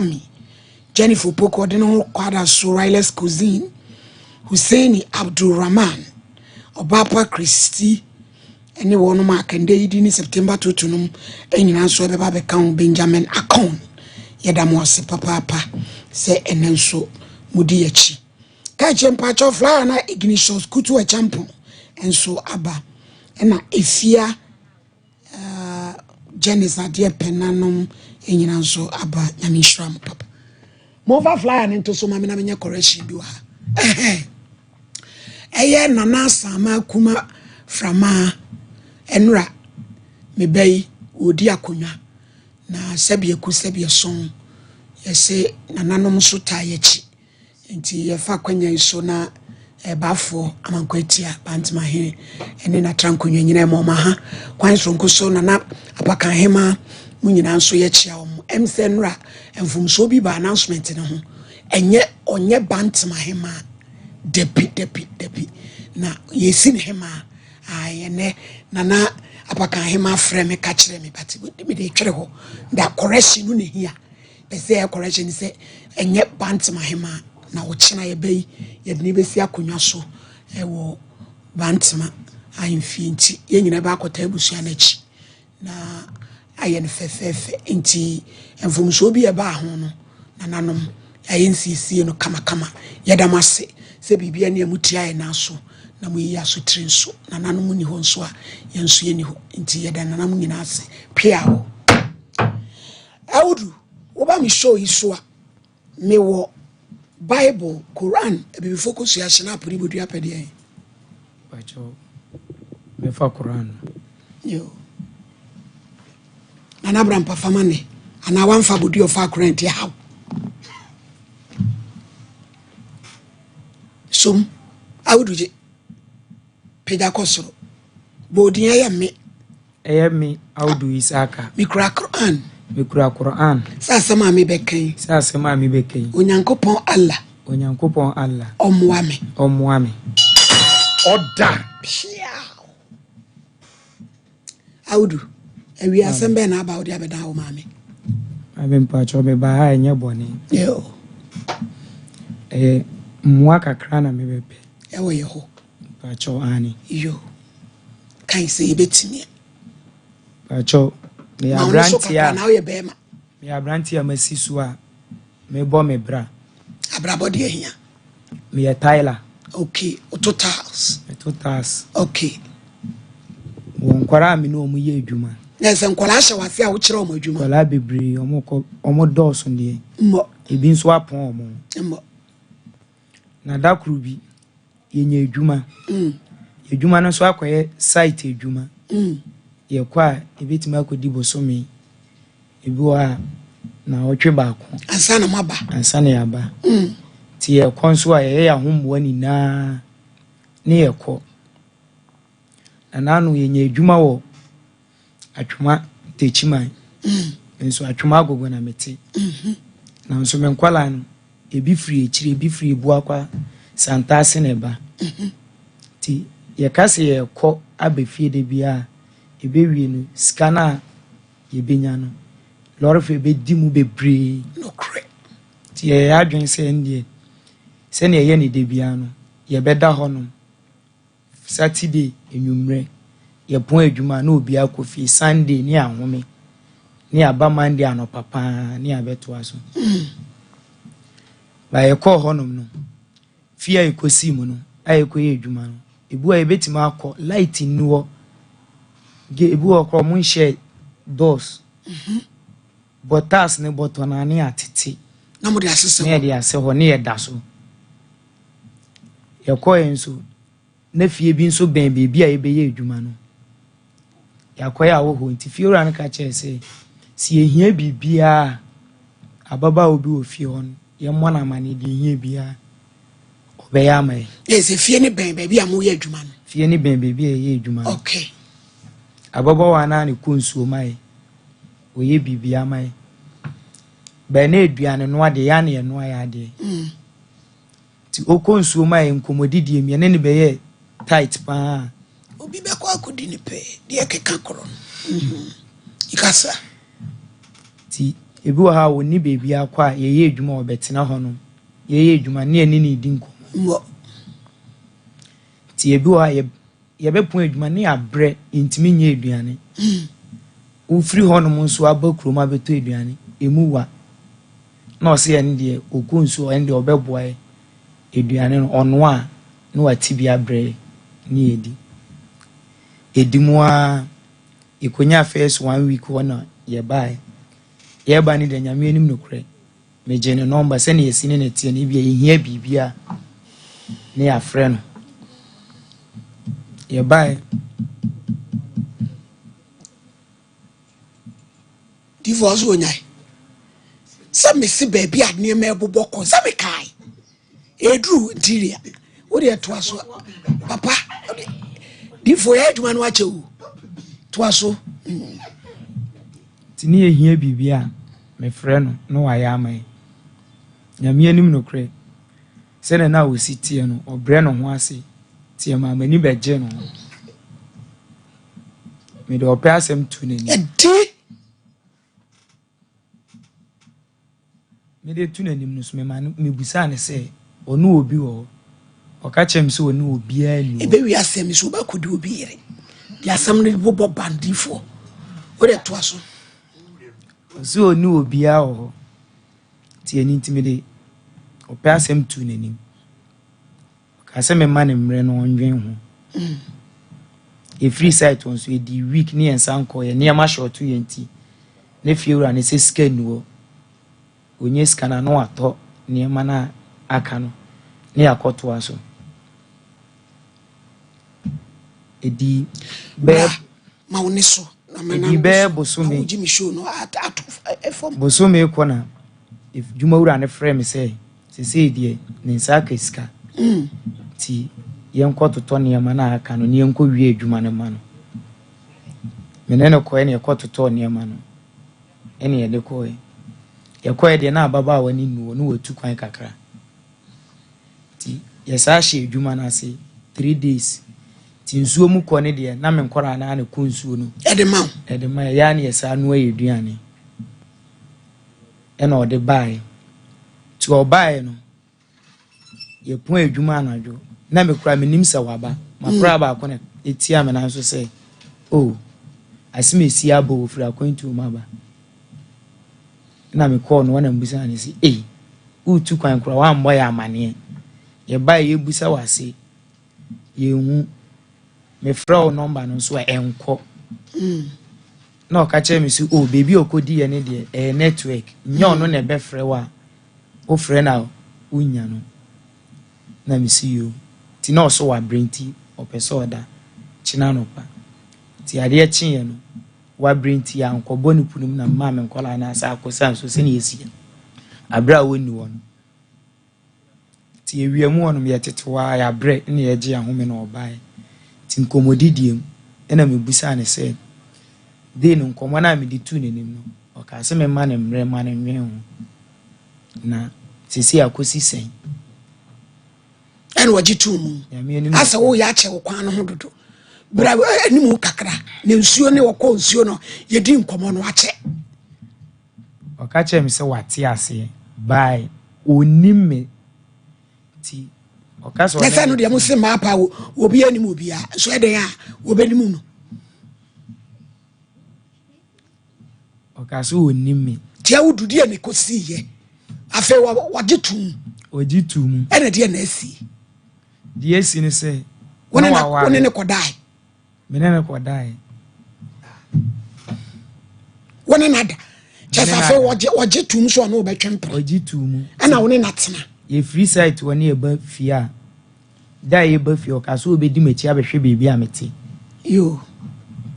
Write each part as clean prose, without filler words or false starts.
Me Jennifer Opoku ɔde ne ho kwada so Wireless Cuisine, Hussaini Abdulrahman, Ɔbaapa Christy ne wɔnom a kɛndɛ yi di ne September toto nom nyinaa nso ɛbɛba abɛka ho. Benjamin Akon, yɛda mo ase papaapa sɛ ɛnɛ nso modi akyi. Kakyɛ mpakyɛw, flyer na Ignatius Kutu Acheampong nso aba, ɛna Efia Janice adeɛ pɛ nanom nyinaa nso aba. Nyame nhyira mo papa. Momfa flyer no nto so ma me na menyɛ correction bi wɔ ha. Ɛyɛ Nana Asama Kuma Frama ɛnora meba yi wɔdi akonnwa na sɛbi eku sɛbi ɛsɔn yɛsɛ nananom nso taa yɛkyi, nti yɛfa akonnwa yi so na ɛbaafoɔ Amankwa Atia Bantemahene ɛne n'atra nkonnwa nyinaa ma ɔma ha kwan soronko so. Nana Apakanhema mu nyinaa nso yɛkyia wɔn. Ɛm sɛ nnora mfomsoɔ bi ba announcement no ho. Ɛnyɛ ɔnyɛ Bantemahema, dabi dabi dabi, na yɛsi ne hema a yɛnɛ Nana Apakanhema frɛ me ka kyerɛ me, but mede twere hɔ da. Correction no na hia pɛ sɛ ɛyɛ correction sɛ ɛnyɛ Bantemahema, na ɔkyena yɛbɛyi yɛde ne bɛsi akonnwa so ɛwɔ Bantema ahemfie, nti yɛn nyinaa bɛakɔta abusua no akyi na ayɛ no fɛfɛɛfɛ. Nti mfomsoɔ bi a ɛbaa ho no, nananom ayɛ nsiesie no kamakama. Yɛda mo ase sɛ biribia ne a mutia yɛ nan so na moyiyi asotire nso. Nananom ni hɔ nso a, yɛn nso yɛni hɔ, nti yɛda nananom nyinaa ase. Pia hɔ awudu woba me show yi so a, mewɔ Bible, Koran, abibifo kosua hyɛ no apore bodua pɛdeɛ. Pakyɛw, mɛfa Koran no. Yo. Nana Brampa fama ne anaa wamfa bodua ɔfa Koran nti haw som awudu gye pagya kɔ soro bɔɔdin ɛyɛ me. Ɛyɛ me Audu Isaka. Mekura Koran. Mekura Koran. Sɛ asɛm a mebɛka yi, sɛ asɛm a mebɛka yi, Onyankopɔn Allah, Onyankopɔn Allah, ɔmmoa me. Ɔmmoa me. Ɔda. Piaw. Awudu, awie, asɛm bɛɛ na aba wode abɛdan wo maame? Maame, mpakyɛw, mebaa ha, ɛnyɛ bɔne. Yo. Ɛyɛ mmoa kakra na mebɛpɛ. Ɛwɔ yɛ hɔ. Mpakyɛw, ane. Yo, kan sɛ yɛbɛtumi. Mpakyɛw, meyɛ ma wo no so aberanteɛ kakra a na woyɛ bɛrima. Meyɛ aberanteɛ a masi so a mebɔ me bra. Abrabɔ deɛ hia. Meyɛ tiler. Okay, woto tiles. Meto tiles. Wɔ nkwaraa a me ne ɔmo yɛ adwuma. Na sɛ nkwadaa hyɛ wase a wokyerɛ ɔmo adwuma? Nkwaraa bebree, ɔmo kɔ, ɔmo dɔɔso deɛ. Mmɔ. Ebi nso apɔn ɔmo. Mmɔ. Na da koro bi yɛnya adwuma. Adwuma no nso akɔyɛ site adwuma. Yɛkɔ a, ebɛtumi akɔdi bosome, ebi wɔ a na ɔtwe baako. Ansa na moaba. Ansa na yɛaba. Nti yɛkɔ nso a, yɛyɛ yɛn ahomboa nyinaa ne yɛkɔ. Na naano yɛnya adwuma wɔ Atwoma Techiman. Nso Atwoma Agogo na mete. Na nso me nkwalaa no, ebi firi akyire, ebi firi Ebuakwa Santase na ɛba. Nti yɛka sɛ yɛkɔ aba fie da bi a, ɛbɛwie no, sika no a yɛbɛnya no, lɔre fare bɛdi mu bebree. Nokorɛ. Nti yɛyɛ adwene sɛ ɛndeɛ sɛnea ɛyɛ ne da biara no, yɛbɛda hɔnom Saturday enwummerɛ, yɛpɔn adwuma na obi akɔ fie, Sunday ne ahome, ne aba Monday anɔpa paa ne abɛtoa so. Ba yɛkɔɔ hɔnom no, fie a yɛkɔsii mu no a yɛkɔyɛ adwuma no, ebi wɔ a yɛbɛtumi akɔ, light nni hɔ. Ebi wɔ hɔ koraa ɔmo nhyɛ doors. Bɔ tiles ne bɔtɔ no ne atete. Na mode asesɛ ne hɔ. Yɛde asɛ hɔ ne yɛda so. Yɛkɔɛ nso na fie bi nso bɛn beebi a yɛbɛyɛ adwuma no, yɛakɔyɛ awɔ hɔ, nti fiewura no ka kyerɛ sɛ sɛ yɛhia biribiara a, ababaawa bi wɔ fie hɔ no, yɛmmɔ no amanneɛ, deɛ yɛhia biara ɔbɛyɛ ama yɛn. Yɛ sɛ fie ne bɛn baabi a moyɛ adwuma no? Fie ne bɛn beebi a yɛyɛ adwuma no. Ababaawa no a ne kɔ nsuo ma yɛ, ɔyɛ biribiara ma yɛ bɛn na aduane no adeɛ yɛ a na yɛnoa yɛ adeɛ. Nti ɔkɔ nsuo ma yɛ, nkɔmmɔdidie mu yɛne ne bɛyɛ tight paa. Obi bɛkɔ akɔdi ne pɛɛ deɛ ɛkeka korɔ no. Ikasa. Nti Ebi wɔ hɔ a ɔnni baabi akɔ a yɛyɛ adwuma a ɔbɛtena hɔnom. Yɛyɛ adwuma ne yɛne no redi nkɔmmɔ. Nti ebi wɔ hɔ a yɛbɛpɔn adwuma ne yɛabrɛ yɛntumi nyɛ aduane. Wofiri hɔnom nso aba kurom abɛtɔ aduane, ɛmu wa. Na ɔse ɛno deɛ ɔkɔ nsuo ɛno deɛ ɔbɛboa yɛ. Aduane no ɔnoa a na wate bi abrɛ yɛ ne yɛdi. Ɛdi mu ara yɛkɔnyaa first one week hɔ na yɛbaeɛ. Yɛreba no deɛ Nyame anim nokorɛ megyee ne nɔmba sɛnea yɛsi ne ne teɛ no ebia yɛhia biribi a ne yɛafrɛ no. Yɛbaeɛ. Divoɔ nso ɔnyae sɛ mesi baabi a nneɛma ɛbobɔ kɔ sɛ mekae ɛduru interior wode ɛtoa so papa difoɔ yɛ adwuma no akyɛ o toa so. Nti ne yɛhia biribi a mefrɛ no na wayɛ ama yɛ. Nyame anim nokorɛ sɛdeɛ na ɔsi teɛ no ɔbrɛ ne ho ase teɛ ma m'ani bɛgye no ho. Mede ɔpɛ asɛm tu n'anim. Ɛdi. Mede tu n'anim no so mema no mebusaa no sɛ ɔne obi wɔ hɔ. Ɔka kyerɛ me sɛ ɔne obiara nni hɔ. Ɛbɛwie asɛm yi so wobɛkɔdi obi yere. De asɛm no bobɔ bandifoɔ. Wode toa so. Ɔsɛ ɔne obiara wɔ hɔ. Nti ɛno nti mede ɔpɛ asɛm tu n'anim. Ɔkaa sɛ memma no mmerɛ na ɔndwen ho. Yɛfiri site hɔ nso yɛdii week ne yɛnsan nkɔɔ yɛn nneɛma short yɛn nti ne fiewura no sɛ sika nni hɔ. Ɔnya sika no a na watɔ nneɛma no a aka no ne yɛakɔtoa so. Ɛdii bɛyɛ ma wo ne so na ma ɛdii bɛyɛ bosome wogye me show no ato fam. Bosome kɔ na dwumawura no frɛ me sɛ sesei deɛ ne nsa aka sika nti yɛnkɔtotɔ nneɛma no a aka no na yɛnkɔwie adwuma no ma no. Me ne no kɔɛ na yɛkɔtotɔɔ nneɛma no ɛne yɛde kɔɛ. Yɛkɔɛ deɛ na ababaawa no nnu hɔ na watu kwan kakra. Nti yɛsaa hyɛ adwuma no ase 3 days. Nti nsuo mu kɔ ne deɛ na me nkɔraa no ara na ɛkɔ nsuo no. Ɛde ma wo? Ɛde ma yɛ. Yɛa ne yɛsaa noa yɛ aduane. Ɛna ɔde baeɛ. Nti ɔbaeɛ no, yɛpɔn adwuma anadwo. Na me koraa menim sɛ waba. Makora baako na ɛtia me nan so sɛ, oh, asɛm esi aba o, ofiri akwantuo mu aba. Na mekɔɔ no hɔ na mebisaa no sɛ, ei, woretu kwan koraa woammɔ yɛ amanneɛ. Yɛbaeɛ yɛbusa wo ase, yɛnhu. Mefrɛ wo nɔmba no nso a ɛnkɔ. Na ɔka kyerɛ me sɛ, oh, baabi a ɔkɔdiiɛ no deɛ, ɛyɛ network. Nyɛ ɔno na ɛbɛfrɛ wo a, wofrɛ no a wonya no. Na mesi yo. Nti na ɔso wabrɛ nti ɔpɛ sɛ ɔda kyena anɔpa. Nti adeɛ kyeeɛ no, wabrɛ nti ankɔbɔ ne pono mu na memaa me nkɔlaa no asa akɔsa nsuo sɛnea ɛsi aberɛ a wɔnni hɔ no. Nti awia mu hɔnom yɛtete hɔ a yɛabrɛ na yɛgye ahome na ɔbaeɛ. Nti nkɔmmɔdidie mu ɛna mebusaa no sɛ, dei no nkɔmmɔ no a mede tuu n'anim no, ɔkaa sɛ memma no mmerɛ ma no nwene ho. Na seesei akɔsi sɛn? Ɛna ɔgye too mu. Asɛ woyɛ akyɛ wo kwan no ho dodo. Bra anim kakra na nsuo ne ɔkɔ nsuo no yɛdi nkɔmmɔ no akyɛ. Ɔka kyerɛ me sɛ wate aseɛ bae ɔnim me nti ɔka sɛ ɔne sɛ no deɛ mo se maa pa obi anim obiara nso ɛdɛn a wɔbɛnim no. Ɔka sɛ ɔnim me. Tia wo dudeɛ ne kɔsiiɛ afei wɔgye to mu. Ɔgye to mu. Ɛna deɛ na asi. Deɛ asi ne sɛ wo ne ne kɔdae. Me ne ne kɔdae. Wo ne na da. Kyɛ sɛ afei wɔgye to mu sɛ ɔne wobɛtwe mpena. Ɔgye to mu. Ɛna wo ne na tena. Yɛfiri site hɔ ne yɛba fie a da a yɛba fie ɔka sɛ ɔbɛdi m'akyi abɛhwɛ baabi a mete. Yo.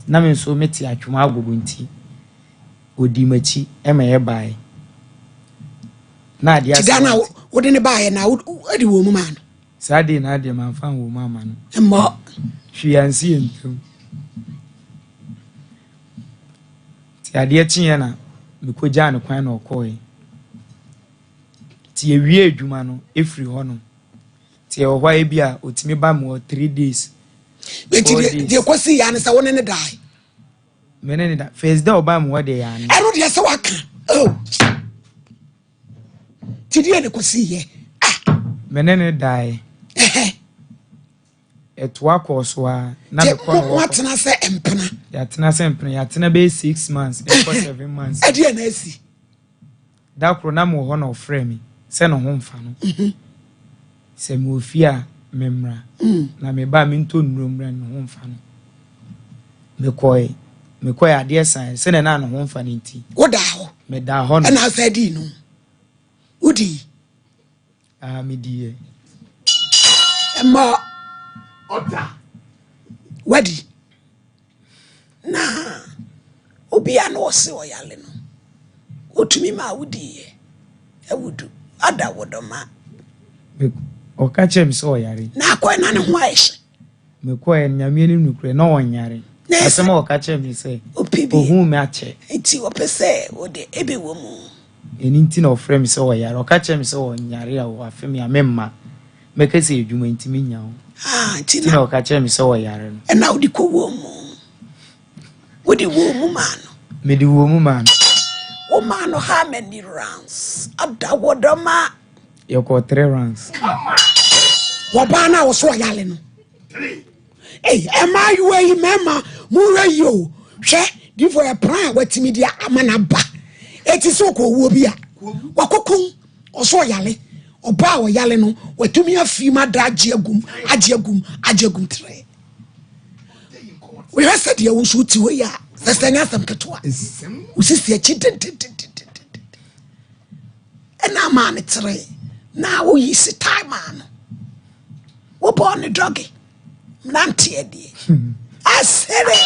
Na me nso mete atwom agogo nti ɔdi m'akyi ma yɛbaeɛ. Na adeɛ asɛ. Ti da na wode ne baeɛ na wode wɔ mu maa no. Saa deɛ na adeɛ mamfa nwɔ mu ama no. Mmɔ. Hwee ansi yɛn ntam. Nti adeɛ kyeeɛ na mekɔgyaa no kwan na ɔkɔɔɛ. Nti yɛwie adwuma no ɛfiri hɔ nom. Nti ɛwɔ hɔ a ebi a ɔtumi ba mu hɔ 3 days. Nti deɛ kɔsi yɛ ne sɛ wo ne ne dae. Me ne ne da. First day ɔbaa mu hɔ deɛ yɛ ano. Ɛno deɛ sɛ waka. Oh. Ti deɛ ne kɔsi yɛ. Ah. Me ne ne dae. Ɛtoa kɔɔ so ara. Na mekɔ no wɔ. Moatena sɛ mpena. Yɛatena sɛ mpena. Yɛatena bɛyɛ 6 months. Ɛkɔ 7 months. Ɛdeɛ na asi. Da koro na mewɔ hɔ na ɔfrɛ me sɛ ne ho mfa no. Sɛ mewɔ fie a memmra. Na meba a mentɔ nnuro mmra, ne ho mfa no. Mekɔe. Mekɔe adeɛ san sɛnea na ne ho mfa no nti. Wodaa hɔ. Medaa hɔ no. Ɛna asa dii no. Wodii. Ah, mediiɛ. Ɛma Ɔda. Wadi. Na obi a na ɔse ɔyale no, otumi ma wodiiɛ. Awudu ada wodɔma. Ɔka kyerɛ me sɛ ɔyare. Na akɔɛ na ne ho ayɛ hye. Mekɔɛ no, Nyame anim nokorɛ, na ɔnyare. Na ɛsɛ- Asɛm a ɔka kyerɛ me sɛ ɔpɛ bi. ohuu me akyɛ. Nti ɔpɛ sɛ wode ebe wɔ mu. Ɛno nti na ɔfrɛ me sɛ ɔyare. Ɔka kyerɛ me sɛ ɔnyare a wafe me a memma. Mɛka sɛ adwuma nti menya ho. Ah, nti nti na na ɔka kyerɛ me sɛ ɔyare no. Ɛna wode kɔ wɔ mu. Wode wɔ mu maa no. Mede wɔ mu maa no. Wo maa no how many rounds? Ada wodɔma. Yɛkɔɔ three rounds. Wɔbaa no a wɔso ɔyale no. Ei, mmaayewa yi, mmarima, monhwɛ yie o. Hwɛ, difo yɛ plan a watumi de ama no aba. Eti sɛ ɔkɔ owuo bi a, wakɔkum ɔso ɔyale. Ɔbaa a ɔyale no, watumi afi mu ada agye agum, agye agum, agye agum trɛ. Wohwɛ sɛ deɛ wo nso wote hɔ yi a, sɛ sɛ nyɛ asɛm ketewa. Wosisi akyi dendendendenden. Ɛna ama ne tere na woyi sitae maa no. Wobɔɔ ne doggy mmeranteɛ deɛ asere.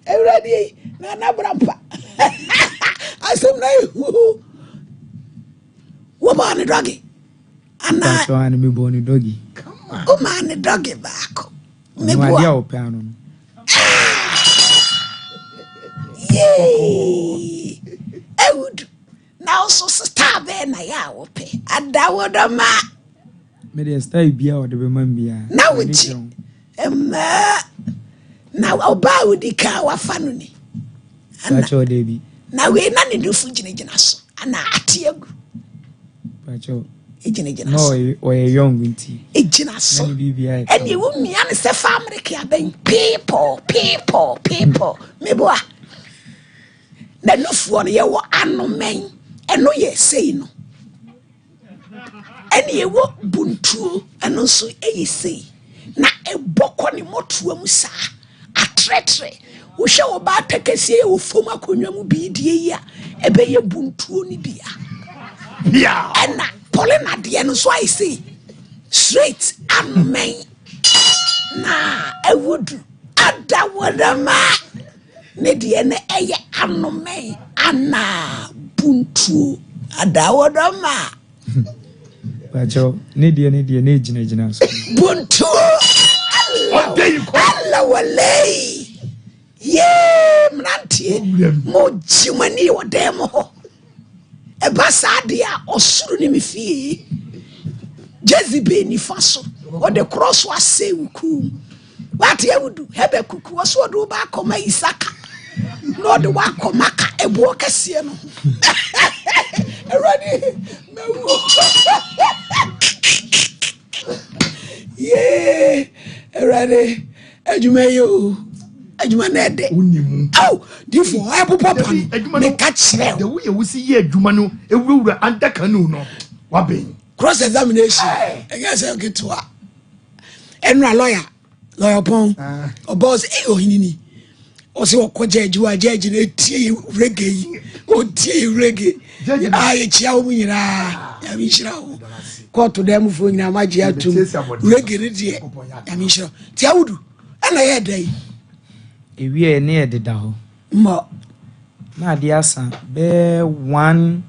Awurade yi na anabra mpa asɛm na ehu. Wobɔɔ ne doggy anaa? Pakyɛ ane, mebɔɔ ne doggy. Womaa ne doggy baako. Ɔno meboa adeɛ a ɔpɛ ano no. Yee! Awudu na wo so star bɛɛ na yɛ a wopɛ adawodɔma? Medeɛ style biaa ɔde bɛma me biaa. Na m'ani wogye gye ho. Mmaa na ɔbaa a wodi kan a wafa no ni ana? Pakyɛ ɔda bi. Na wei na ne nufu gyinagyina so ana ate agu? Pakyɛ gyinagyina na so. Ɔyɛ young nti ɛgyina so. Na ne biribiaa yɛ ɛne kama. womia ne sɛ fa Amerika abɛn people people people meboa. Na nufoɔ no yɛwɔ anomɛn, ɛno yɛ sei no, ɛne ɛwɔ buntuo, ɛno nso ɛyɛ sei na ɛbɔ kɔ ne mmɔtoa mu saa atrɛtrɛ. Wohwɛ wɔ baata kɛseɛ yɛ wɔ fam akonnwa mu biidie yi a ɛbɛyɛ buntuo no bia. Bia. Ɛna Paulina deɛ no nso ayɛ sei straight anomɛn na awudu adawɔdama ne deɛ no ɛyɛ anomɛn anaa buntuo adawɔdama? Pakyɛ ne deɛ ne gyinagyina so. Buntuo. Ɔda yi kɔ. Alawalei yee, mmeranteɛ, mogye mo ani wɔ dan mu hɔ. Ɛba saa deɛ a, ɔsoro ne me fie Jezebel nifa so ɔde korɔ so asɛ wo kum wate awudu hɛbɛ kuku wɔ so ɔde wo ba akɔma Isaka na ɔde wo akɔma ka ɛboɔ kɛseɛ no ho. Awurade, mɛwu yee. Awurade, adwuma yi o, adwuma na ɛdɛ. Wonni mu. Aw, difo ɛbobɔ pa Dabi, no adwuma no meka kyerɛ deɛ wo. woyɛ wosi yɛ adwuma no ewurawura under canoe no wabɛn. Cross examination ɛnyɛ sɛ nketewa. Ɛnura lawyer pɔn ɔbɔ sɛ ɛyɛ ɔhene ni ɔsɛ ɔkɔ gyɛgye wa gyɛgye na etie reggae yi, otie reggae. Gyɛgye a yɛkyia wɔn nyinaa, Nyame nhyira wo. Kɔɔto dan mufoɔ nyinaa magye atum. Yɛbɛtie abɔden. Reggae ne deɛ, Nyame nhyira wo. Ti awudu ɛna yɛ dɛ yi. Ewie ne yɛ deda hɔ. Mmɔ. Na adeɛ asa bɛɛ 1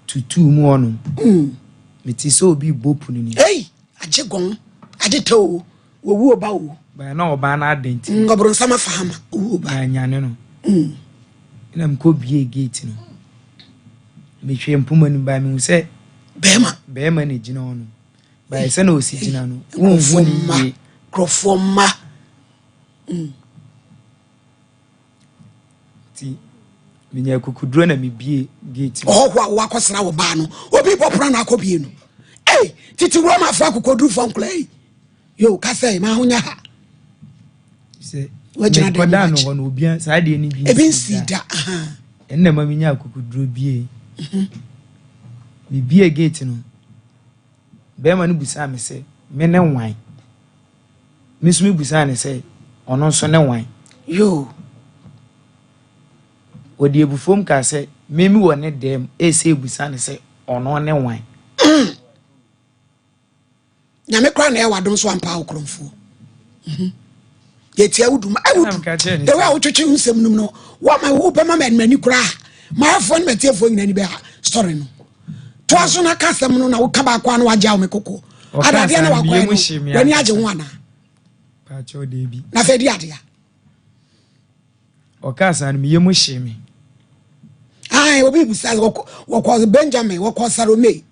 to 2 mu hɔ no, mete sɛ obi bɔ pono ni. Ei, agye gɔn agye tɛ o, wɔwu ɔba o. Bɛɛ na ɔbaa no ada nti. Ɔboronsam afa hama owu ɔba. Anyane no na mekɔ bie gate no. Mehwɛɛ mpoma no mu bae mehu sɛ bɛrima bɛrima na egyina hɔ no. Bae sɛ na osi gyina no, wonhu ne yie. Nkurɔfoɔ mma. Nti menya akukuduro na mebie gate. Ɔhɔho a wakɔsra wo baa no, obi bɔ pono na akɔbie no. Ei, tete Romafoɔ akokodurufoɔ nkora yi. Yo, kasa yi, ma ho nyɛ ha. Sɛ mekɔdaa no hɔ no, obia saa adeɛ no bi ebi nsi da. Ɛnna ma menya akokoduro bie. Mebie gate no, bɛrima no busaa me sɛ, me ne wan? Me nso mebusaa no sɛ, ɔno nso ne wan? Yo. Ɔde abufuom kaa sɛ, me me wɔ ne dɛm, ɛsɛ ebusa no sɛ ɔno ne wan? Nyame koraa na ɛyɛ w'adom so ampa wo korɔmfoɔ. Mhm. Yɛtia wo dum. Awudu. The way a wotwetwe wo nsɛm nom no, wɔma wobɛma ma m'ani koraa. M'ayɛfoɔ ne m'atiefoɔ nyinaa ni bɛha story no. Toa so na ka asɛm no na woka baako a na wagye wo me koko. Adadeɛ na wakɔɛ no, w'ani agye ho anaa? Na sɛ ɛdi adeɛ a. Ɔkaa saa no, me yam hyee me. Ae, obi bisa wɔkɔ Benjamin, wɔkɔ Salome.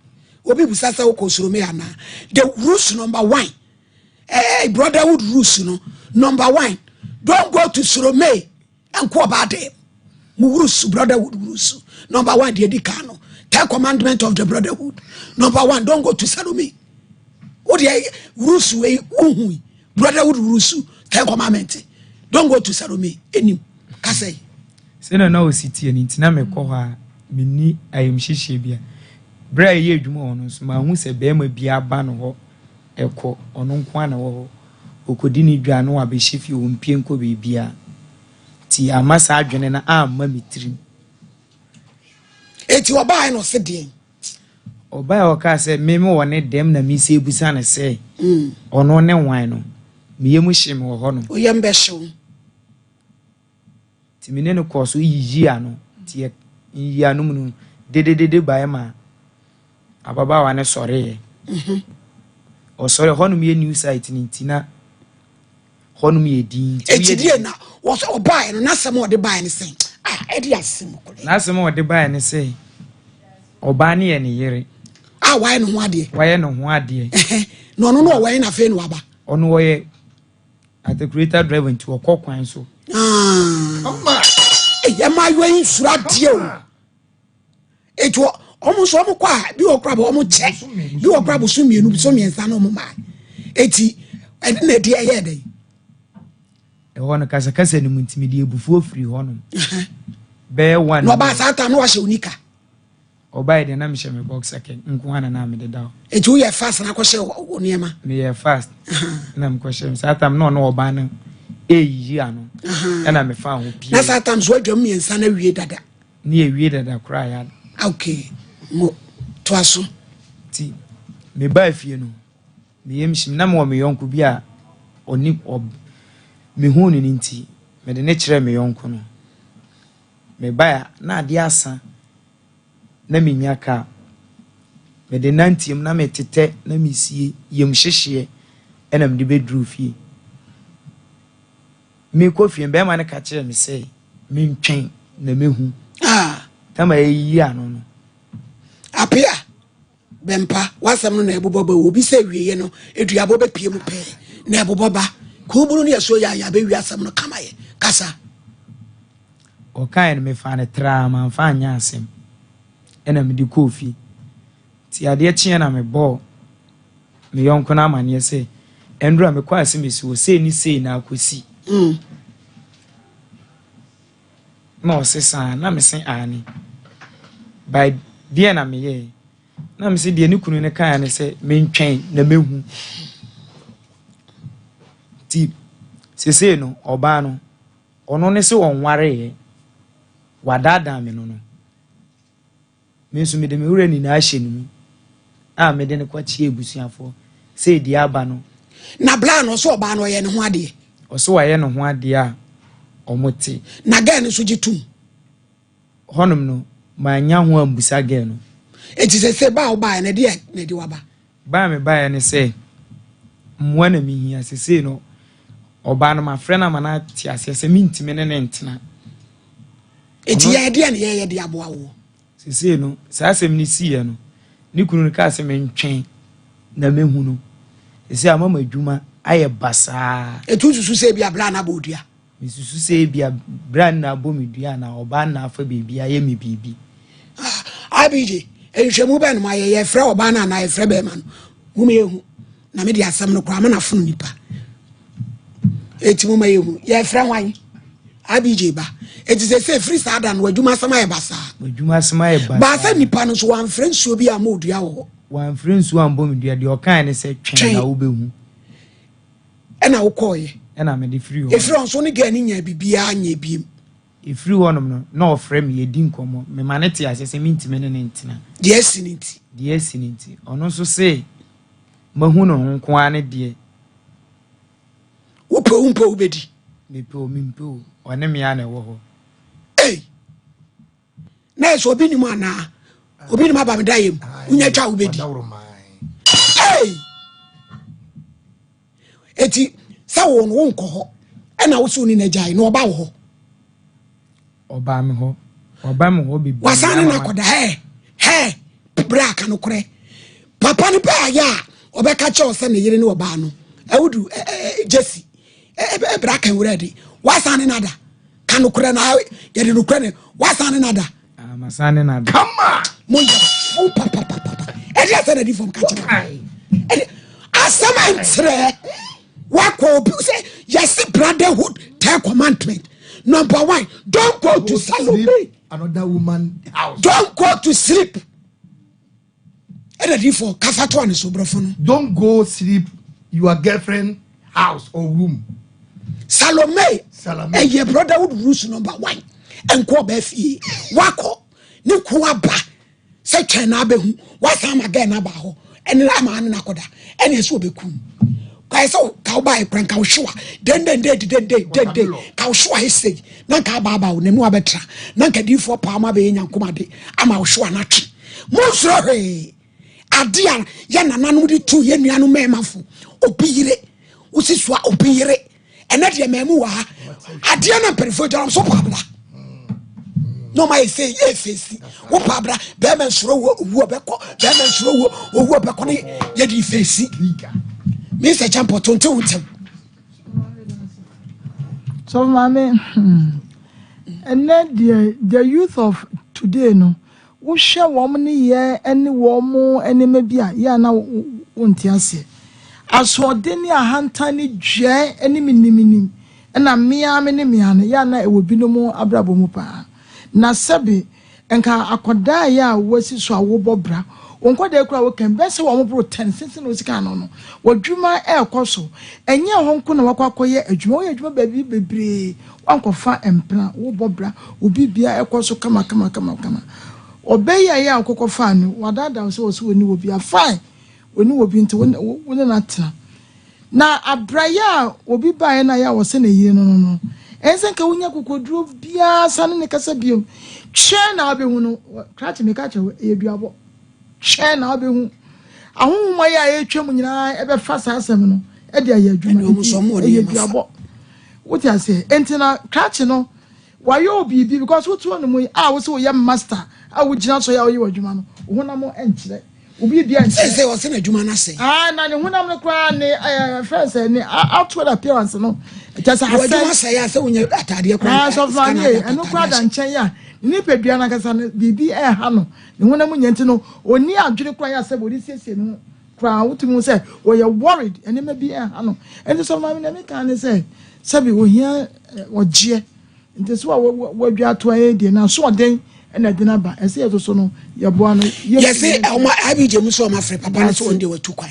Obi bisa sɛ wokɔ Salome anaa? The rules number one, eh, brotherhood rules no, number one, don't go to Salome nkɔ ɔbaa dɛm. Mo rules, brotherhood rules, number one, deɛ di kan no, ten commandment of the brotherhood, number one, don't go to Salome. Wo deɛ rules wei wohui. Brotherhood rules ten commandment don't go to Salome enim kasa yi. Sɛnea na ɔsi teɛ no nti na mekɔ hɔ a menni ayamhyehyeɛ bia. Berɛ a yɛyɛ adwuma wɔ hɔ no nso manhu sɛ barima biara ba no hɔ ɛkɔ, ɔno nko ara na ɛwɔ hɔ. Ɔkɔdi ne dwa na wabɛhyɛ fie, ɔmpue nkɔ baabiara. Nti amma saa adwene no amma me tirim. Enti ɔbaeɛ na ɔse deɛn? Ɔbae a ɔkaa sɛ me mewɔ ne dɛm na mesi abisa no sɛ ɔno ne hwan no, me yam hyee me wɔ hɔnom. Wo yam bɛhye wo. Nti me ne no kɔɔ so yiyii ano. Nti yɛ yiyii ano mu no, dededede bae ma ababaawa no sɔreeɛ. Ɔsɔre hɔnom yɛ new site no nti na hɔnom yɛ din. Nti Eti deɛ na wɔsɛ ɔbaeɛ no n'asɛm a ɔde baeɛ no sɛn? Ah, ɛde asɛm korɛ. N'asɛm a ɔde baeɛ ne sɛ ɔbaa no yɛ ne yere. A wayɛ ne ho adeɛ. Wayɛ ne ho adeɛ. Na ɔno no ɔwɔ na afei na waba. Ɔno ɔyɛ articulator driver nti ɔkɔ kwan so. Ah. Ɛyɛ mmaayewa yi nsuro adeɛ o. Eti wɔn nso wɔn kɔ a bi wɔ kora bɔ wɔn kyɛ bi wɔ kora boso mmienu boso mmiɛnsa na wɔn maa eti ɛne na ɛdi ɛyɛ dɛ. Ɛhɔ no kasakasa no mu nti mede abufuo firi hɔ nom bɛyɛ one. Na ɔbaa saa tam na wahyɛ onika. Ɔbaa yɛ deɛ na mehyɛ me boxer kɛ nko ara na na mede da hɔ. Eti woyɛ fast na akɔhyɛ wo nneɛma. Meyɛ fast na mekɔhyɛ saa tam na ɔne ɔbaa no ɛreyiyi ano ɛna mefa ho pie. Na saa tam so adwam mmiɛnsa na wie dada. Ne yɛwie dada koraa ya. Okay, mo toa so. Ti mebaa fie no, me yam hyim na mewɔ me yɔnko bi a ɔne ɔ mehuu no no nti, mede ne kyerɛɛ me yɔnko no. Mebae a na adeɛ asa na mennya kaa. Mede nanteam na metetɛ na mesie yam hyehyeɛ ɛna mede bɛduruu fie. Merekɔ fie no, bɛrima no ka kyerɛɛ me sɛ mentwɛn na mɛhu. Ah. Tama ɛyiyi ano no. Apea, bɛmpa, w'asɛm no na ɛbobɔ ba obi sɛ wieɛ no, aduabɔ bɛpie mu pɛɛ na ɛbobɔ ba. Kuubunu ne asuo yɛ ayɛ abɛwie asɛm no kama yɛ. Kasa. Ɔkaeɛ no mefaa no traa mamfa anyɛ asɛm ɛna mede kɔɔ fie. Nti adeɛ kyeeɛ na mebɔɔ me yɔnko no amaneɛ sɛ ɛndura mekɔ asemesi hɔ sei ne sei na akɔsi. Na ɔse saa na mese aane. By deɛ na meyɛɛ na mese deɛ ne kunu no kaeɛ ne sɛ mentwɛn na mɛhu. Nti sesei no ɔbaa no ɔno ne se ɔnwareeɛ wadaadaa me no no. Me nso mede me werɛ nyinaa ahyɛ ne mu a mede no kɔkyea abusuafoɔ sɛ deɛ aba no. Na bra no ɔsɛ ɔbaa no ɔyɛ ne ho adeɛ. Ɔsɛ wayɛ ne ho adeɛ a ɔmo te. Na girl no nso gye tom. Hɔnom no mannya ho ambusa girl no. Enti sese ba a wobaeɛ no ɛdeɛ na ɛde waba? Ba a mebaeɛ ne sɛ mmoa na mehia sesei no ɔbaa no mafrɛ no ama no ate aseɛ sɛ mentumi ne no ntena. Eti yɛ ɛdeɛ na yɛyɛ de aboa woɔ? Seesei no, saa asɛm no siiɛ no, ne kunu no kaa sɛ mentwɛn na mɛhu no. Seesei ama m'adwuma ayɛ basaa. Ɛtu susu sɛ ebi a bra na abɔ odua? Mesusu sɛ ebi a bra na abɔ me dua anaa ɔbaa na afa baabi ayɛ me biribi. Ah, IBJ, nhwehwɛmu bɛn no ma yɛ yɛfrɛ ɔbaa no anaa yɛfrɛ bɛrima no? Moma yɛhu. Na mede asɛm no koraa ma nafono nipa. Eti moma yɛhu. Yɛfrɛ hwan? IBJ ba. Eti sɛ sɛ firi saa da no w'adwuma asɛm ayɛ basaa. W'adwuma asɛm ayɛ basaa. Baasa nipa no so wamfrɛ nsuo bi amma odua wɔ hɔ. Wamfrɛ nsuo ammɔ me dua. Deɛ ɔkae ne sɛ twɛn na wobɛhu. Ɛna wokɔɔyɛ. Ɛna mede firi hɔ. Ɛfiri hɔ nso ne gɛɛ no nyaa biribiara nyɛ biem. Ɛfiri hɔnom no, na ɔfrɛ me, yɛdi nkɔmmɔ. Mema no te aseɛ sɛ mentumi ne no ntena. Deɛ asi no nti. Deɛ asi no nti. Ɔno nso se mahu ne ho nko ara ne deɛ. Wopɛ o wompɛ o wobɛdi. Mepɛ o mempɛ o, ɔne me ara na ɛwɔ hɔ. Ei! Na ɛsɛ obi nim anaa? Obi nim aba me da yam. Wonya twa wobɛdi. Ei! Eti sɛ wo no wonkɔ hɔ ɛna wo so ne n'agyae na ɔba wo hɔ. Ɔbaa me hɔ. Ɔba me hɔ bebree. Wasan ne n'akɔda hɛɛ hɛɛ berɛ aka no korɛ. Papa no pɛ ayɛ a ɔbɛka kyerɛ sɛ ne yere ne ɔbaa no awudu gyesi ɛbrɛ aka nwura de wasan ne n'ada ka no korɛ na yɛde no korɛ ne wasan ne n'ada. Ah, masan ne n'ada. Kama. Mo yɛ fo papapapa. Ɛde asɛ na di fam ka kyerɛ. Ɛde asɛm nkyerɛ wakɔ obi sɛ yɛsi brotherhood ten commandment number one don't go to Salome. Another woman house. Don't go to sleep. Ɛna difoɔ kasa to ane so borɔfo no. Don't go sleep your girlfriend house or room. Salome ɛyɛ brotherhood rules number one. Ɛnkɔ ɔbaa fie wakɔ ne ko aba sɛ twɛn na abɛhu wasan ma gɛn na aba hɔ ɛne ama ane na akɔda ɛne ɛsɛ ɔbɛkum kae sɛ ka wo baeɛ kora nka wo hyewa dendende dendende dende ka wo hyewa hesei na nka aba aba wo na mu abɛtra na nka diifoɔ paa ma bɛyɛ nyankomade ama wo hyewa no atwe monsuro hwee ade a yɛ nananom de tu yɛ nuanom mmarima fo obi yere wosi soa obi yere ɛnɛ deɛ mmamu wɔ ha adeɛ no mpanimfoɔ gyina so paabra na ɔma yɛ sɛ yɛ fesi wo paabra bɛrima nsoro wo owu ɔbɛkɔ bɛrima nsoro wo owu ɔbɛkɔ ne yɛde fesi mi sɛ kyɛn pɔtɔ nte wo ntɛm. So maame hmm, ɛnɛ deɛ the youth of today no Wohwɛ wɔn nneyɛɛ ne wɔn nneɛma bi a, yɛ a na wonte aseɛ. Asoɔden ne ahantan ne dwɛɛ ne menimmenim na me ara me ne me ara no, yɛ a na ɛwɔ binom abrabɔ mu paa. Na sɛbe nka akwadaa a yɛ a woasi so a wobɔ bra, wo nkwadaa yi koraa a woka yi, bɛyɛ sɛ wɔboro ten since na wosi kaa no no, w'adwuma rekɔ so. Ɛnyɛ ɛhɔ nko na woakɔ akɔyɛ adwuma, woyɛ adwuma baabi bebree. Woankɔfa mpena, wobɔ bra, wo biribiara ɛkɔ so kama kama kama kama. Ɔbɛ yi a ɛyɛ a wokɔkɔ faa no, wadaadaa wo sɛ ɔse ɔni wɔ bi a, fine, ɔni wɔ bi nti wo ne no atena. Na abrayɛ a obi baeɛ no a ɛyɛ a ɔsɛ ne yere no no no, ɛnsɛ sɛ nka wonya kokoduro biara san ne no kasa biom. Twɛn na wobɛhu no, krakye meka kyerɛ wo, ɛyɛ duabɔ. Twɛn na wobɛhu. Ahonhom ayɛ a ɛretwa mu nyinaa ɛbɛfa saa asɛm no de ayɛ adwuma. Nti ɛyɛ duabɔ. Wote aseɛ? Enti na krakye no wayɛ wo biribi because wote hɔ nom yi a wosɛ woyɛ master a wogyina so yɛ a woyɛ w'adwuma no, wo honam nkyerɛ. Wo biribiara nkyerɛ. Sɛ ɔsɛ n'adwuma no asɛe. Ah, na ne honam no koraa ne ɛɛ fɛn sɛ ne outward appearance no kyɛ sɛ asɛe. W'adwuma sɛe a sɛ wonya ataadeɛ koraa. Ah, sɔfo maame yɛ ɛno koraa da nkyɛn a ne nipadua no ankasa no biribi ɛreha no ne honam nyɛ nti no ɔnni adwene koraa yɛ asɛ wɔde siesie ne ho. Koraa wotumi hu sɛ ɔyɛ worried nneɛma bi ɛha no nti sɛ maame nea meka ne sɛ sɛbi ohia ɔgyeɛ nti so a wadwa ato ayɛ deɛ na asoɔden ɛna ɛde no aba ɛsɛ yɛ soso no yɛboa no yɛse ɔma abigye mu sɛ ɔma frɛ papa no sɛ ɔn deɛ watu kwan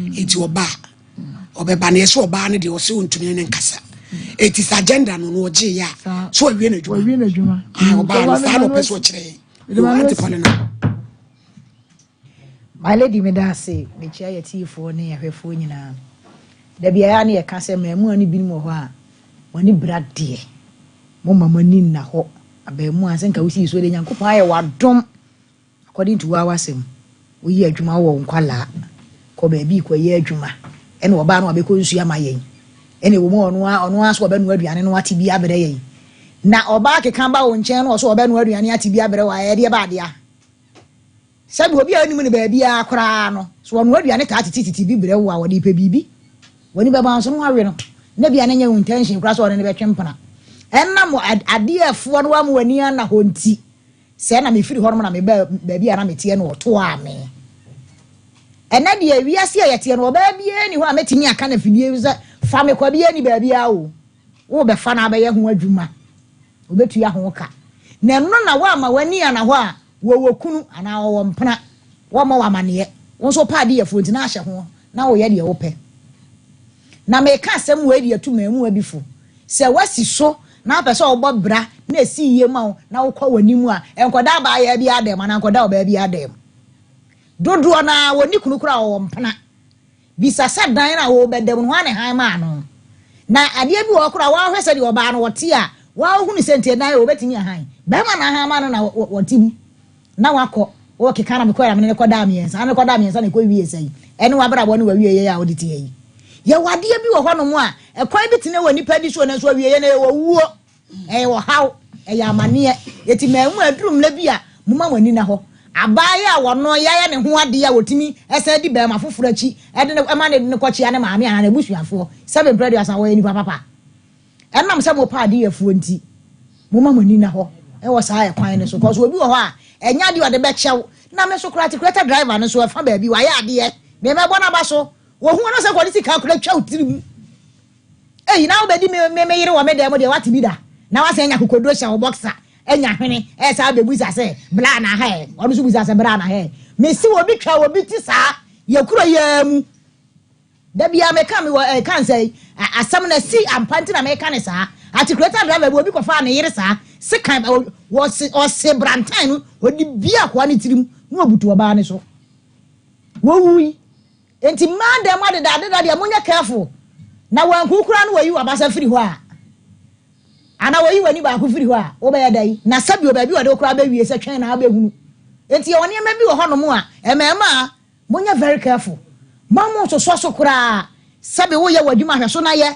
nti ɔba a ɔbɛba no yɛsɛ ɔbaa no deɛ ɔsɛ ɔntumi ne nkasa ɛti sɛ agenda no no ɔgye yɛ a so wawie n'adwuma ɔbaa no saa na ɔpɛ sɛ ɔkyerɛ yɛn ante pɔne no. My lady meda ase, mekyia yɛ tiefoɔ ne yɛhwɛfoɔ nyinaa. Da biara ne yɛka sɛ mmaamua no binom wɔ hɔ a, mo ani bra deɛ, momma mo ani nna hɔ. Abaamua sɛ nka wosii so deɛ Nyankopɔn ayɛ w'adom according to woa w'asɛm. Woyɛ adwuma wowɔ wo nkwalaa, kɔ baabi kɔyɛ adwuma, ɛna ɔbaa no wabɛkɔ nsuo ama yɛn. Ɛna ɛwɔ mu ɔno ara ɔno ara so ɔbɛnoa aduane no ate bi abrɛ yɛn. Na ɔbaa keka ba wo nkyɛn na ɔso ɔbɛnoa aduane ate bi abrɛ wo a, ɛdeɛ ba adea. Sɛbi obi a onim no baabiara koraa no, so ɔnoa aduane taa tete tete bi brɛ wo a, ɔde repɛ biribi. W'ani bɛba nso na wawe no. Na ebia na ɛnyɛ wo intention koraa sɛ ɔne no bɛtwe mpena. Ɛnam adeɛ a ɛfoɔ no wamma w'ani anna hɔ nti, sɛɛ na mefiri hɔnom na mebaa baabi a na meteɛ no ɔtoaa me. Ɛnɛ deɛ wiase a yɛteɛ no, ɔbaa biara nni hɔ a mɛtumi aka no afidie sɛ fa me kɔ biara nni baabiara o. Worebɛfa no abɛyɛ ho adwuma, wobɛtua ho ka. Na ɛno na woamma w'ani anna hɔ a, wɔwɔ kunu anaa wɔwɔ mpena, wɔmmɔ wo amaneɛ. Wo nso wopɛ adeyɛfoɔ nti na ahyɛ ho na woyɛ deɛ wopɛ. Na meka asɛm wei de atu mmaamua bi fo, sɛ woasi so na wopɛ sɛ wobɔ bra na ɛsi yie ma wo na wokɔ w'anim a, nkɔda abaayaa biara dɛm anaa nkɔda ɔbaa biara dɛm. Dodoɔ no ara wɔnni kunu koraa wɔwɔ mpena. Bisa sɛ dan no a worebɛda mu no hwan na hann maa no? Na adeɛ bi wɔ hɔ koraa a woahwɛ sɛdeɛ ɔbaa no ɔte a woahunu sɛ nti ɛdan yi wɔbɛtumi ahan. Barima na ahan ma no na wɔte mu na wakɔ. Wokeka na mekɔɛ na mene no kɔdaa mmiɛnsa. Na ne kɔdaa mmiɛnsa na ɛkɔ wie sɛn? Ɛne w'abrabɔ ne w'awieɛ a wode te ha yi. Yɛwɔ adeɛ bi wɔ hɔnom a ɛkwan bi tene wɔ nipa di soɔ nanso awieɛ no ɛyɛ owuo. Ɛyɛ ɔhaw, ɛyɛ amaneɛ. Enti mmamu aduru mmerɛ bi a, momma mo ani nna hɔ. Abaayewa a wɔno yɛayɛ ne ho adeɛ a ɔtumi san di barima foforɔ akyi de no ma no de no kɔkyea ne maame anaa n'abusuafoɔ sɛbe mprɛ aduasa, ɔyɛ nipa papa. Ɛnam sɛ mopɛ adeyɛfoɔ nti, momma mo ani nna hɔ wɔ saa ɛkwan no so. Cause obi wɔ hɔ a, ɛnyɛ adeɛ a ɔde bɛkyɛ wo. Na me nso koraa, Tikureta driver no nso, ɛfa baabi, wayɛ adeɛ. Me mɛbɔ n'aba so. Wɔhu no sɛ kɔde sika koraa twa wo tirim. Ei na wobɛdi me me me yere wɔ me dan mu deɛ wate bi da na wasan anya akokoduro hyɛ wo boxer anya hwene ɛsan abɛbusa sɛ bra na hɛ ɔno nso busa sɛ bra na hɛ mesi obi twa obi ti saa yɛ kuro yi mu da biara meka me wɔ ɛka nsɛ asɛm na si ampa nti na meka ne saa articulator driver bi obi kɔfaa ne yere saa sekan wɔse ɔse brantan no ɔde bia akoa ne tirim na ɔbutu ɔbaa ne so wɔwui Enti mmaa dan mu adeda adeda deɛ monyɛ careful na wanku koraa no wɔyi wabasa firi hɔ a anaa wɔyi w'ani baako firi hɔ a wobɛyɛ dɛn na sɛbio baabi wɔde wo koraa bɛwie sɛ twɛn na wobɛhunu enti yɛwɔ nneɛma bi wɔ hɔnom a mmɛɛmaa monyɛ very careful ma mo nsosɔ so koraa sɛbi woyɛ w'adwuma hwɛ so na yɛ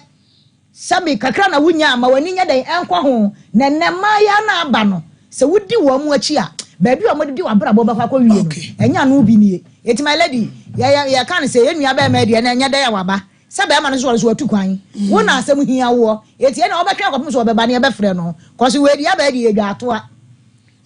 Sɛbe kakra na wunya a, ma w'ani nyɛ dɛn nkɔ ho. Na ɛnnɛ mmayewa no a aba no, sɛ wudi wɔn akyi a, baabi a wɔde w'abrabɔ bɛkɔ akɔwie no, ɛnyɛ ano bi nie. Enti my lady, yɛ, yɛ, yɛka no sɛ yɛn nua barima yi deɛ, ɛnnɛ ɛnyɛ dɛn a waba. Sɛ barima no nso ɔno nso watu kwan. Wo na asɛm hia woɔ. Enti ɛnna wobɛtwɛn akɔpem sɛ ɔbɛba na yɛbɛfrɛ no. Kɔso wei deɛ aba yi deɛ yɛ dwaatoa.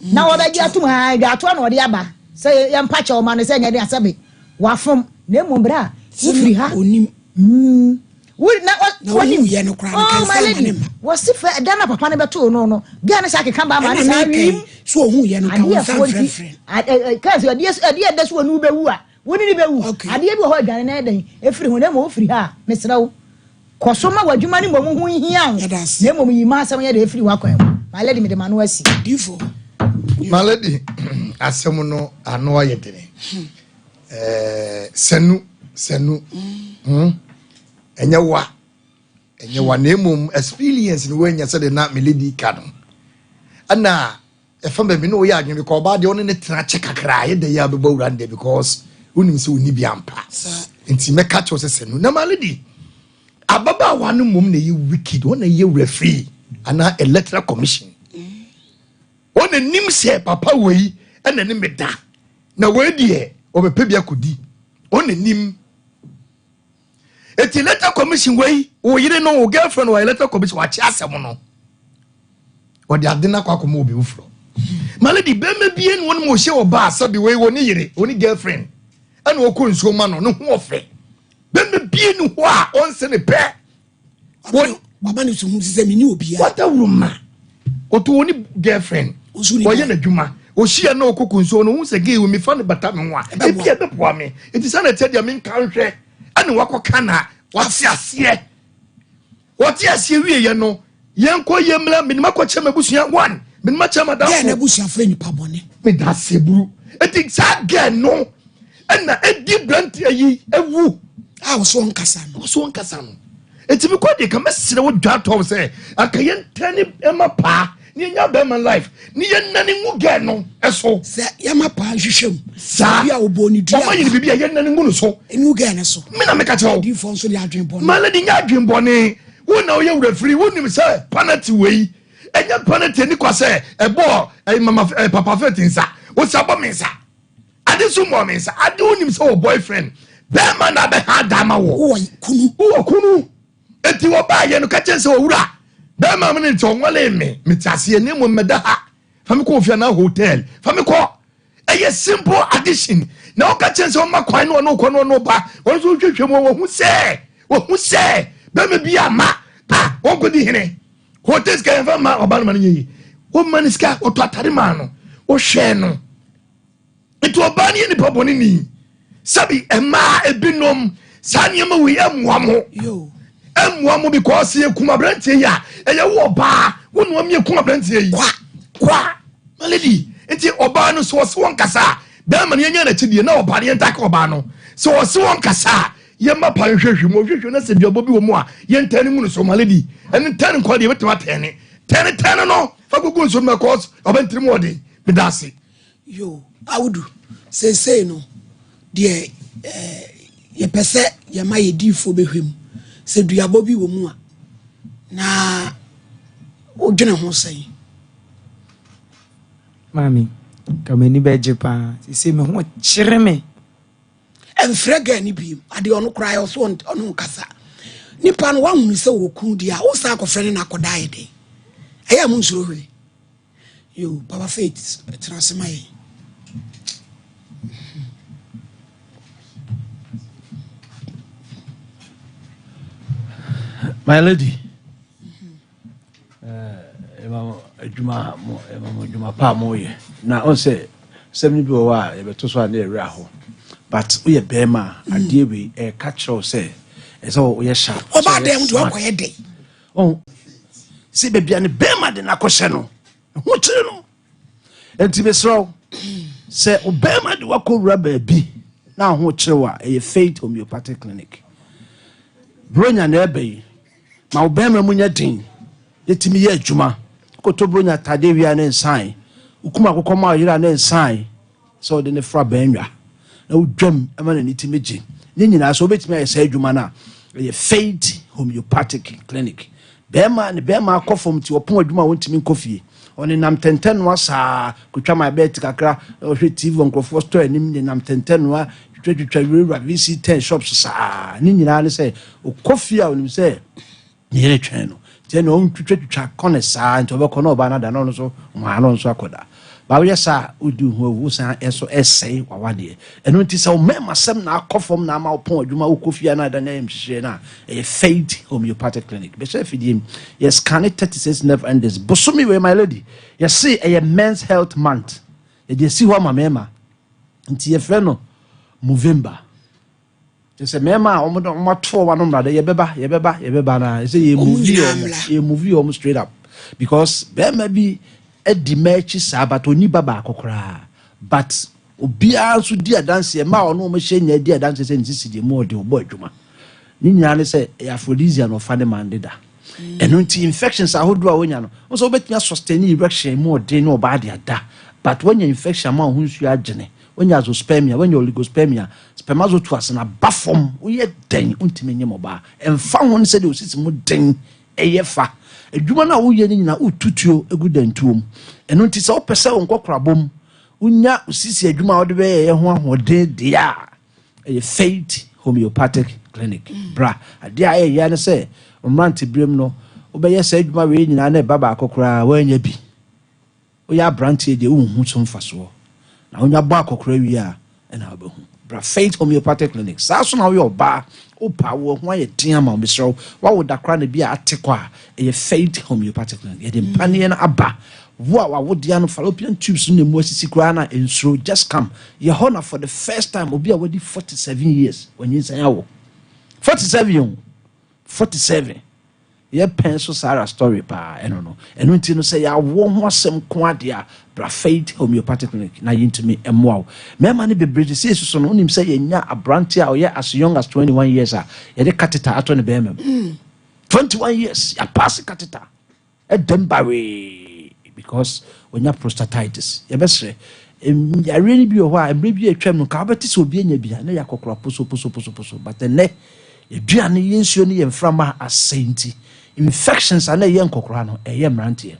Na wɔbɛgye atom haa, dwaatoa na ɔde aba. Sɛ yɛmpa kyɛw ma no sɛ ɛnyɛ den a, sɛbe wafom. Na mmom berɛ a wofiri ha. Onim. Mm. Wo na na wonim yɛ no koraa no oh, my lady wɔsi fɛ ɛda na papa no bɛtoo no no gɛɛ no saa keka ba ma ne saa wim so ohun yɛ no ka wɔn nsa mfrɛmfrɛ kaa sɛ adeɛ adeɛ ɛda so wɔ no wobɛwu a wo ne ne bɛwu adeɛ bi wɔ hɔ adwane na ɛdɛn ɛfiri ho na mmom wofiri ha a mesrɛ wo kɔ so ma w'adwuma no mmom ho nhia wo na mmom yi ma asɛm yɛ de ɛfiri w'akwan mu. My lady mede m'ano asi. Difo. My lady asɛm no ano ayɛ dene. Ɛɛ sanu sanu. Hmm. Ɛnyɛ wa. Ɛnyɛ wa na mmom experience no woanya sɛde na me lady ka no. Ɛna ɛfa baabi na ɔyɛ adwene because ɔbaa deɛ ɔne ne tena kyɛ kakra yɛ dɛ yɛ abɛbɔ wura no deɛ because wonim sɛ ɔni bi ampa. Nti mɛka kyerɛ sɛ sanu na my lady ababaawa no mmom na ɛyɛ wicked wɔn na ɛyɛ referee anaa electoral commission. Wɔn na nim sɛ papa wei ɛna ne me da na wei deɛ ɔbɛpɛ bi akɔdi wɔn na nim. Eti electoral commission wei wo yere no wo girlfriend wɔ electoral commission wakye asɛm no ɔde ade no akɔ akɔma obi foforɔ. My lady bɛrima bie na wɔn mu ɔhyɛ ɔbaa sɛbi wei wɔ ne yere wɔ ne girlfriend ɛna ɔkɔ nsuo ma no ne ho ɔfɛ bɛrima bie ne hɔ a ɔnsɛ ne pɛ. Waba ne so hu sɛ meni obiara. Wadawuro ma ɔtɔ wɔ ne girlfriend ɔyɛ n'adwuma ɔhyia na ɔkɔ nsuo no ohun sɛ gay wɔ mefa ne bata me ho a ebi ɛbɛboa me eti sɛ na ɛkyɛ deɛ menka nhwɛ ɛna wakɔka na wate aseɛ wɔte aseɛ wieɛ no yɛnkɔ yɛ mmla menim akɔkyɛ m'abusua one menim akyɛ madamfo gɛɛ n'abusuafo yɛ nipa bɔne meda ase buru eti saa gɛɛ no ɛna edi branti ayi ewu a wɔso ɔnkasa no wɔso ɔnkasa no eti mi kɔ de ka mɛsrɛ wo dwa tɔm sɛ anka yɛn tɛn ne ɛma paa ne yɛn nya bɛrima life ne yɛn nane ngu gɛɛ no ɛso sɛ yɛma paa nhwehwɛ mu saa bi a wɔbɔ ne dua wɔn ayi ne biribi a yɛn nane ngu no so ngu gɛɛ no so mi na meka kyerɛ wo adiifoɔ nso de adwen bɔne maa lady nya adwen bɔne wo na woyɛ wura firi wonim sɛ panati wei ɛnyɛ panati ani kwa sɛ ɛbɔɔ ɛyi mama ɛɛ papa fɛti nsa wosi abɔ mi nsa. Ade so mmɔ me nsa. Ade wonim sɛ wɔ boyfriend bɛrima na abɛha da ma wɔ. Wowɔ kunu. Wowɔ kunu. Enti wɔbaayɛ no ka kyɛn sɛ owura bɛrima me ne nti ɔnwale me mete aseɛ ne mmom mɛda ha fa me kɔ ofie anaa hotel fa me kɔ. Ɛyɛ simple addition na woka kyɛn sɛ ɔma kwan ne ɔno kɔ ne ɔno ba ɔno nso wohwehwɛ mu wɔhu sɛ wɔhu sɛ bɛrima bi ama a wɔnkɔdi hene. Hotel sika yɛmfa ma ɔba no ma no nyɛ yi. Wɔma no sika wɔtɔ atare maa no wɔhwɛɛ no. Nti ɔbaa no yɛ nipa bɔne ni. Sɛbi mmaa ebinom saa nneɛma wei ɛmmoa mo. Ɛmmoa mo because yɛkum aberanteɛ yi a ɛyɛ wo ɔbaa wo na ɔmi ekum aberanteɛ yi. Kwa. Kwa. My lady. Nti ɔbaa no so ɔse wɔn kasa a bɛrima no yɛnyɛ n'akyi deɛ na ɔbaa no yɛntake ɔbaa no. Sɛ ɔse wɔn kasa a yɛmma pa nhwehwɛ mu ɔhwehwɛ na sɛ duabɔ bi wɔ mu a yɛntɛn no ngu no so. My lady. Ɛne tɛn nkwa deɛ yɛbɛtumi atɛne. Tɛne tɛne no fa gugu nsuo no mu ɛkɔs ɔbɛntiri mu ɔden. Meda ase. Yo, Audu, seesei no deɛ eh, yɛpɛ sɛ yɛma yɛ diifoɔ bɛhwɛ mu sɛ duabɔ bi wɔ mu a, na wodwene ho sɛn? Maame, ka m'ani bɛgye paa. Seesei me ho kyere me. Ɛmfrɛ girl no biem. Adeɛ ɔno koraa ɔso ɔno nkasa. Nipa no wahunu sɛ wɔ kunu deɛ a, wosan akɔfrɛ no na akɔda ayɛ dɛn? Ɛyɛ a mo nsuro hwee. Yo, Papa Faith, tena ase ma yɛn. My lady, adwuma mo adwuma pa a moyɛ na ɔn sɛ sɛm no bi wɔ hɔ a yɛbɛto so a ne yɛwerɛ aho, but woyɛ bɛrima a adeɛ wei ɛka kyerɛ wo sɛ ɛsɛ woyɛ sharp. Ɔbaa dɛm de wakɔyɛ dɛn? Ɔn sɛ baabi a ne bɛrima de no akɔhyɛ no ho kyerɛ no. Enti mesrɛ wo sɛ wo bɛrima de wakɔwura baabi na ho kyerɛ wo a, ɛyɛ Faith Homeopathic Clinic. Bronya na ɛba yi, ma wo bɛrima mu nyɛ den yɛtumi yɛ adwuma. Wokɔtɔ bronya atadeɛ wie a ne nsan, wokum akokɔ ma ɔyere a ne nsan, sɛ wode ne fra bɛnwa na wodwam ma n'ani tumi gye ne nyinaa. Sɛ wobɛtumi ayɛ saa adwuma no a, ɛyɛ Faith Homeopathic Clinic. Bɛrima ne bɛrima akɔ fam nti ɔpɔn adwuma a wɔntumi nkɔ fie, ɔnenam tɛntɛnoa saa kotwa my bet kakra, ɔhwɛ TV wɔ nkurɔfoɔ store anim, nenam tɛntɛnoa twitwatwitwa wurawura VC10 shops saa. Ne nyinaa ne sɛ ɔkɔ fie a ɔnim sɛ ne yere twɛn no, nti ɛna ɔntwitwatwitwa kɔne saa nti ɔbɛkɔ na ɔbaa no ada na ɔno nso nwaa no nso akɔda. Ba woyɛ saa a wodi wo ho awu, wosan ɛso ɛsɛe w'awadeɛ. Ɛno nti sɛ wo mmarima sɛm na akɔ fam na ama wopɔn adwuma wokɔ fie a na ada ne ayɛ nhyehyɛeɛ no a, ɛyɛ Faith Homeopathic Clinic. Bɛhyɛ afidie mu yɛ scanne 36 nerve endings bosome wei. My lady, yɛse ɛyɛ men's health month, yɛde asi hɔ ama mmarima nti yɛfrɛ no Movember. Kyerɛ sɛ mmarima a wɔn wɔn ato wɔn ano mmara yɛbɛba yɛbɛba yɛbɛba na ɛsɛ yɛ movie wɔn, yɛ movie wɔn straight up because barima bi adi mmaa akyi saa but oni ba baako koraa, but obiara nso di adanseɛ, mmaa a ɔno wɔn hyɛ nyinaa di adanseɛ sɛ ne sisi deɛ mu ɔde ɔbɔ adwuma. Ne nyinaa ne sɛ ɛyɛ aphrodisia na ɔfa ne man deda. Ɛno nti infections ahodoɔ a wonya no wɔn sɛ wobɛtumi asustain erection mu ɔden ne ɔbaa de ada, but woanya infection ama wo ho nsuo agyene, woanya azoospermia, woanya oligospermia, spermatozoa na ba fam, woyɛ dɛn wontumi nye mɔbaa. Ɛmfa ho ne sɛdeɛ osisi mu den ɛyɛ fa adwuma no a woyɛ no nyinaa, wotutuo egu dantuo mu. Ɛno nti sɛ wopɛ sɛ wo nkɔkorabɔ mu wonya osisi adwuma a wode bɛyɛ ho ahoɔden deɛ a, ɛyɛ Faith Homeopathic Clinic. Bra. Adeɛ a ɛyɛ ya ne sɛ mmerante berɛm no wobɛyɛ saa adwuma wei nyinaa na ɛba baako koraa woanya bi. Woyɛ aberanteɛ deɛ wonhu so mfasoɔ, na wonya bɔ akɔkora wie a ɛna wobɛhu. Bra Faith Homeopathic Clinic. Saa so na woyɛ ɔbaa wopa wo ho ayɛ den ama wo, mesrɛ wo woawo da koraa na bi a ate kɔ a, ɛyɛ Faith Homeopathic Clinic. Yɛde mpaneɛ no aba. Wo a wawodeɛ no fallopian tubes no na emu asisi koraa na nsuro, just come. Yɛ hɔ na for the first time obi a wadi 47 years wanyinsɛn awo 47 o, 47 yɛ pɛn so Sarah story paa ɛno no. Ɛno nti no sɛ yɛawo ho asɛm ko adeɛ a, bra Faith Homeopathic Clinic na yɛntumi mmoa wo. Mmarima no bebree te sɛ esusu no, wonim sɛ yɛnya aberante a ɔyɛ as young as 21 years a yɛde catheter ato ne bɛrima mu. 21 years yɛapaase catheter ɛdɛm bawee because onya prostatitis. Yɛbɛsrɛ, yareɛ no bi wɔ hɔ a mmerɛ bi a atwam no nka wobɛte sɛ obi anya bi a na yɛ akɔkora posoposoposoposo, but ɛnɛ yɛduane, yɛ nsuo ne yɛ mframa asɛe nti infections a na ɛyɛ nkɔkora no ɛyɛ mmeranteɛ.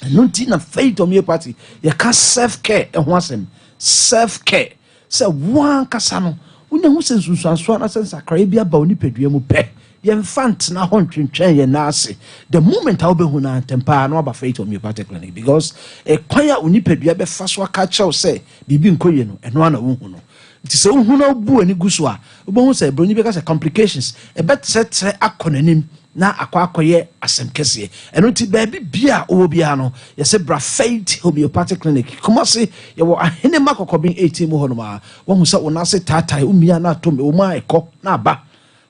Ɛno nti na Faith Homeopathy yɛka self care ɛho asɛm, self care. Sɛ wo ankasa no, wonya hu sɛ nsunsuansoɔ anaasɛ nsakraeɛ bi aba wo nipadua mu pɛ, yɛmfa ntena hɔ ntwentwɛn yɛn nan ase. The moment a wobɛhu no ara, ntɛm pa ara na woaba Faith Homeopathic Clinic because ɛkwan a wo nipadua bɛfa so aka akyerɛ wo sɛ biribi nkɔ yie no, ɛno ara na wohu no. Nti sɛ wohu na wobu w'ani gu so a, wobɛhu sɛ buroni bɛka sɛ complications, ɛbɛtrɛtrɛ akɔ n'anim na akɔ akɔyɛ asɛm kɛseɛ. Ɛno nti baabi bia a wowɔ biara no, yɛsɛ bra Faith Homeopathic Clinic. Kumasi, yɛwɔ Ahenema Kɔkɔben 18 mu hɔnom a, woahu sɛ wo nan ase taatae, womia na atom, ɛwɔ mu a ɛkɔ na aba.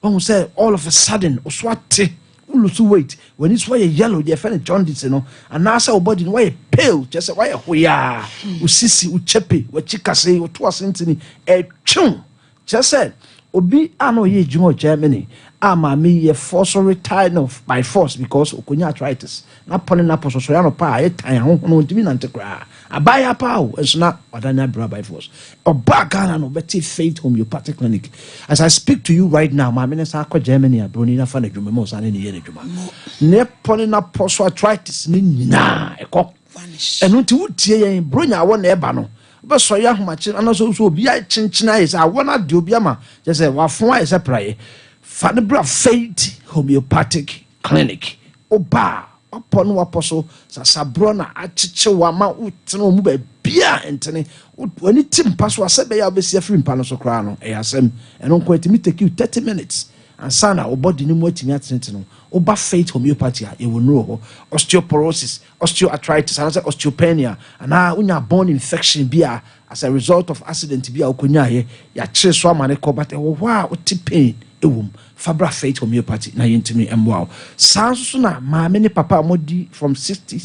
Woahu sɛ all of a sudden, wo so ate, wo lose weight, w'ani so ayɛ yellow, deɛ yɛfrɛ no jaundice no, anaasɛ wo body no woayɛ pale, kyerɛ sɛ woayɛ hoyaa, wo sisi, wo kyɛpe, w'akyi kasee, wo to ase ntini, ɛtwe wo. Kyerɛ sɛ, obi a na ɔyɛ adwuma wɔ Germany a maame yi yɛ force retire no by force because okonya arthritis. N'apɔ ne n'apɔ so sɔre anɔpa a ayɛ tan ahohono ontumi nante koraa. Abaayewa paa o, nso na wadane aberewa by force. Ɔbaa Ghana no ɔbɛtee Faith Homeopathic Clinic. As I speak to you right now, maame no san akɔ Germany a broni no afa no adwuma mu a ɔsan ne no yɛ n'adwuma. Ne pɔ ne n'apɔ so arthritis no nyinaa ɛkɔ. Ɛno nti wotie yɛn, Bronya awɔ na ɛba no, Wobɛsɔre ahomakye anaasɛ nso obi akyenkyene ayɛ sɛ awɔ no ade obi ama kyerɛ sɛ wafo ayɛ sɛ praeɛ. Fa no bra Faith Homeopathic Clinic. Woba a, wapɔ ne wapɔ so sasaborɔ na akyekye wo ama wotene wo mu baabiara ntene. W'ani te mpa so a, sɛ ɛbɛyɛ a wobɛsi afiri mpa no so koraa no, ɛyɛ asɛm. Ɛno nko ɛtumi take you 30 minutes ansa na wo body no mu atumi atenetene wo. Woba Faith Homeopathy a, yɛwɔ nnuro wɔ hɔ. Osteoporosis, osteoarthritis anaasɛ osteopenia, anaa wonya bone infection bi a as a result of accident bi a wokɔnyaeɛ, yɛakyere so ama no kɔ but ɛwɔ hɔ a wote pain wɔ mu, fa bra Faith Homeopathy na yɛntumi mmoa wo. Saa nso so na maame ne papa a wɔadi from 60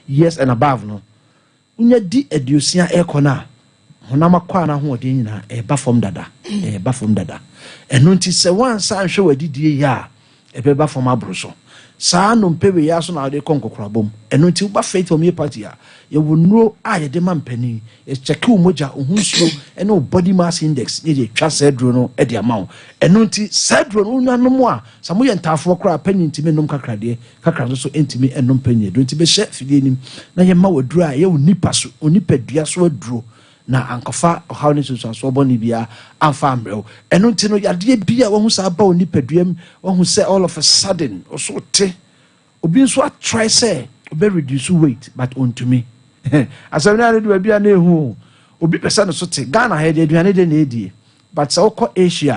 years and above no, Wonya di aduosia rekɔ no a, honam akwaa no ahoɔden nyinaa ɛreba fam dada, ɛreba fam dada. Ɛno nti sɛ woansa anhwɛ w'adidie yie a, ɛbɛba fam aboro so. Saa nnompe wei ara so na wode kɔ nkɔkorabɔ mu. Ɛno nti woba Faith Homeopathy a, yɛwɔ nnuro a yɛde ma mpanin. Yɛkyɛke wo mogya, wo ho nsuo ne wo body mass index ne yɛde atwa saa aduro no de ama wo. Ɛno nti saa aduro no wonya nom a, sɛ moyɛ ntaafoɔ koraa a, panyin ntumi nnom kakra deɛ, Kakra nso so ntumi nnom panyin aduro nti bɛhyɛ fidie no mu na yɛma wo aduro a ɛyɛ wo nipa so, wo nipadua so aduro na ankɔfa ɔhaw ne nsunsuansoɔ bɔne biara amfa ammrɛ wo. Ɛno nti no yadeɛ bi a wahu sɛ aba wo nipadua mu, wahu sɛ all of a sudden wo so te. Obi nso atry sɛ ɔbɛ reduce weight but ɔntumi. Asɛm no ano de baabi a na ɛhu o. Obi pɛ sɛ ne so te. Ghana ha yɛde aduane de na ɛdie. But sɛ wokɔ Asia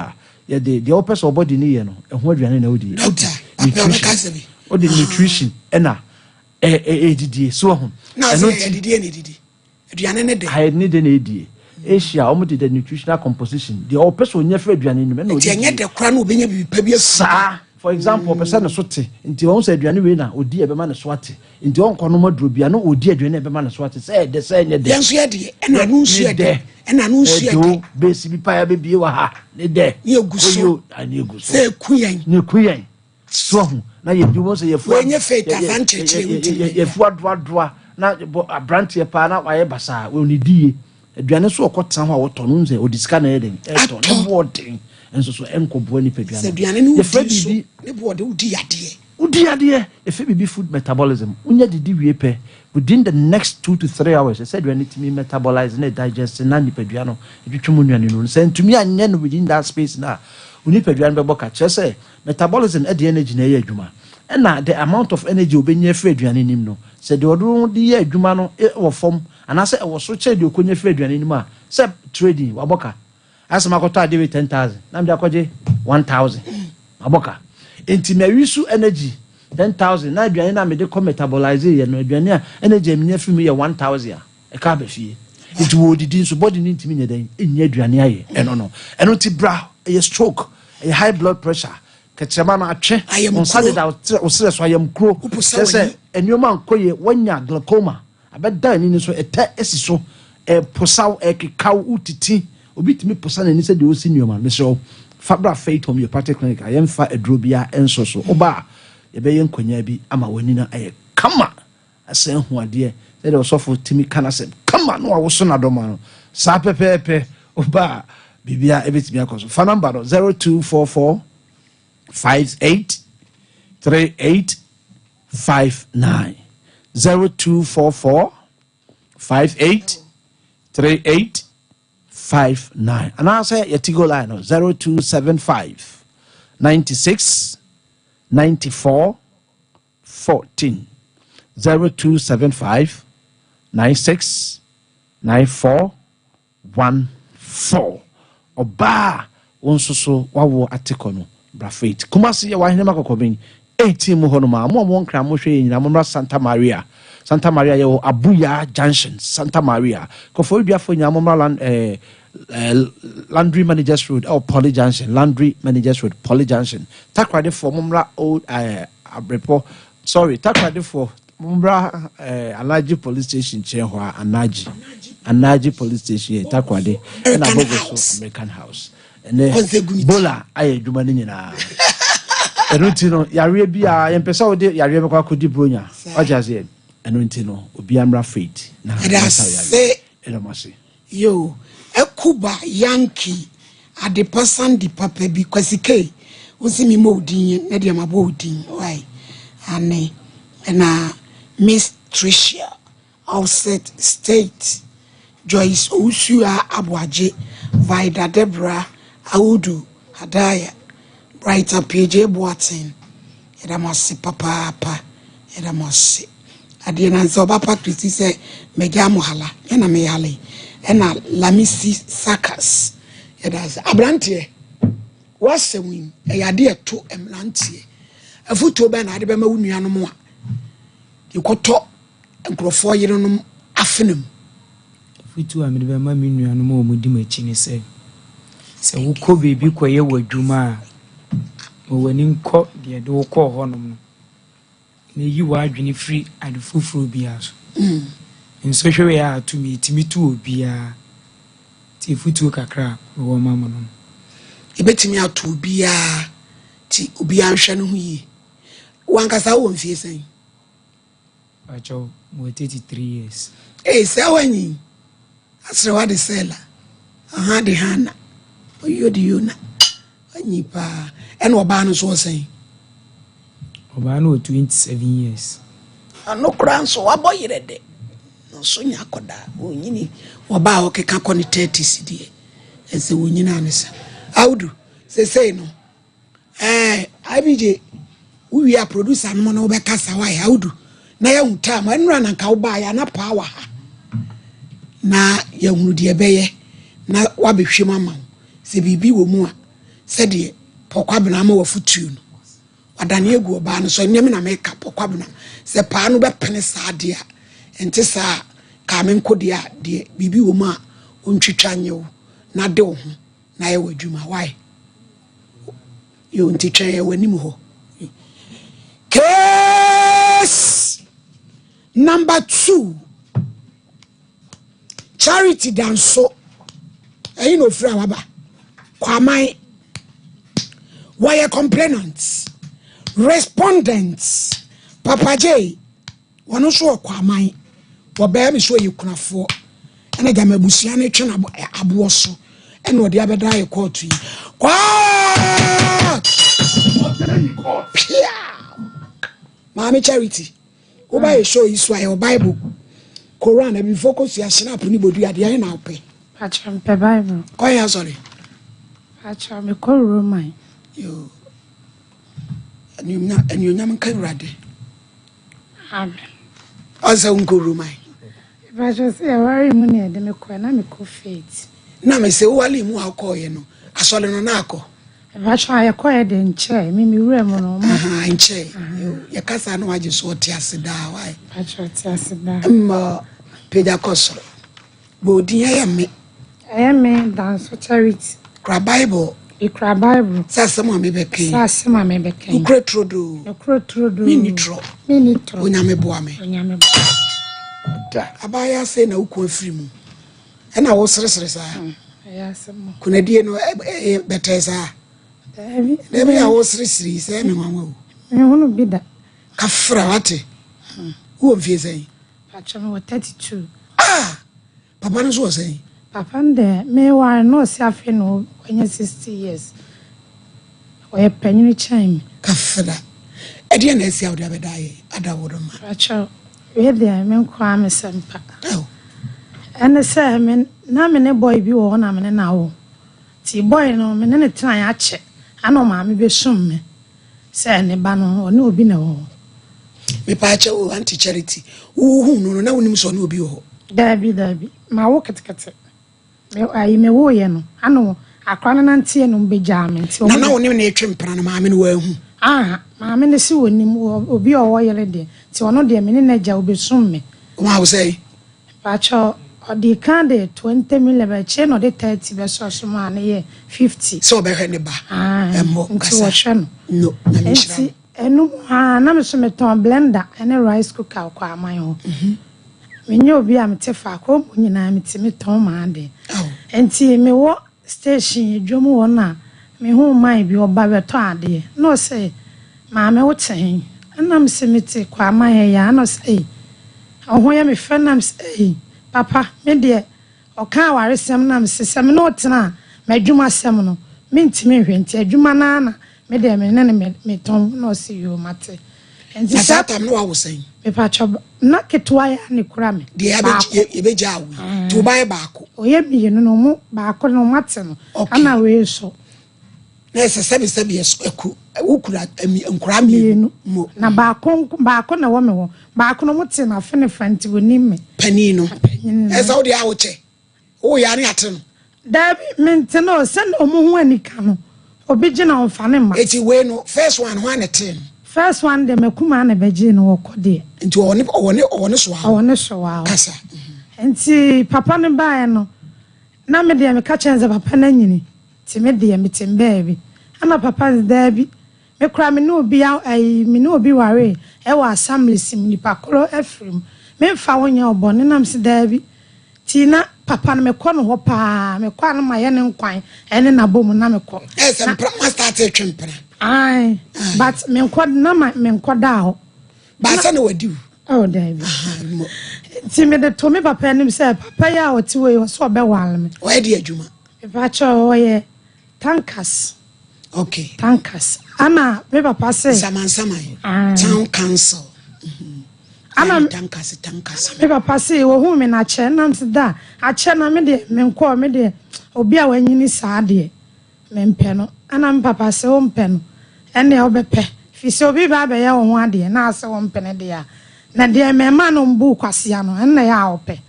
a, yɛde deɛ wopɛ sɛ ɔbɔde no yɛ no, ɛho aduane na wodi. Doctor, Wodi apɛ ɔbɛka asɛm bi. Wode nutrition ɛna ɛdidie. So wahu? Na ɔsɛ Ɛno yɛ nti adidie na ɛdidi. Aduane ne dɛ. Ayɛ ne dɛ na ɛdie. Asia, wɔn de the nutritional composition, deɛ ɔpɛ sɛ ɔnya firi aduane no mu ɛna Nti ɔde ɛnyɛ die. dɛ koraa na ɔbɛnya biribi pa bi afiri mu. Saa. For example, ɔpɛ sɛ ne so te, nti wahu sɛ aduane wei na ɔdi a ɛbɛma ne so ate. Nti ɔnkɔ nom aduro bia na ɔdi aduane a ɛbɛma ne so ate sɛ ɛdɛ sɛ ɛnyɛ dɛ. Yɛn nso yɛ deɛ ɛna ano nsuo ɛdɛ ɛna ano nsuo ɛdɛ. Ɛdɛ o besi bi paa bɛbie wɔ ha ne dɛ. Ne egu so Oyo ne egu so. Sɛ eku yɛn. Ne eku yɛn so ahu na yɛ di wɔn sɛ yɛfu. Wɔnyɛ fɛ tafa nkyerɛkyerɛ ntumi. Yɛfu adoadoa na bɔ aberanteɛ paa na wayɛ basaa wɔn ne di yie. Aduane nso ɔkɔ tena hɔ a wɔtɔ no sɛ ɔde sika na ɛyɛ den ɛtɔ ne boɔ den nso so ɛnkɔboa nipadua no. Sɛ aduane no wodi so ne boɔ de wodi yadeɛ. Wodi adeɛ, yɛfrɛ biribi food metabolism, wonya didi wie pɛ, within the next 2 to 3 hours, ɛsɛ aduane no tumi metabolise na ɛdigest na nipadua no ɛtwitwi mu nnuane nnuro no. Sɛ antumi anyɛ no within that space no a, wo nipadua no bɛbɔ ka. Kyerɛ sɛ, metabolism de energy na ɛyɛ adwuma. Ɛna the amount of energy a ɔbɛnya afiri aduane no mu no, sɛ deɛ ɔde de yɛ adwuma no wɔ fam anaasɛ ɛwɔ soro kyɛn deɛ ɔkɔnya firi aduane no mu a, sɛ trading, wabɔ ka. Ayɛ sɛ makɔtɔ adeɛ wei 10,000 na mede akɔgye 1000, mabɔ ka. Nti mawi so energy 10,000 na aduane no a mede kɔ metabolize yɛ no, aduane a energy a menya firi mu yɛ 1000 a, ɛka aba fie. Nti wɔredidi nso body no ntumi nyɛ dɛn nnya aduane ayɛ ɛno no. Ɛno nti bra, ɛyɛ stroke, ɛyɛ high blood pressure, kɛkyerɛma no atwe, wo nsa deda wo serɛ so, ayamkuro, kyerɛ sɛ nneɛma nkɔ yie, woanya glaucoma. Abɛda ani no so, ɛtɛ si so, ɛreposaw, ɛrekekaw, wotiti. Obi tumi posa n'ani sɛ deɛ ɔresi nneɛma no. Mesrɛ wo, fa bra Faith Homeopathic Clinic a yɛmfa aduro biara nsɔ so. Woba a, yɛbɛyɛ nkwanyaa bi ama w'ani no ayɛ kama, asan ahu adeɛ sɛdeɛ ɔsɔfo tumi ka n'asɛm kama na wawoso n'adɔma no. Saa pɛpɛɛpɛ, woba a, biribiara ɛbɛtumi akɔ so. Fa namba no, 0244 58 38 59 0244 58 38. 59. Anaasɛ yɛ Tigo line no 0275 96 94 14. 0275 96 94 14. Ɔbaa a wo nso so wawo atekɔ no, bra Faith. Kumasi yɛ wɔ Ahenema Kɔkɔben 18 mu hɔ nom a mo a mo nkran mohwɛ yɛ nyinaa, mommra Santa Maria. Santa Maria yɛwɔ Abuya Junction, Santa Maria. Kɔfɔriduafoɔ nyinaa mommra land, Landry Managers Road ɛwɔ Poly Junction, Landry Managers Road, Poly Junction. Takoradefoɔ mommra Old Abrepɔ, sorry, Takoradefoɔ mommra Anaji Police Station nkyɛn hɔ a, Anaji Police Station yɛ Takoradi, ɛna American Abogo so House. American House. Ɛnɛ Kɔnsɛguniti. Bola ayɛ adwuma no nyinaa. Ɛno nti no, yareɛ bi a yɛmpɛ sɛ wode yareɛ bɛkɔ akɔdi bronya, wagye aseɛ. Ɛno nti no, obiara mmra Faith na Ɛda yɛnsa wo yareɛ. ase. Ɛda mo ase. Yo, Ekuba Yankee, Adepa Sandy papa bi, Kwasi K, wosi mi mo din na deɛ mabɔ wo din, why? Ane, ɛna Miss Tricia, Offset State, Joyce Owusua Aboagye, Vida Deborah, Audu Hadaya, Bright Appiagyei Boateng, yɛda mo ase papaapa, yɛda mo ase. Adeɛ na nsɛ ɔba pa Kristi sɛ mɛgya mo hala, yɛna meyɛ hala yi. Ɛna Lamisi Sakas, yɛda ase. Aberanteɛ, w'asɛm yi, ɛyɛ adeɛ ɛto mmeranteɛ. Afotuo bɛn na ade bɛma wo nuanom a yɛkɔtɔ nkurɔfoɔ yerenom afena mu? Afotuo a mede bɛma me nuanom a wɔdi m'akyi ne sɛ, sɛ wokɔ baabi kɔyɛ w'adwuma a, ma w'ani nkɔ deɛ de wokɔɔ hɔnom no, na yi w'adwene firi ade foforɔ biara so. Nsɔhwɛ wei a ato me, ɛtumi to obiara, nti afotuo kakra a mewɔ ma mo no. Ɛbɛtumi ato obiara, nti obiara nhwɛ no ho yie. Wankasa wowɔ mfie sɛn? Pakyɛw, mewɔ 33 years. Ee, sɛ wanyi asrɛ wade sɛla aha de hana ɔyɛ de yona wanyi paa. Ɛna ɔbaa no nso wɔ sɛn? Ɔbaa no wɔ 27 years. Ɔno koraa nso wabɔ yerɛ dɛ na ɔso nya akɔdaa ɔnyini. Ɔbaa a ɔkeka kɔ ne 30s deɛ, ɛsɛ wɔnyina ne sa. Audu, sesei no IBJ wowie a, producer no mu no wobɛkasa wae. Audu, na yɛhu time ɛnora na nka wobaeɛ ana paa wɔ ha na yɛhunu deɛ ɛbɛyɛ na woabɛhwɛ mu ama wo sɛ biribi wɔ mu a, sɛdeɛ Pɔkwabena ama wafotuo no wadane agu ɔbaa no so. Ɛnneɛma na meka Pɔkwabena sɛ paa no bɛpene saa deɛ a ɛnte saa a kaa me nko deɛ a, deɛ biribi wɔ mu a ɔntwitwa nyɛ wo na de wo ho na yɛ wɔ adwuma wae yo. Nti twɛn yɛ w'anim hɔ. Case number 2, Charity Danso, ɛyi na ofiri a waba Kwaman, wɔyɛ complainant. Respondent Papa J, wɔn nso wɔ Kwaman, wɔbɛɛ mi so yɛ kunafoɔ, ɛna gyama abusua no twɛ no aboɔ so ɛna ɔde abɛda ayɛ kɔɔto yi kwaa pia. Maame Charity, woba yɛ show yi so a, yɛwɔ Bible, Koran, abibifo kosua, hyerap ne bodu adeɛ ayɛ na wopɛ. Pakyɛ, mpɛ Bible. Kɔyɛ asɔre? Pakyɛ, mekɔ Roman. Yo, anuonyam, anuonyam nka Awurade. Amen. Ɔsɛ wonkɔ Roman? Pakyɛ, sɛ yɛware mu na yɛde me kɔ na mekɔ Faith. Na me sɛ wowale mu a wokɔɔyɛ no, asɔre no na akɔ? Pakyɛ, a yɛkɔɛ de nkyɛɛ me wura mu no. Aha, nkyɛe yɛkasa na wagye so. Ɔte ase daa wae. Pakyɛ, ɔte ase daa. Mma pagya kɔ soro bɔ odin, ɛyɛ me. Ɛyɛ me Danso Charity. Kura Bible. Ekura Bible. Sɛ asɛm a mebɛka yi. Sɛ asɛm a mebɛka yi. Nokorɛ turodoo. Nokorɛ turodoo. Menni torɔ. Menni torɔ. Onyame boa me. Onyame boa. Da. Abaayɛ asɛe na woko afiri mu ɛna woseresere saa. Ɛyɛ asɛm o. Kunadie no ɛyɛ bɛtɛɛ saa. Daabi. Daabi a woseresere yi sɛ ɛme nwanwa o. Mehunu bi da. Kafra wate. Wowɔ mfie sɛn? Pakyɛ, mewɔ 32. Ah, papa no nso wɔ sɛn? Papa no deɛ, meware no ɔsi afei na wanya 60 years. Ɔyɛ panyini kyɛn me. Kafra, ɛdeɛ na asi a wode abɛda ayɛ ada wo no ma? Pakyɛ, wei deɛ me nko ara me sɛ mpa. Aw. Ɛne sɛ me na me ne boy bi wɔ hɔ na me ne no awo. Nti boy no me ne no tenaeɛ akyɛ ana ɔmaame bɛsum me sɛ ne ba no ɔne obi na ɛwɔ hɔ. Mepaakyɛw o Auntie Charity, wo hu no no na wonim sɛ ɔne obi wɔ hɔ? Daabi daabi, mawo ketekete. Me ayi me woeɛ no ano akora no nanteɛ na ɔmo bɛgyaa me nti Na ɔmo na de. wo ne no retwe mpena no maame no wanhu? Aha, maame no se ɔnim obi a ɔwɔ yere deɛ nti ɔno deɛ me ne no agya ɔbɛsum me. Ɔmaa wo sɛn? Mpakyɛw, ɔdii kan de 20 million but akyire na ɔde 30 bɛsɔɔ so maa no yɛɛ 50. Sɛ ɔbɛhwɛ ne ba Ae, mmɔ nti kasa. wɔhwɛ no. No, Nyame nhyira Nti no. ɛno mu aa na me nso metɔn blender ne rice cooker wɔ Kwaman hɔ. Menyɛ obi a mete faako, ɔmo nyinaa metumi tɔn m'ade. Nti mewɔ station dwom hɔ na mehuu man bi ɔba bɛtɔ adeɛ na ɔse maame wote he? Ɛna mese mete Kwaman ha yi a, ɛna ɔse ei wo ho yɛ me fɛ na mese ei papa me deɛ Ɔkaa awaresɛm na mese sɛ me ne wo tena a m'adwumasɛm no mentumi nhwɛ nti adwuma no ara na me deɛ me ne no metɔn na ɔse yoo mate nti Na saa sɛ tam no wawo sɛn? Mepakyɛ na ketewa yi ara na ekura me Deɛ baako. yɛbɛgyaa wo yi nti wo ba yɛ baako? Ɔyɛ mmienu no ɔmo baako no ɔmo ate no ɛna wei nso. Na ɛsɛ sɛbi sɛbi ɛku wokura nkura mmienu mo. Na baako baako na ɛwɔ me hɔ baako no ɔmo te no afe ne fa nti onim me. Panin no ɛsɛ wo deɛ a wokyɛ woyɛ ane ate no. Daabi mente no sɛnea ɔmo ho anika no obi gye na ɔnfa ne mma. Eti wei no first one hwan na ɛtee no. First one deɛ makumaa na ɛbɛgyee no ɔkɔ deɛ. Nti ɔwɔ ne ɔwɔ ne ɔwɔ ne so awo. Ɔwɔ ne so awo. Kasa. Nti papa no baeɛ no na me deɛ meka kyerɛ no sɛ papa no anyini. Nti me deɛ mete me baabi. Ɛna papa no se daabi, me koraa me ne obi ayi me ne obi waree ɛwɔ assemblies mu nipa koro afiri mu, me nfa wo nyɛ wo bɔne na me se daabi. Nti na papa no mekɔ no hɔ paa, mekɔ a na mayɛ ne nkwan ɛne n'abɔmu na mekɔ. Ɛyɛ sɛ mpena ma start retwe mpena. Ae, but menkɔ na ma menkɔ daa hɔ. Baasa na wadi wo. Oh daabi. Nti mede to me papa anim sɛ papa yi a ɔte hɔ yi ɔsɛ ɔbɛware me. Ɔyɛ de adwuma. Mepakyɛw ɔyɛ tankers. Okay. Tankers. Ana me papa se. Nsamansaman. Town council. Ana tankers tankers. Me papa se ohun me na kyɛ nam se da akyɛ na me deɛ me nkɔ me deɛ obi a wanyini saa deɛ me mpɛ no. Ana me papa se wo mpɛ no ɛnneɛ wobɛpɛ fi sɛ obi ba abɛyɛ wo ho adeɛ na ase wo mpɛ no deɛ a na deɛ mɛma no mbu kwasea no ɛnna yɛ a wopɛ.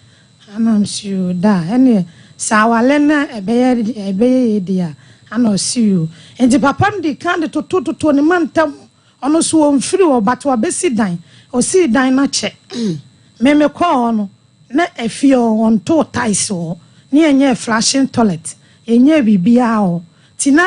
Ana mese yoo da a ɛneɛ sɛ awale no ɛbɛyɛ ɛbɛyɛ yie deɛ a ana ɔse yoo nti papa no dikan de toto totoo ne mantam ɔno nso ɔmfiri hɔ but wabɛsi dan ɔsii dan no akyɛ me mekɔɔ hɔ no na afie hɔ wɔntoo tiles wɔ hɔ ne yɛnyɛɛ flashing toilet yɛnyɛɛ biribiara wɔ hɔ nti na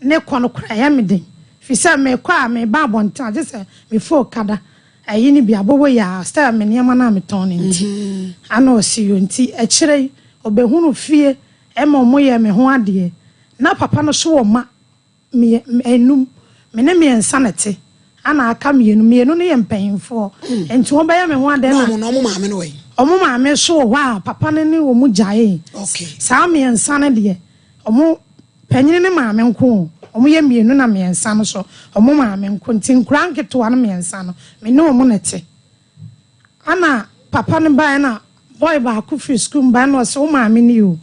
ne kɔ no koraa ɛyɛ me den firi sɛ mekɔ a meba abɔnten a gye sɛ mefa okada Ayi no bi abobo yaa sɛ me nneɛma no a metɔn no nti. Ana ɔse yoo nti akyire yi ɔbɛhunu fie ma ɔmo yɛɛ me ho adeɛ. Na papa no so wɔ mma nnum, me ne mmiɛnsa na ɛte ana aka mmienu, mmienu no yɛ mpanyinfoɔ nti wɔn bɛyɛ me ho adeɛ na. Na ɔmo maame no wɔ he? Ɔmo maame nso wɔ hɔ a papa no ne ɔmo gyaee. Saa mmiɛnsa no deɛ ɔmo Panyin ne maame nko o, wɔyɛ mmienu na mmiɛnsa no nso, wɔn maame nko. Nti nkwadaa nketewa no mmiɛnsa no, me ne wɔn na ɛte. Ɛna papa no baeɛ na boy baako firi sukuu mu baeɛ na ɔse wo maame ni o.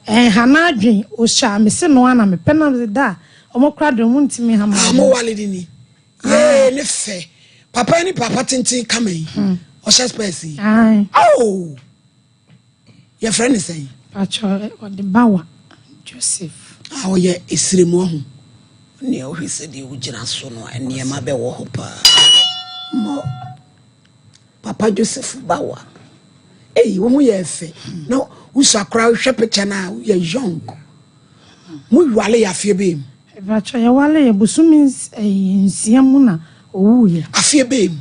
Ɛnha n'adwen, ɔhyia me se no ara na mepɛ na mese da a, wɔn koraa deɛ wɔn ntumi nha Ah, m'adwen. mo wale de ni. Yee, ne fɛ. Papa ni papa tenten kama yi. Ɔhyɛ spɛs yi. Ae. Oh! Yɛfrɛ ne sɛn? Pakyɛ ɔde Bawa Joseph. A ɔyɛ esire mu ɔho. Nea wohwɛ sɛdeɛ wogyina so no nneɛma bɛwɔ hɔ paa. Mɔ Papa Joseph Bawa. Ei, wo ho yɛ fɛ. Na wosua koraa wohwɛ picture no a woyɛ young. Mo wale yɛ afeɛ bɛɛ mu. Pakyɛ yɛwale yɛ bosome nsia mu na owuiɛ. Afeɛ bɛɛ mu.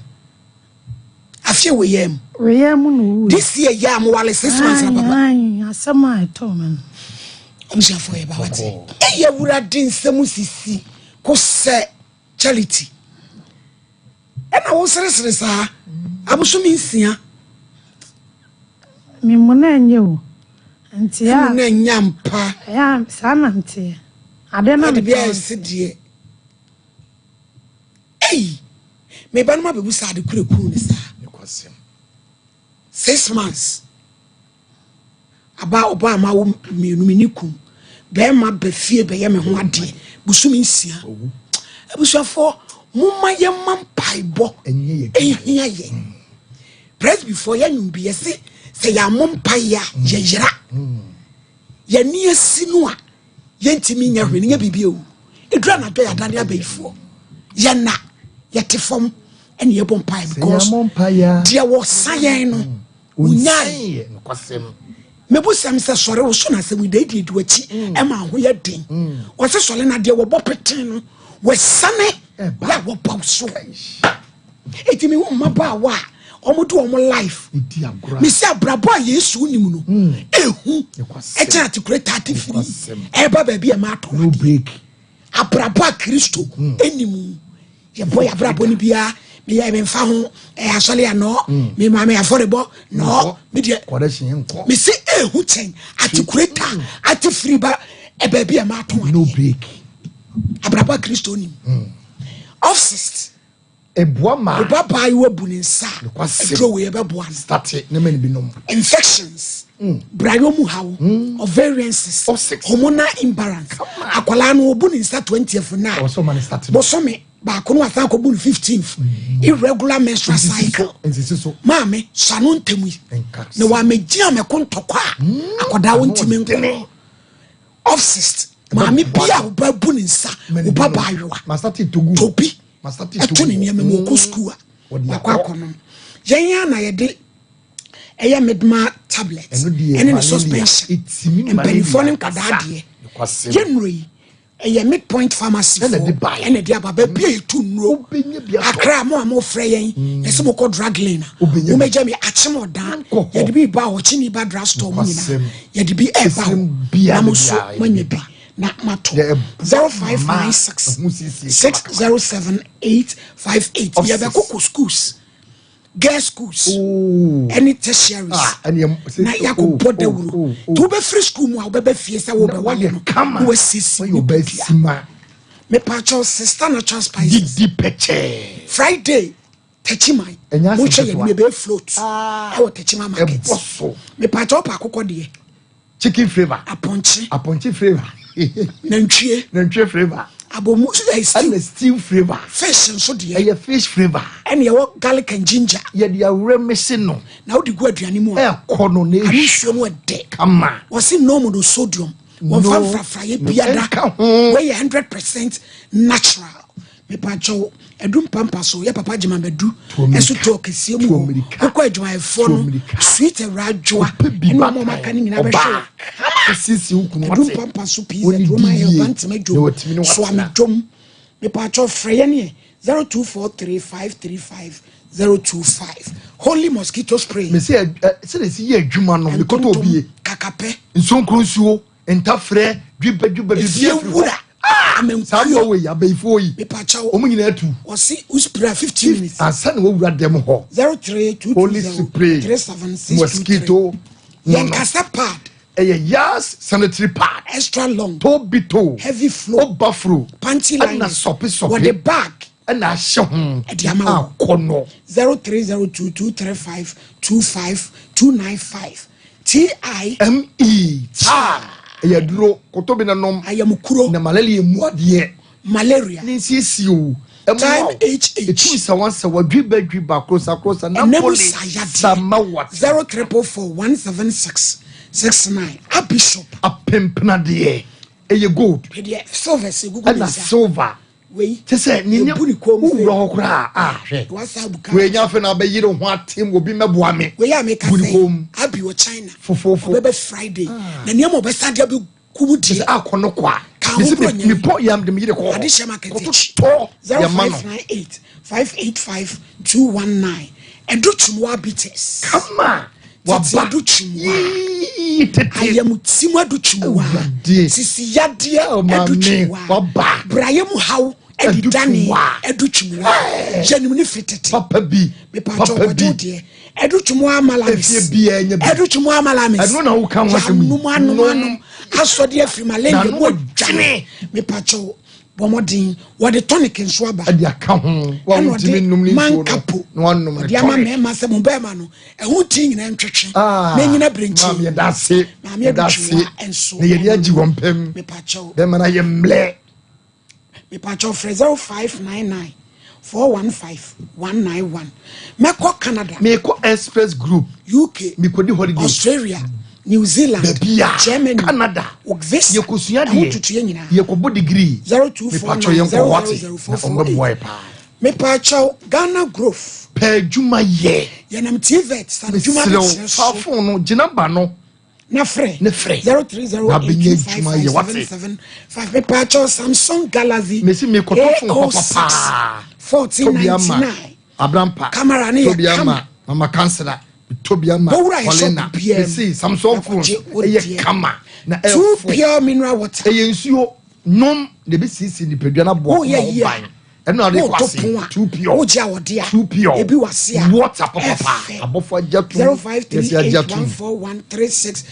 Afei wɔ yɛ mu. Wɔ yɛ mu na owu. This year yɛ a mo wale 6 months na papa. Ayi asɛm a ɛtɔ me no. Abusuafoɔ yɛ ba wate. Ɛyɛ awurade nsɛm sisi ko sɛ Charity. Ɛna wo seresere saa abosome 6. Me mu na ɛnyɛ o. Nti a. Mu na ɛnyɛ ampa. Ɛyɛ saa na nteɛ. Ade na me tɔn. Ade bi a ɛsi deɛ. Ei! Me ba no ma bɛbu saa ade kure kuu ne saa. 6 months. Aba ɔbaa ma wo mmienu me ne kun. Bɛrima ba fie bɛyɛ me ho adeɛ bosome nsia. Abusuafoɔ momma yɛmma mpaebɔ ɛhia yɛ. Presbyfoɔ yɛ nwom bi yɛse sɛ yɛammɔ mpaeɛ a yɛyera. Yɛni asi no a yɛntumi nyɛ hwee no nyɛ biribi o. Ɛduru anadwo a yɛadane abayifoɔ. Yɛna yɛte fam ɛne yɛbɔ mpaeɛ because deɛ wɔsa yɛn no Wonyae. Mebusɛm sɛ sɔre wo so na asɛm yi deɛ edi w'akyi mm. ɛma ho yɛ den. Mm. Wɔsɛ sɔre na deɛ wɔbɔ peten no wɔsane yɛ a wɔba wo so. Eti mi hu mmabaawa a wɔn de wɔn life. Mesi abrabɔ a Yesu nim no mm. ehu ɛkyɛn atekure taate firi ɛba baabi a ɛma atɔ adeɛ. Abrabɔ a Kristo nim. Yɛbɔ yɛ abrabɔ no biara meyɛ memfa ho ɛyɛ asɔre a nɔɔ mm. me maame afɔrebɔ nɔɔ me deɛ mese ehu kyɛn atikureta mm. ate firi ba ɛbaabi a maatɔn adeɛ abrabɔ a Kristo nim mm. Offsist Eboa ma. Wo ba baayewa bu ne nsa a, aduro wei ɛbɛboa no. State ne mɛni binom. Infections, mm. brayɔ mu haw, mm. ovarian cyst, hormonal imbalance. Akwadaa no obu ne nsa 20th na. Bosome baako no asan akɔbu no 15th. Mm. Irregular menstrual cycle. Maame, sano ntɛm yi. Na wamɛgyina mɛko ntɔkwa a, mm. akwadaa wo ntumi nko. Offsist, maame bi a wo ba bu ne nsa, wo ba baayewa. Tobi. ɛto ne nneɛma mu ɔkɔ sukuu a wakɔ akɔnom yɛn a na yɛde ɛyɛ medma tablet ɛne ne suspension mpanimfoɔ ne nkwadaa deɛ yɛ nnuro yi ɛyɛ midpoint pharmacy foɔ ɛna ɛde aba baabi a yɛtu nnuro akra mo a mofrɛ yɛn mm. yɛsɛ mokɔ drug lane a womɛgya mi akyem ɔdan yɛde bi ba hɔ kyini ba drug store mu nyinaa yɛde bi ɛba hɔ na mo so moanya bi na mato 0596 607 858 yɛbɛkokɔ schools girls schools ɛne tertiaries ah, na yɛakɔbɔ oh, dawuro oh, oh, nti wobɛfiri school mu a wobɛbɛ fie sɛ wobɛwale no na wasiesie ne bibia mepaakyɛw sister natural spices Friday Techiman monhwɛ yɛn mu ɛbɛyɛ float ah. ɛwɔ Techiman market mepaakyɛw pa akokɔ deɛ chicken flavour apɔnkye apɔnkye flavour nantwie nantwie flavour abomu eh, stew ɛna stew flavour fish nso deɛ ɛyɛ fish flavour ɛna ɛwɔ garlic and ginger yɛde awurɛ mese no na wode gu aduane mu a ɛkɔ no na ahosuo no ɛdɛ kama wɔsi no mu no sodium wɔmfa mfrafrayɛ biara wɔyɛ 100% natural Mepakyɛw, adu mpampa so, yɛ papa gyema madu ɛso tɔɔ kɛseɛ mu hɔ, wokɔ adwumayɛfoɔ no, sweet awura adwoa, ɛne wɔn a wɔaka no nyinaa bɛhwɛ wo kama. Adu mpampa so pizza, Roman Hill, Bantama dwom, Soame dwom. Mepakyɛw, frɛ yɛn ɛ 0243535025. Holy mosquito spray. Mese sɛdeɛ ɛsi yɛ adwuma no, mekɔtɔ obie. Kakapɛ. Nsonkro nsuo. Ntafrɛ, dwebɛ dwebɛ, biribi afiri hɔ. Ah! Saa mmoa wei, abayifoɔ yi, wɔn nyinaa tu. Wɔsi uspira 15 minutes. Ansa na wɔwura dɛm hɔ. 03220 Holy spray, mosquito. Yɛn kasa pad. Ɛyɛ Yas sanitary pad. Extra long. Tobito. Heavy flow. Obafro. Panty liners. Ɛna sɔpe sɔpe. Wɔde bag. Ɛna ahyɛ ho. Ɛde ama wo. Akɔnɔ. 0302 235 25 295. T-I. M-E, taa, ɛyɛ aduro, koto bi na nom. Ayamukuro. Na malaria emu adeɛ. Malaria. Ne nsiesie o. Ɛmoa Time o. H-H. Etu nsawansawa, dwiba dwiba, krosa krosa, Ɛnam napoli, sayadeɛ. samawat. 0444 176 69 Abishop. Apempenadeɛ, ɛyɛ gold. Hwɛ deɛ silver sɛ gugu ne Ɛna nsa. silver. Wei. Kyɛ sɛ ne Yɛbu ne kɔn mu wowura hɔ koraa a hwɛ. Wasa abu ka. Wei nya afei na abɛyere ho atem obi mmɛboa me. Wei a meka Bu ne sɛ kɔn mu. Abi wɔ China. Fofofo. Ɔbɛbɛ Friday. Na nneɛma ɔbɛsa de abɛgu mu Kyɛ deɛ. sɛ akɔ no kɔ a. Ka ho Mese borɔ nyɛ. mepɔ yam de me yere kɔ hɔ. Adehyɛ market akyi. Kɔtotɔ yɛma no. 0598 585 219. Ɛdo Twumwa bitters. Kama. Tete Waba. ado twumwa. Yii tete. Ayamtim ado twumwa. Awurade. Sisi yadeɛ Oh, ado maame, twumwa. waba. Brayɛ mu haw adi Ado dane twumwa. ado twumwa. Yɛnim ne firi tete. Papa bi. Mepatɔ Papa kwadwo bi. deɛ. Ado twumwa malamis. Efie biara nya bi. Ado twumwa malamis. Ɛno na woka ho asɛm yi. Yɛanom anom Nom. anom. Asɔde afiri malaria N'ano mu adwane. Mepatɔ. Bɔ mmɔden. Wɔde tonic nso aba. Ɛde aka ho. Wa Ɛna wontumi ɔde nnom ne nsuo no. mankapo. Na wanom ne Ɔde ama tonic. mmarima sɛ mo bɛrima no ɛho ti nyinaa ntwetwe. Ah, Na ɛnyina birenkyi. Maame yɛda ase. Maame Yɛda Adutwuma ase. nso Na yɛde ɛno agye wɔn pɛm. Mepakyɛw. Bɛrima no ayɛ mmerɛ. Mepakyɛw frɛ 0599 415 191. Mɛkɔ Canada. Mekɔ Express Group. UK. Mekɔdi holiday. Australia. New Zealand. Baabi a. Germany. Canada. Visa. Yɛkɔsua Ɛho deɛ. tutuɛ nyinaa. Yɛkɔbɔ degree. 0249 Mepakyɛw yɛnkɔ hɔ ate. Na 000448. ɔmbɛboa yɛ paa. Mepakyɛw Ghana Growth. Pɛ adwuma yɛ. Yɛnam TVET san adwuma no Mesrɛ wo, kyerɛ fa so. phone no gyina ba no. Na frɛ. Ne frɛ. 0308 Na bɛnya adwuma yɛ, wate. 255 Mepakyɛw Samsung Galaxy Mesi mekɔtɔ phone A06 papa paa. Tobi ama 1499. Abrampa. Camera ne yɛ Tobi ama kama. Mama Kansela. Tobi ama Bowura yɛ shop Paulina. biara mu. Mesi Samsung Na phones kɔgye wo ɛyɛ deɛ. kama. Na Two ɛfo. pure mineral water. Ɛyɛ nsuo nom na ebesiesie nipadua na aboa Woyɛ kɔma ho yie a, ban. Ɛno na ɔde kɔ woto ase. pon a, Too pure. wogye a wɔde a, Too pure. ebi wɔ ase a, Water papapa. ɛfɛ. Abɔfo agya tum. Zero five three Yɛsi agya eight tum. one 413 60.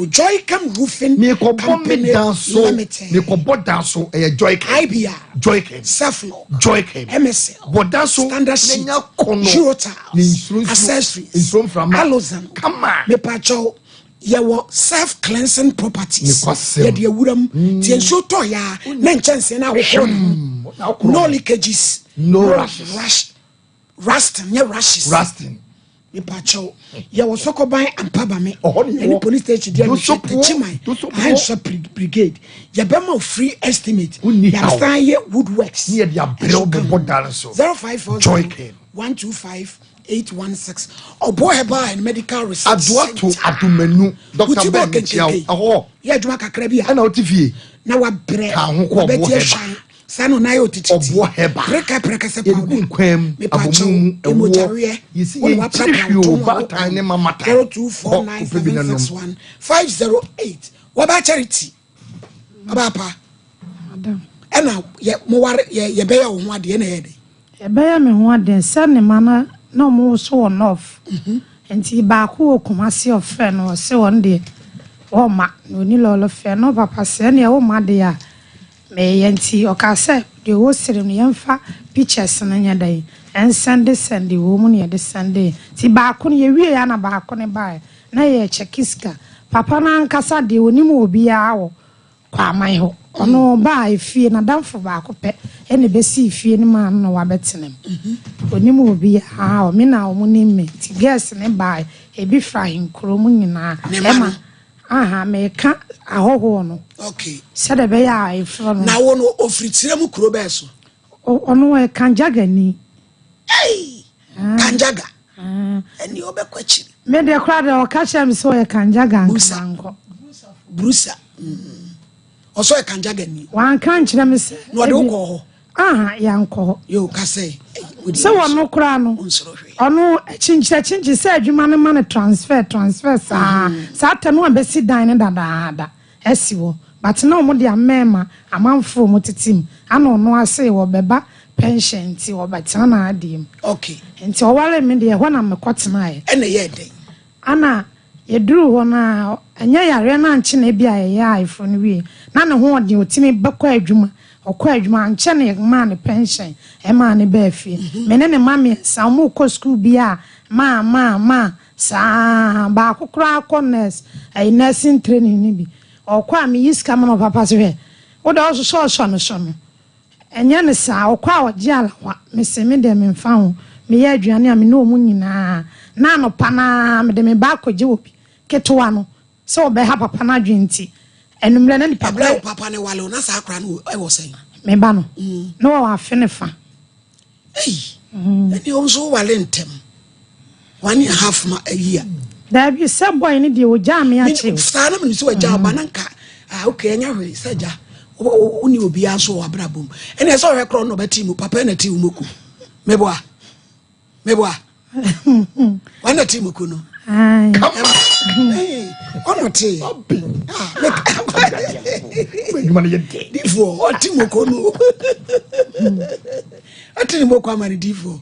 Joycam Roofing Mekɔbɔ me Company dan so. Limited. Mekɔbɔ dan so. Ɛyɛ Joycam. IBR. Joycam. Ceflo. Joycam. MSL. Bɔ dan so. Standard Sheet. N'anya kɔnɔ. Eurotiles. Ne nsuro nsuo. Accessories. Nsuro mframa. Alozan. Kama. Mepakyɛw yɛwɔ self cleansing properties. Nokwasɛm. Yɛde awura mu. Nti nsuo tɔ ya na nkyɛnsee no ahohoro ne ho. Na akoro. No leakages. No rashes. Rash. Rusting, nyɛ rashes. Rusting. Mepakyɛw yɛwɔ Sɔkɔban Ampabame. Ɔhɔ ne Ɛne yɛwɔ. police station deɛ mehwɛ Dosopoɔ, Techiman Dosopoɔ. Ahansɔ Brigade. Yɛbɛma wo free estimate. Wonni haw. Yɛasan yɛ woodworks. Ne yɛde abrɛ wo bɛbɔ dan so. 0540 Joycam. 125 816. Ɔbɔ Herbal and Medical Research Adoato Center. Adomanu. Dr. Wotu bɔ Ben Mekyia wo. kenkenken. Ɛhɔ. Yɛ adwuma kakra bi a. Ɛna wote fie. Na wabrɛ. Ka ho kɔ Ɔbɔ Wabɛti Herbal. ahwan. Saa na ɔnan yɛ otititi. Ɔbɔ Herbal. Preka preka sɛ Yɛde powder. gu nkwan mu, Mepakyɛw, abomu mu, ɛwoɔ. emogyareɛ. Yɛsi Wo na yɛn waprapra kyiri wo hwee o, to mu a baatan ne mama tan. Zero two four Kɔ, nine kɔpɛ bi na seven nom. six one 508. Wɔba Charity. Ɔba pa. Madam. Ɛna yɛ mo ware yɛ yɛbɛyɛ wo ho adeɛ na ɛyɛ dɛ. Yɛbɛyɛ me ho adeɛ sɛ ne ma no na ɔmo so wɔ north. Nti baako wɔ Kumasi, ɔfrɛ no, ɔse wɔn deɛ wɔma na oni lɔɔre fɛ no papa sɛ ɛneɛ wɔma deɛ a meyɛ. Nti ɔka sɛ deɛ ɔwɔ sere no yɛmfa pictures no nyɛ dɛn ɛnsɛnde sɛnde wɔ mu ne yɛde sɛnde. Nti baako no yɛwie ya na baako no baeɛ na yɛ kyɛke sika. Papa no ankasa deɛ onim obiara wɔ Kwaman hɔ. Ɔno ɔbaa efie, n'adamfo baako pɛ ɛna ebesi fie no maa no na wabɛtena mu. Onim obiara, ɔme na ɔmo nim me. Nti girls ne baa, ebi fra ahenkuro mu nyinaa. Ne ma no? Ɛma aha meka ahɔhoɔ no. Sɛdeɛ ɛbɛyɛ a efrɛ no. Na wo no ofiri tire mu kuro bɛɛ so? Ɔno ɔyɛ Kanjagani. Hey! Kanjaga. Ɛni ɔbɛkɔ akyiri. Me deɛ koraa deɛ ɔka kyerɛ me sɛ ɔyɛ Kanjaga Busa. nka mankɔ. Brusa. Ɔsɔ yɛ Kanjaga ni. Wanka nkyerɛ me sɛ. Na ɔde wo kɔɔ hɔ? Aha, yɛankɔ hɔ. Yo, ka sɛ. Sɛ wɔno koraa no, ɔno kyinkyerɛ sɛ adwuma no ma no transfer transfer saa. Saa tɛ no a bɛsi dan no dadaada asi hɔ. But na ɔmo de amɛɛma amanfoɔ mo tete mu. Ana ɔno ase wɔbɛba pension nti wɔbɛtena n'adeɛ mu. Nti ɔware me deɛ, ɛhɔ na mekɔtenaeɛ. Ɛna ɛyɛ dɛn? Ana yɛduru hɔ no a, ɛnyɛ yareɛ no ankye na ebi a yɛyɛ ayeforo no wie na ne ho ɔden, ɔtumi bɛkɔ adwuma. Ɔkɔ adwuma ankyɛ ne maa ne pension, ɛmaa ne baa fie. Me ne ne ma mmiɛnsa, ɔmo kɔ sukuu bi a maa maa maa saa baako koraa kɔ nurse, ɛyɛ nursing training no bi. Ɔkɔ a meyi sika ma no, papa sɛ hwɛ wode ɔsosɔ ɔsɔ no so no ɛnyɛ ne saa. Ɔkɔ a ɔgye alawa, mese me deɛ memfa ho. Meyɛ aduane a me ne ɔmu nyinaa na anɔpa naa mede me ba akɔgye wɔ bi ketewa no sɛ ɔbɛha papa no adwene nti anummerɛ na nipa Ɛbrɛ wo papa ne wale wo na saa akora no ɛwɔ sɛn? Me ba no na wɔwɔ afe ne fa. Ei, ɛne wo nso wowale ntɛm, 1.5 ma ayi a. Daabi, sɛ boy no deɛ ɔgyaa me akyi o. Saa na menim sɛ wagya ɔba na nka ah, okay, ɛnyɛ hwee sɛ gya wone obiara nso wɔ abrabɔ mu. Ɛne ɛsɛ ɔhwɛ korɔ no ɔbɛte mu papa na te wo moku. Meboa, meboa, wana te moku no. Ae. Ɔno te Adwuma no yɛ dɛ. Difoɔ ɔte moko no, ɔte ne moko ama ne difoɔ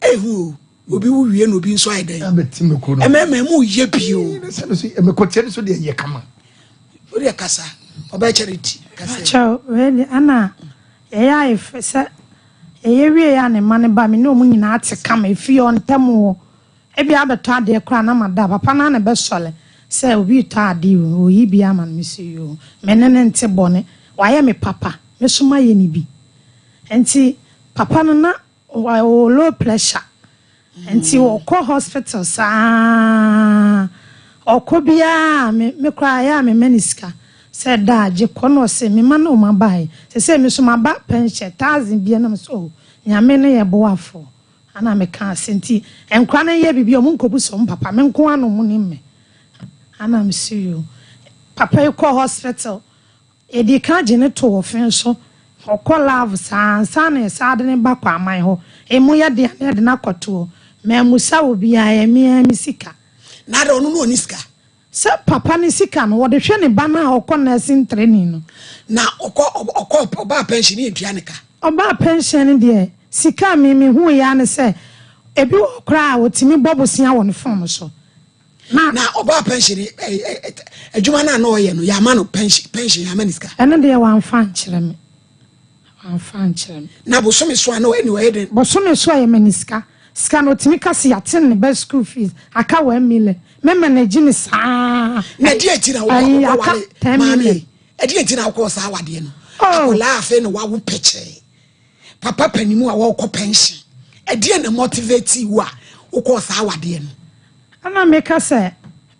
ehu o. Obi wo wie na obi nso ayɛ dɛn? Abɛti mako no. Ɛmɛɛmɛ mu yɛ bio. Sɛ no so mekɔtiɛ no so deɛ yɛ kama. O deɛ kasa, ɔbɛ Charity kasa. Kyɛw wei de ana. Yɛyɛ ayeforo sɛ yɛyɛ wieɛ a ne mma no ba me ne ɔmo nyinaa te kama efie hɔ ntɛm wɔ ebia abɛtɔ adeɛ koraa na mada papa no ara na ɛbɛsɔre sɛ obi retɔ adeɛ o ɔyi bi ama no mese yoo me ne no nte bɔne wayɛ me papa me nso mayɛ no bi nti papa no na ɔwɔ low pressure Nti ɔkɔ hospital saa ɔkɔ biaa me me koraa ɛyɛ a me ma no sika sɛ daa gye kɔ na ɔse me ma no ɔma bae sesei me so maba pɛnhyɛ thousand bia na me so oh nyame ne yɛ boafo ana me ka ase nti nkora no yɛ biribi ɔmo nkɔbu sɛ ɔmo papa me nko ara na ɔmo nim me ana me so yoo papa yi kɔ hospital Yɛdii kan gye no too ɔfe so, ɔkɔ love saa ansa na yɛsan de no ba Kwaman hɔ. Emu yɛ den a na yɛde no akɔto hɔ. Mammisa obiara, ɛyɛ me ara me sika. Na adɛn, ɔno na ɔnni sika? Sɛ papa no sika no, wɔde hwɛ ne ba no a ɔkɔ nursing training no. Na ɔkɔ, ɔkɔ, ɔbaa pension no yɛntua ne ka? Ɔbaa pension no deɛ, sika a me mehuiɛ ara ne sɛ, ebi wɔ hɔ koraa a ɔtumi bɔ bosea wɔ ne phone so. Na na ɔbaa pension adwuma no a na ɔyɛ no yɛama no pension pension yɛama no sika. Ɛno deɛ wamfa ankyerɛ me wamfa ankyerɛ me. Na bosome so a na ɔyɛ ne ɔyɛ den. Bosome so a yɛma no sika sika no ɔtumi ka sɛ yɛate ne ba school fees aka 1 million me manage no saa. Na ɛdeɛ nti na wokɔ ware maame yi ɛdeɛ nti na wokɔɔ saa awadeɛ no akwadaa afei na wawo pɛkyɛɛ. Papa panimu a wɔkɔ pension ɛdeɛn na motivate wo a wokɔɔ saa awadeɛ no? Ɛna meka sɛ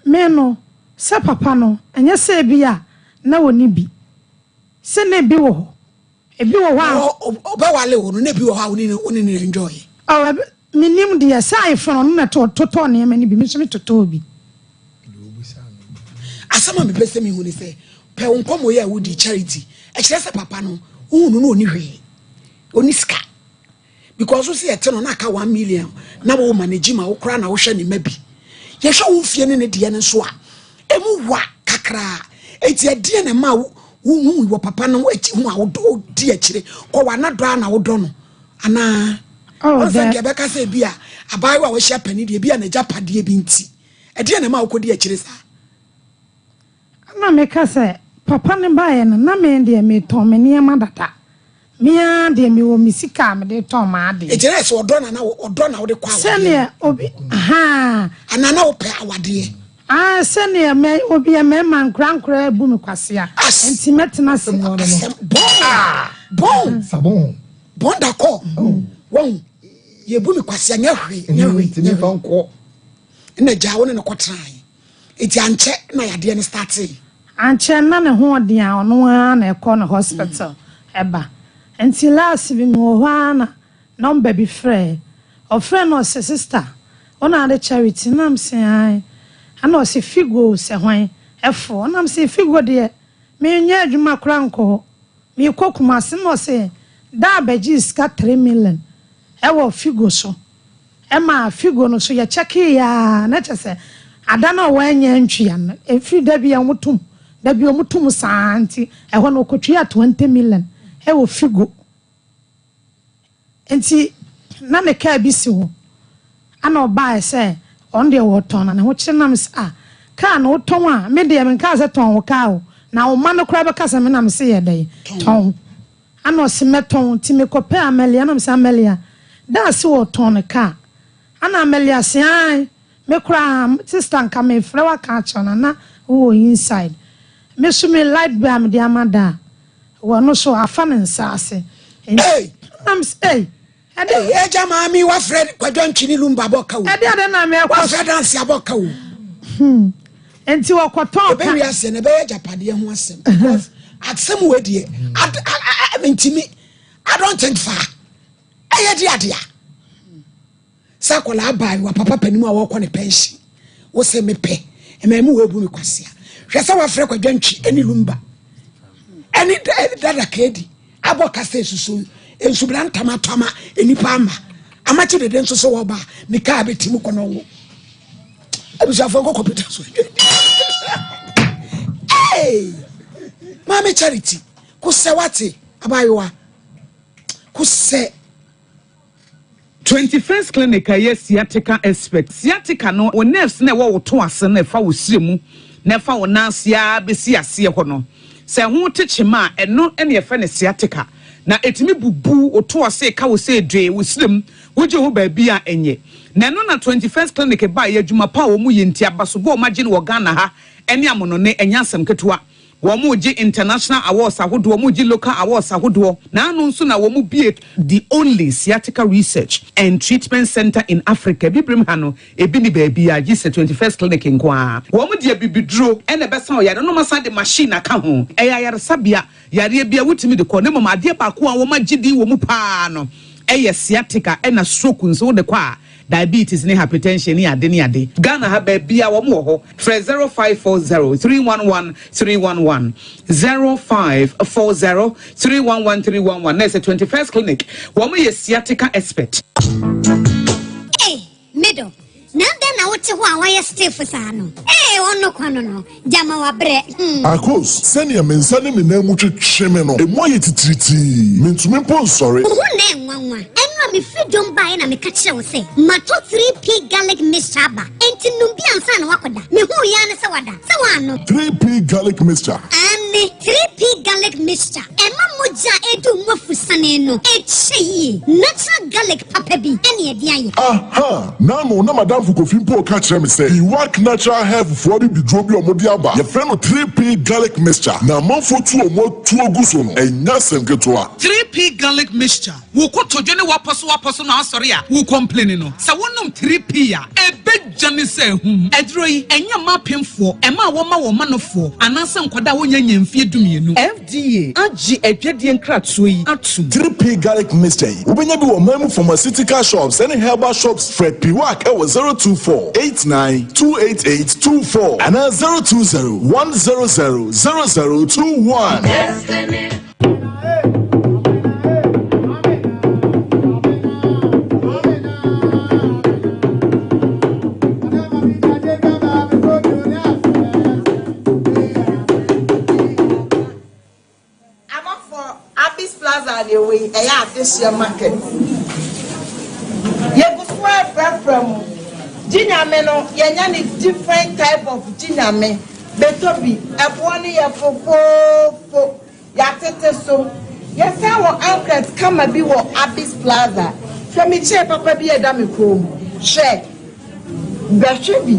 me no sɛ papa no ɛnyɛ sɛ ebi a na ɔni bi sɛ na ebi wɔ hɔ ebi wɔ hɔ a. Na ɔbɛwale wo no na ebi wɔ hɔ a wo ne no enjoy. Oh ɛbi menim deɛ sɛ ayeforo no ɔno na totɔɔ nneɛma no bi me nso me totɔɔ bi. Asɛm a mepɛ sɛ mehu ne sɛ pɛ wo nkɔmmɔ yi a wodi Charity ɛkyerɛ sɛ papa no wohu no na ɔni hwee ɔni sika because wo sɛ yɛte no na aka 1 million na wo manage ma wo koraa na wohwɛ ne ma bi yɛhwɛ wo mfie ne ne deɛ no nso a ɛmu wa kakraa enti ɛdeɛ na ɛma wohu wɔ papa no akyi ho a wodi akyire kɔ wa na dɔ a na wodɔ no anaa Oh, ɔnsɛ dɛ. nka ɛbɛka sɛ bi a abaayewa a wahyia pani deɛ bi a n'agyapadeɛ bi nti ɛdeɛ na ɛma wokɔdi akyire saa. Ɛna meka sɛ, Papa no baeɛ no, na me deɛ metɔn me nneɛma dada. Me ara deɛ mewɔ me sika a mede tɔn m'adeɛ. Enti na ɛsɛ ɔdɔ na na ɔdɔ na wode kɔ awadeɛ Sɛdeɛ no? obi, ahaa. Anaa na wopɛ awadeɛ? Aa, sɛdeɛ mɛ, obi a mmarima nkorankorɛ abu me kwasea, As. enti mɛtena ase. Asɛm, bɔn, bɔn, Sabon. bɔn da kɔ. Wɔn, yɛbu me kwasea, nyɛ hwee, nyɛ hwee, Ntumi nyɛ fa hwee. nkɔ. Ɛna gyaa wo ne no kɔtenaeɛ. Enti ankyɛ na yadeɛ no startee. Ankyɛ na ne ho ɔden a ɔno ara na ɛkɔ no hospital ɛba. Nti last bi mewɔ hɔ ara na number bi frɛɛ. Ɔfrɛɛ na ɔse sister wo na ade Charity? Na mese ae. Ɛna ɔse Figo sɛ hwan? Ɛfo. Ɛna mese Figo deɛ menyɛ adwuma koraa nkɔ hɔ. Meekɔ Kumasi. Na ɔse da a bɛgyee sika 3 million ɛwɔ Figo so. Ɛma Figo no so yɛ kyɛkee aa na kyerɛ sɛ ada no a wannya antwia no ɛfiri da bi a wɔn tom da bi wɔn tom saa nti ɛhɔ no ɔkɔtwia 20 million ɛwɔ Figo nti na ne kaa bi si hɔ ana ɔbaeɛ sɛ ɔno deɛ wɔtɔn na ne ho kyerɛ nam sɛ ah kaa no wotɔn a me deɛ menkaa sɛ tɔn wo kaa o na wo ma no koraa bɛka sɛ me nam se yɛ dɛn tɔn ana ɔse mɛtɔn nti mekɔpɛ Amelia nam sɛ Amelia da ase wɔtɔn ne kaa ana Amelia se ae me koraa sister nka mefrɛ waka akyerɛ no na wowɔ inside me so me light bill a mede ama da a wɔno so afa ne nsa ase Hey! nam sɛ ei ɛde Hey, ɛgya maame wafrɛ Kwadwo Antwi ne Lumba bɔ ka o. Ɛde ade na mɛkɔ wafrɛ danse abɔ ka o. Nti wɔkɔtɔn ka ɛbɛwi aseɛ na ɛbɛyɛ agyapadeɛ ho asɛm because asɛm wɔ deɛ ntimi I don't think fa ɛyɛ de adeɛ sɛ akwadaa abaayewa papa panim a wɔrekɔ ne pension wo sɛ mepɛ ɛmɛ mu wɔ ebu mi kwasea hwɛ sɛ wafrɛ Kwadwo Antwi ɛne Lumba ɛne Dada Keedi abɔ kasa esusu nsubra ntam atɔ ama nipa ama amakye dede nso so wɔba ne kaa bɛ ti mu kɔ n'ɔwo abusuafo nkɔ kɔmputa so. Hey! Maame Charity kosɛ wate abaayewa kosɛ. 21st Clinic a ɛyɛ sciatica expert. Sciatica no, wo nerves na ɛwɔ wo to ase na ɛfa wo sire mu na ɛfa wo nan ase ara bɛsi aseɛ hɔ no, sɛ ɛho te kyema a, ɛno ne yɛfrɛ no sciatica. Na ɛtumi bubu wo to ase ka wo sɛ dwee wo serem wogye ho baabi a ɛnyɛ. Na ɛno na 21st Clinic baeɛ adwuma pa a wɔn yɛ nti abasobɔ a wɔn agye no wɔ Ghana ha ɛne amonone ɛnyɛ asɛm ketewa. Wɔn regye international awards ahodoɔ, wɔn regye local awards ahodoɔ. Na ano nso na wɔn bie the only sciatica research and treatment center in Africa. Bibirem ha no ebi ni baabi a gye sɛ 21st Clinic nko ara. Wɔn de abibiduro ɛna ɛbɛsa ɔyare no, wɔn de machine aka ho. Ɛyɛ ayaresabea yareɛ bi a wotumi de kɔ ne mom adeɛ baako a wɔn agye din wɔ mu paa no ɛyɛ sciatica, ɛna stroke nso wode kɔ a, diabetes ne hypertension ne ade ne ade. Ghana ha baabi a wɔn wɔ hɔ, frɛ 0540 311 311, 0540 311 311. Na ɛsɛ 21st Clinic, wɔn yɛ sciatica expert. Hey, middle. Na dɛn na wote hɔ a wayɛ stiff saa no? Ee, ɔno kwa no gyama wabrɛ. Akos, sɛnea me nsa ne me nan mu twetwe me no, emu ayɛ titiritii, mentumi mpo nsɔre. Wo ho na ɛnwanwa. Ɛno a mefiri dwom baeɛ na meka kyerɛ wo sɛ matɔ 3P garlic mixture aba, enti nom bi ansa na woakɔda. Mehuu yɛa ne sɛ wada sɛ woano. 3P garlic mixture. Ane 3P garlic mixture ɛma mogya a ɛdu mu afusane no ɛkyɛ yie. Natural garlic papa bi ɛne ɛde ayɛ. Aha, nano na madamfo Kofi mpo ka kyerɛ me sɛ Iwak Natural Health foɔ de biduro bi a ɔmode aba, yɛfrɛ no 3P garlic mixture, na amanfoɔ tu ɔmo atu agu so no, ɛnyɛ asɛm ketewa. 3P garlic mixture, wo kotodwe ne wapɔ so wapɔ so na asɔre a wo complain no, sɛ wonom 3P a, ɛbɛgya ne sɛ hum. Aduro yi ɛnyɛ mma apemfoɔ, ɛma a wɔma wɔn manofoɔ anaasɛ nkwadaa a wɔnya nya mfie 12. FDA agye adwadeɛ nkratoɔ yi atom. 3P garlic mixture yi, wobɛnya bi wɔ man mu pharmaceutical shops ɛne herbal shops. Frɛ Piwak ɛwɔ 024 89 288 24 anaa 020 100 0021. Amanfoɔ, Abis Plaza na ɛwɔ yi, ɛyɛ adehyeɛ market. Yɛgu so ɛfrɛfrɛ mu. Gye Nyame no, yɛnya ne different type of Gye Nyame. Bɛtɔ bi, ɛboɔ no yɛ fofoofo. Yɛatete so. Yɛsan wɔ anklet kama bi wɔ Abis Plaza. Hwɛ me kyɛn papa bi a ɛda me kɔn mu. Hwɛ. Bɛhwɛ bi.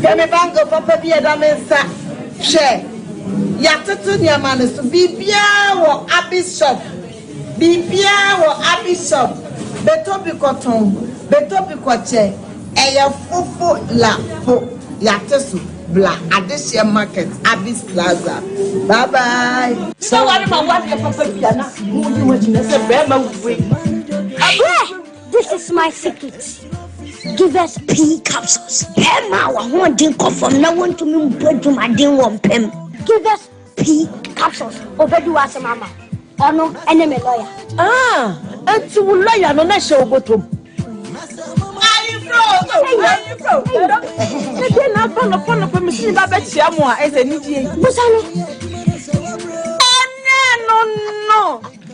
Hwɛ me bangle papa bi a ɛda me nsa. Hwɛ. Yɛatoto nneɛma no so. Biribiara wɔ Abis shop. Biribiara wɔ Abis shop. Bɛtɔ bi kɔtɔn. Bɛtɔ bi kɔkyɛ. Ɛyɛ fofo la fo. Yɛate so. Bla adehyeɛ market, Abis Plaza. Bye bye. Sɛ ware ma wadeɛ papa bi a na wodi ho akyi na sɛ bɛrima wue. This is my secret. Give us P capsules. Bɛrima a wahoɔden kɔ fam na wɔntumi mbɔ dwumaden wɔ mpam. Give us P capsules. Obedi w'asɛm ama. Ɔno ɛne me lawyer. Ah, enti wo lawyer no na hyɛ wo bɔtɔm. Ayefro, ayefro. Ɛdeɛ na aba nɔpɔ nɔpɔ mesi ne ba bɛkyia mo a ɛsɛ anigye yi. Busa no. Ɛnɛ no.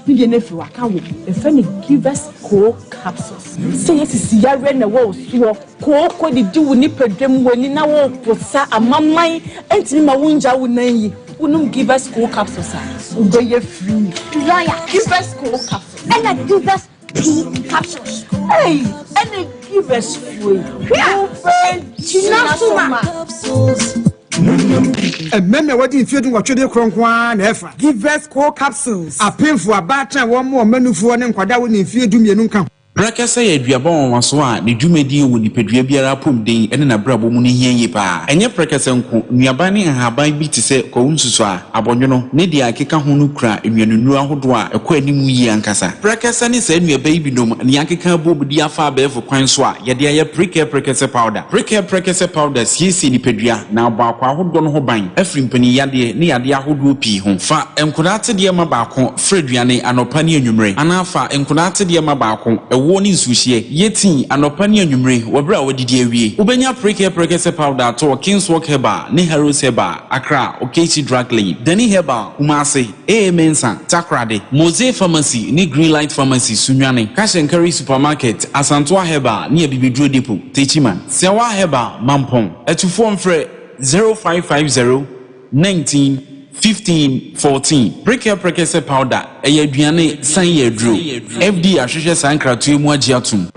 Ne deɛ no afiri waka wo ɛfrɛ no Givers Co capsules. Sɛ yɛsisi yareɛ na ɛwɔ wo soɔ, kooko didi wo nipadwam, w'ani na woposa amaman ntumi ma wongya wo nan yi. Wonom Givers Co capsules a, wobɛyɛ free. Lawyer. Givers Co capsules. Ɛna Givers P capsules. Hey, ɛna Givers fue. Wobɛgyina so ma. Mmarima a wɔde mfeɛ 18 de korɔ nko ara na ɛfa Givers Co capsules. Apemfo, abaatan a wɔn ɔmanufoɔ ne nkwadaa wɔ ne mfeɛ 12 nka ho. Prɛkɛsɛ yɛ aduaba nwanwaso a ne dwumadie wɔ nipadua biara apɔmuden ne n'abrabɔ mu no hia yie paa. Ɛnyɛ prɛkɛsɛ nko, nnuaban ne nhaban bi te sɛ kwawu nsusu a abɔnwono ne deɛ akeka ho no kura nnuanennuro ahodoɔ a ɛkɔ anim yie ankasa. Prɛkɛsɛ ne saa nnuaba yi binom ne akeka abom de afa abɛɛfo kwan so a yɛde ayɛ Prekɛ Prɛkɛsɛ powder. Prekɛ Prɛkɛsɛ powder siesie nipadua na abɔ akɔ ahodoɔ no ho ban afiri mpaninyadeɛ ne yadeɛ ahodoɔ pii ho. Fa nkodaa tedeɛ ma baako frɛ aduane anɔpa ne anwummere, anaa fa nkodaa tedeɛ ma baako ɛwoɔ ne nsuohyeɛ yɛ tii anɔpa ne anwummere wɔ berɛ a wɔadidi awie. Wobɛnya Prekɛ Prɛkɛsɛ powder atɔ wɔ Kingswalk Herbal ne Harrows Herbal, Accra, Okaishie Drug Lane, Dani Herbal, Kumasi, AA Mensah, Takoradi, Mose Pharmacy ne Greenlight Pharmacy, Sunyani, Cash and Carry Supermarket, Asantoa Herbal ne Abibiduro Depot, Techiman, Sɛwa Herbal, Mampong. Atufoɔ mfrɛ 0550 19. 15 14. Prekia Prekese Powder, ɛyɛ aduane san yɛ aduro. FDA ahwehwɛ saa nkratoɔ yi mu agye atom.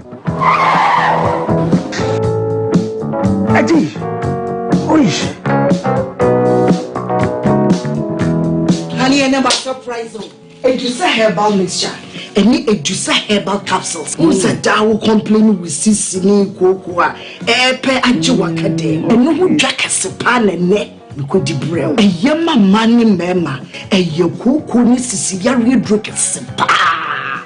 Adi! Oish! Honey, ɛnɛ ma surprise o. Edusa herbal mixture ɛne Edusa herbal capsules. Wohu sɛ daa wo complain wo sisi ne kooko a ɛɛpɛ agye waka dɛm. Ɛno ho dwa kɛse paa na ɛnɛ mekɔdi brɛ wo. Ɛyɛ ma mmaa ne mmarima. Ɛyɛ kooko ne sisi yareɛ duro kɛse paa.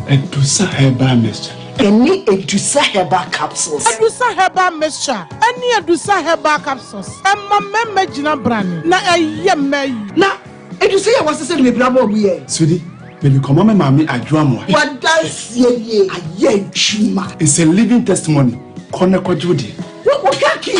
Edusa herbal mixture. Ɛne Edusa herbal capsules. Edusa herbal mixture ɛne Edusa herbal capsules ɛma mmarima gyina brane na ɛyɛ mmaa yi. Na Edusa yi a wɔasesa no bebree abɔ ɔmo yɛ. Sweetie, mede kɔma me maame Adwo Amoah. W'adanseɛ nie, ayɛ adwuma. It's a living testimony, kɔ na kɔgye wo deɛ. Wo wo ka ki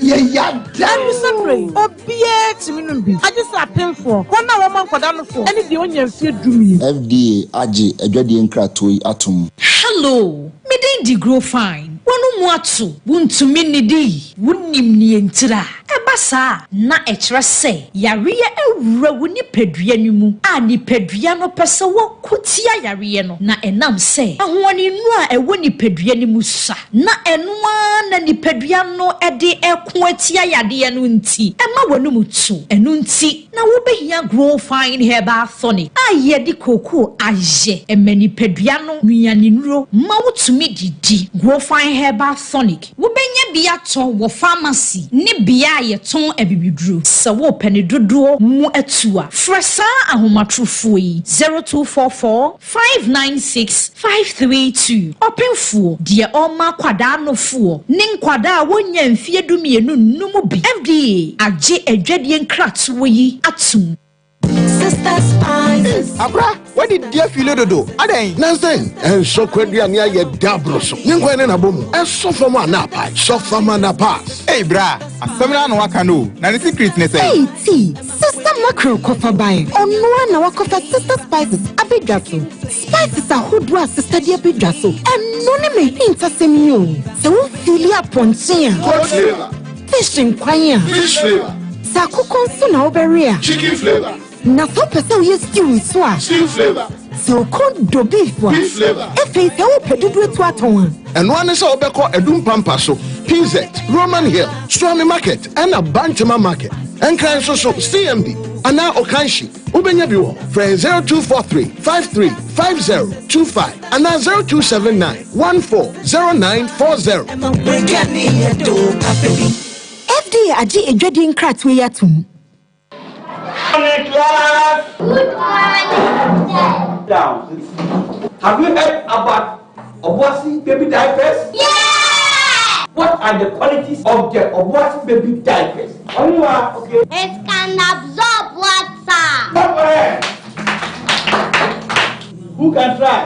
yɛ ya da. Ɛno sɛ berɛ yi, obiara tumi nom bi, agye sɛ apemfoɔ, wɔn a wɔma nkwadaa nofoɔ, ne deɛ ɔnnya mfeɛ dumien. FDA agye adwadie nkratoɔ yi atom. Hello, me din de Grow Fine. W'ano mu ato, wuntumi nnidi, wunnim nea entira. Ɛba saa a, na ɛkyerɛ sɛ yareɛ awura wo nipadua no mu a nipadua no pɛ sɛ wɔko tia yareɛ no, na ɛnam sɛ ahoɔdennuro a ɛwɔ nipadua no mu sua na ɛno ara na nipadua no de reko atia yadeɛ no nti, ɛma w'anum to. Ɛno nti na wobɛhia Grow Fine Herbal Tonic a yɛde kookoo ayɛ. Ɛma nipadua no nnuanennuro ma wotumi didi. Grow Fine Herbal Tonic Wobɛnya bi atɔ wɔ famasi ne bea a yɛtɔn abibiduro. Sɛ worepɛ ne dodoɔ mu atu a, frɛ saa ahomatorofoɔ yi, 0244 596 532. Ɔpemfoɔ, deɛ ɔrema akwadaa nofoɔ ne nkwadaa a wɔnnya mfeɛ dumienu nnom bi. FDA agye adwadie nkratoɔ yi atom. Akora, wadi di afile dodo. Adɛn? Nansen, ɛnsɔ kwaduane ayɛ da aboro so. Ne nkwan ne n'abɔ mu. Ɛsɔ fam a na apae. Sɔ fam a na pass. Ei bra, asɛm no ara na waka no o. Na ne secret ne sɛn? Ei tea, Sister Mackerel kɔfa bae. Ɔno ara na wakɔfa Sister Spices abɛdwa so. Spices ahodoɔ a Sister de abɛdwa so, ɛno ne m'ahintasɛm yi o. Sɛ wo feeli apɔnkye a. Goat flavour. Fish nkwan a. Fish flavour. Sɛ akokɔ nso na wobɛwe a. Chicken flavour. Na sɛ wopɛ sɛ woyɛ stew nso a. Stew flavour. Sɛ wokɔn dɔ beef a. Beef flavour. Afei sɛ wopɛ dodoɔ atu atɔn a. Ɛno ara ne sɛ wobɛkɔ Adum Pampa so, PZ, Roman Hill, Suame Market ɛna Bantama Market. Nkran nso so, CMD anaa Okanshi. Wobɛnya bi wɔ hɔ. Frɛ 0243 53 5025 anaa 0279 14 0940. FDA agye adwadie nkratoɔ yi atom. Morning class. Good morning sir. Down. Have you heard about Obuasi baby diapers? Yeah! What are the qualities of the Obuasi baby diapers? Onua, okay. It can absorb water. Clap for her. Who can try?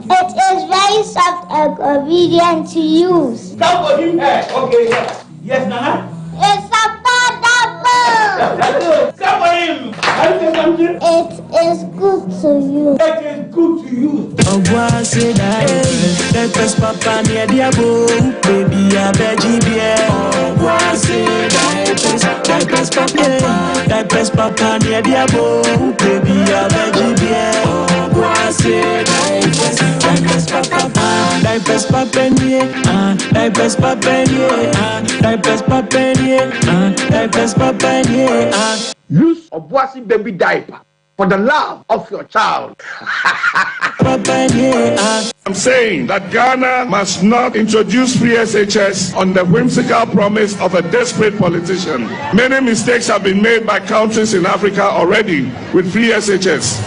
It is very soft and convenient to use. Clap for him. Hey, okay, yes. Yes, Nana? It's affordable. That's good. Clap for him. Can you say something? It is good to use. It is good to use. Obuasi diapers, diapers papa near diabo, baby a veggie beer. Obuasi diapers, diapers papa, diapers papa near diabo, baby a veggie beer. Obuasi diapers, diapers papa, diapers papa near, ah, diapers papa near, ah, diapers papa near, ah, diapers papa near, ah. Use Obuasi baby diaper for the love of your child. I'm saying that Ghana must not introduce free SHS on the whimsical promise of a desperate politician. Many mistakes have been made by countries in Africa already with free SHS.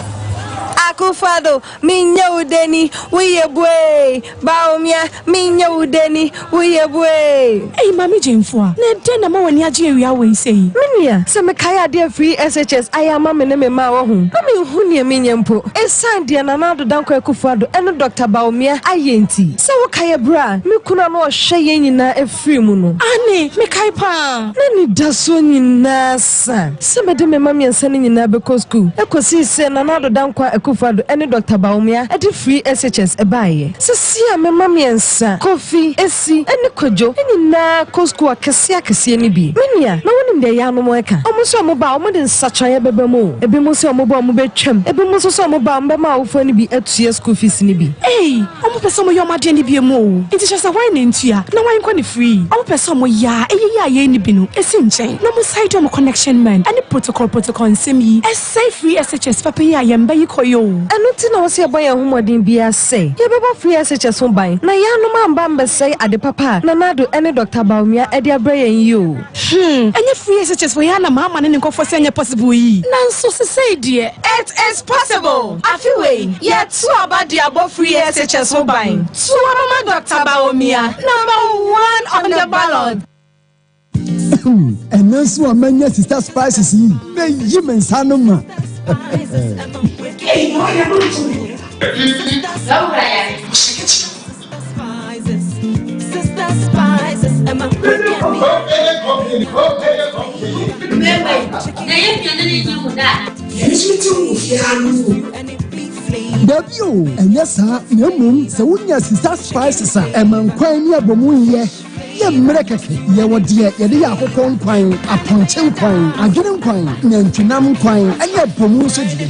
Akufo-Addo, menyɛ wo deni, woyɛ buee. Bawumia, menyɛ wo deni, woyɛ buee. Ei Maame Gyamfua, na ɛdɛn na ɛma w'ani agye awia wei sei? Me nua, sɛ mekae adeɛ a free SHS ayɛ ama me ne me mma a wahu, na menhu nea menyɛ mpo. Esiane deɛ Nana Addo Dankwa Akufo-Addo ne Dɔkta Bawumia ayɛ nti. Sɛ wokae ɛberɛ a me kunu a na ɔhwɛ yɛn nyinaa firii mu no. Aane, mekae paa. N'anidasoɔ nyinaa sa sɛ mede me mma mmiɛnsa no nyinaa bɛkɔ sukuu. Ɛkɔsii sɛ Nana Addo Dankwa Akufo. Akufo-Addo ne Dɔkta Bawumia de free SHS baeɛ. Seesei a me mma mmiɛnsa, Kofi, Esi ne Kwadwo nyinaa kɔ sukuu akɛseɛ akɛseɛ no bi. Me nua, na wonim deɛ yaanom reka? Wɔn nso wɔba a, wɔde nsakyeraeɛ bɛba mu o. Ebinom sɛ wɔba a wɔbɛtwam, ebinom nso sɛ wɔba a wɔbɛma awofoɔ no bi atua sukuu fees no bi. Ei! Ɔmo pɛ sɛ ɔmo yɛ ɔmo adeɛ no biom o, nti kyerɛ sɛ hwan na ntua na hwan nkɔ no free? Ɔmo pɛ sɛ ɔmo yɛ a ɛyɛ yi a yɛn nni bi no si nkyɛn na ɔmo side ɔmo connection man ɛne protocol protocol nsɛm yi ɛsɛe free SHS papa yi a yɛn mba yi kɔ yi o. Ɛno nti na wɔsɛ yɛbɔ yɛn ho mmɔden biara sɛ yɛbɛbɔ free SHS ho ban na yɛanom amba ambɛsɛe ade papa a Nana Addo ne Dɔkta Bawumia de abrɛ yɛn yi o. Hmm, ɛnyɛ free SHS wei ara na Mahama ne ne nkurɔfoɔ sɛ ɛnyɛ possible yi? Nanso sesei deɛ. It is possible! Afe wei, yɛto aba de abɔ free SHS ho ban. To aba ma Dɔkta Bawumia, number one on the ballot. Ɛno nso a manya sista spices yi bɛyi me nsa no ma. Dabi o, ɛnyɛ saa na mmom sɛ wonya sista spices a ɛma nkwan ne abomu yɛ yɛ mmerɛ kɛkɛ. Yɛwɔ deɛ yɛde yɛ akokɔ nkwan, apɔnkye nkwan, adwene nkwan, nantwinam nkwan ɛne abomu nso deɛ.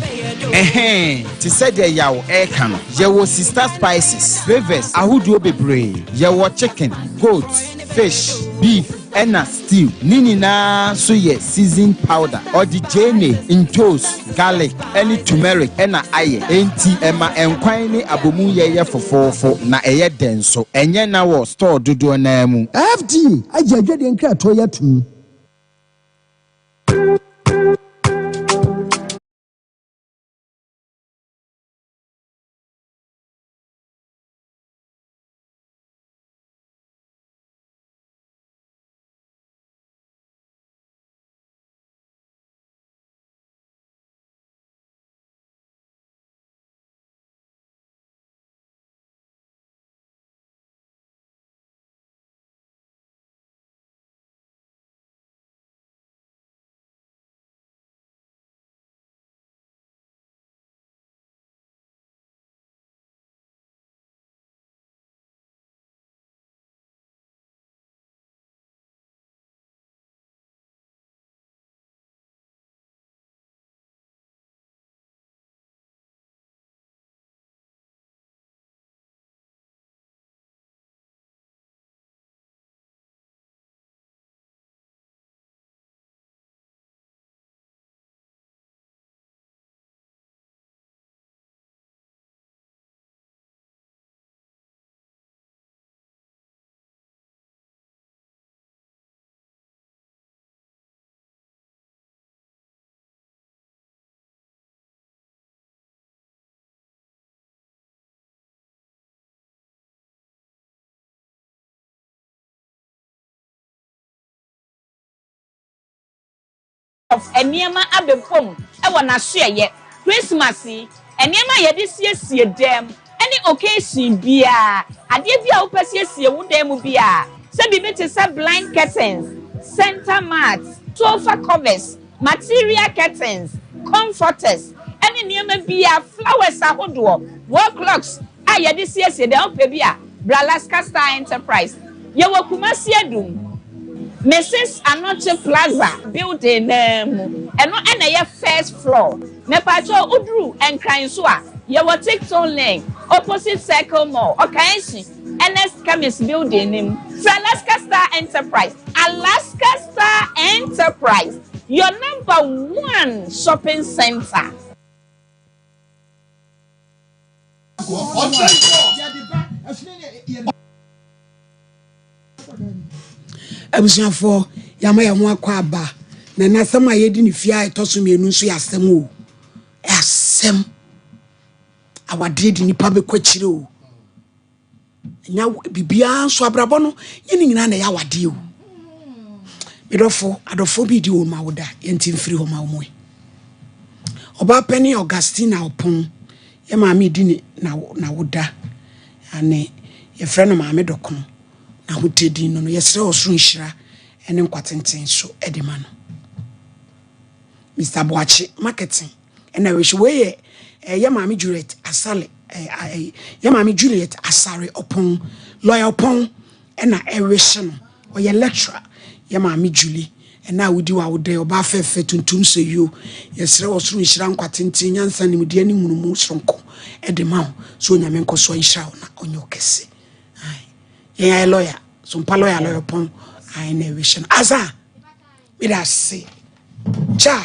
Ɛhɛn, te sɛ deɛ Yaw reka no, yɛwɔ Sista Spices, flavours ahodoɔ bebree. Yɛwɔ chicken, goat, fish, beef ɛna stew. Ne nyinaa nso yɛ seasoned powder. Ɔde gyeene, ntoos, garlic ɛne turmeric ɛna ayɛ. Enti ɛma nkwan ne abomu yɛ yɛ fofoofo na ɛyɛ dɛ nso. Ɛnyɛ na wɔ store dodoɔ no ara mu. FDA agye adwadie nkratoɔ yi atom. Of nneɛma abɛbom wɔ n'asoɛeɛ. Christmas yi, nneɛma a yɛde siesie dan mu ne occasion biara, adeɛ bi a wopɛ siesie wo dan mu biara, sɛ biribi te sɛ blind curtains, center mats, sofa covers, material curtains, comforters, ne nneɛma biara, flowers ahodoɔ, wall clocks a yɛde siesie dan, wopɛ bi a, bra Alaska Star Enterprise. Yɛwɔ Kumasi Adum, Mrs. Anokye Plaza building no ara mu. Ɛno na ɛyɛ first floor. Mepaakyɛw woduru Nkran nso a, yɛwɔ Tipton Lane, opposite Circle Mall, Okaenshi, Ernest Chemist building no mu. Frɛ Alaska Star Enterprise, Alaska Star Enterprise, your number one shopping center. Abusuafoɔ, yɛama yɛn ho akɔ aba, na ɛnɛ asɛm a yɛdi ne fie a ɛtɔ so mmienu nso yɛ asɛm o. Asɛm. Awadeɛ de nipa bɛkɔ akyire o. Nya biribiara nso abrabɔ no nyɛ ne nyinaa na ɛyɛ awadeɛ o. Medɔfo, adɔfoɔ bi di wɔn awoda, yɛnti mfiri hɔ ma wɔn. Ɔbaa panin Augustina Ɔpɔn, yɛ maame di ne n'awoda, ane yɛfrɛ no Maame Dɔkono, n'ahotɛ no no, yɛsrɛ ɔsoro nhyira ne nkwa tenten so de ma no. Mr. Boakye, marketing, ɛna wei wei yɛ. Eh, yɛ maame Juliet Asale, eh, eh, yɛ maame Juliet Asare Ɔpɔn, lawyer Ɔpɔn ɛna ɛrehye no. Ɔyɛ lecturer. Yɛ maame Julie, ɛna a wodi w'awodɛ, ɔbaa fɛfɛ tuntum sɛ yuo. Yɛsrɛ wɔ soro nhyira nkwa tenten, nyansa, nimdeɛ ne nhunumu soronko ɛde ma wo. So Onyame nkɔ so nhyira wo na ɔnyɛ wo kɛse. Aye. Yɛn ayɛ lawyer, so mpa lawyer lawyer Ɔpɔn, aye na ɛrehye no. Asa, meda ase. Kya,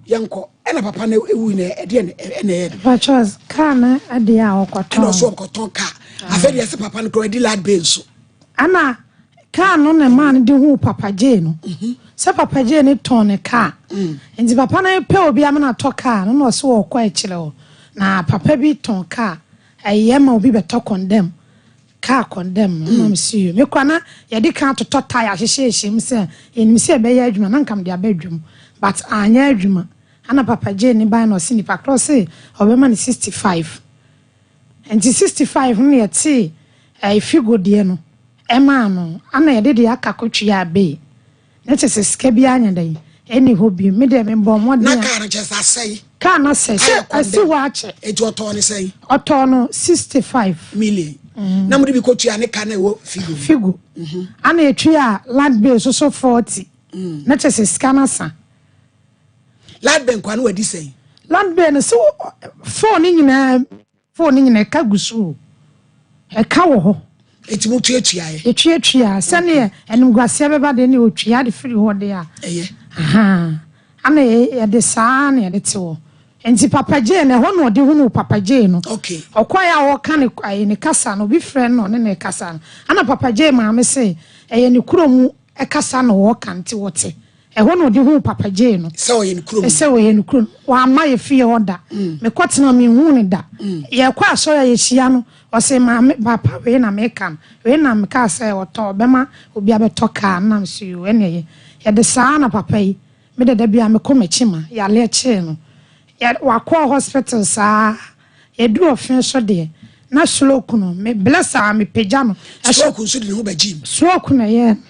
yɛnkɔ. Ɛna papa no ewu na ɛdeɛ na ɛna ɛyɛ no. Patrons kaa no ɛdeɛ a ɔkɔtɔn. Ɛna ɔso ɔkɔtɔn kaa. Afei deɛ ɛsɛ papa no kora ɛdi lad bay nso. Ɛna kaa no na maa no de hu papa J no. Sɛ papa J no tɔn ne kaa. Nti papa no pɛ obi ama no atɔ kaa no na ɔso ɔkɔ akyire hɔ. Na papa bi tɔn kaa. Ɛyɛ ma obi bɛtɔ kɔndɛm. Kaa kɔndɛm no na mesi yio. Me kora na yɛde kan atotɔ tae ahyehyɛhyɛ mu sɛ yɛnim sɛ ɛbɛyɛ adwuma na nka mede aba adwam. But anyɛ adwuma. Ana papa J ne bae na ɔse nipa korɔ se ɔbɛma no 65. Nti 65 no na yɛtee ɛɛ figo deɛ no ɛmaa no. Ana yɛde deɛ aka kɔtwea bay. Na kyerɛ sɛ sika biara nyɛ dɛn ɛnni hɔ bio. Me deɛ mebɔɔ mmɔden Na a. kaa no kyerɛ sɛ asɛe. Kaa no asɛe. Sɛ Ayɛ asi kɔndɛm. hɔ akyɛ. Enti ɔtɔɔ no sɛn? Ɔtɔɔ no 65. Million. Na mode bi kɔtua ne ka na ɛwɔ figo mu. Figo. Ana yɛtua land bay nso so 40. Na kyerɛ sɛ sika no asa. Land bay nkwa no wadi sɛn? Land bay no sɛ phone no nyinaa phone no nyinaa ɛka gu so o. Ɛka wɔ hɔ. Eti mo tuatua yɛ? Yɛtuatua sɛdeɛ animguaseɛ bɛba deɛ ne ɔtua de firi hɔ deɛ a. Ɛyɛ. Ahaa. Ana yɛde saa na yɛde te hɔ. Nti Papa J no ɛhɔ na ɔde hunuu Papa J no. Okay. Ɔkɔeɛ a ɔreka ne ayi ne kasa no obi frɛ no na ɔne no rekasa no. Ana Papa J maame se ɛyɛ ne kurom kasa na ɔreka nti wɔte. Ɛhɔ na ɔde huu Papa J no. Sɛ ɔyɛ ne kurom. Sɛ ɔyɛ ne kurom. Wamma yɛ fie hɔ da. Mekɔtena menhuu no da. Yɛkɔ asɔre a yɛhyia no, ɔse maame papa wei na meka no. Wei na mekaa sɛ ɔtɔ ɔbɛma obi abɛtɔ kaa no na mese yoo ɛne ɛyɛ. Yɛde saa na papa yi, me de da biara mekɔ m'akyi ma yareɛ kyee no. Yɛ wakɔ hospital saa. Yɛduru ɔfe so deɛ, na stroke no, me blɛ saa, me pagya no. Stroke nso de ne ho bɛgye mu. Stroke na ɛyɛɛ no.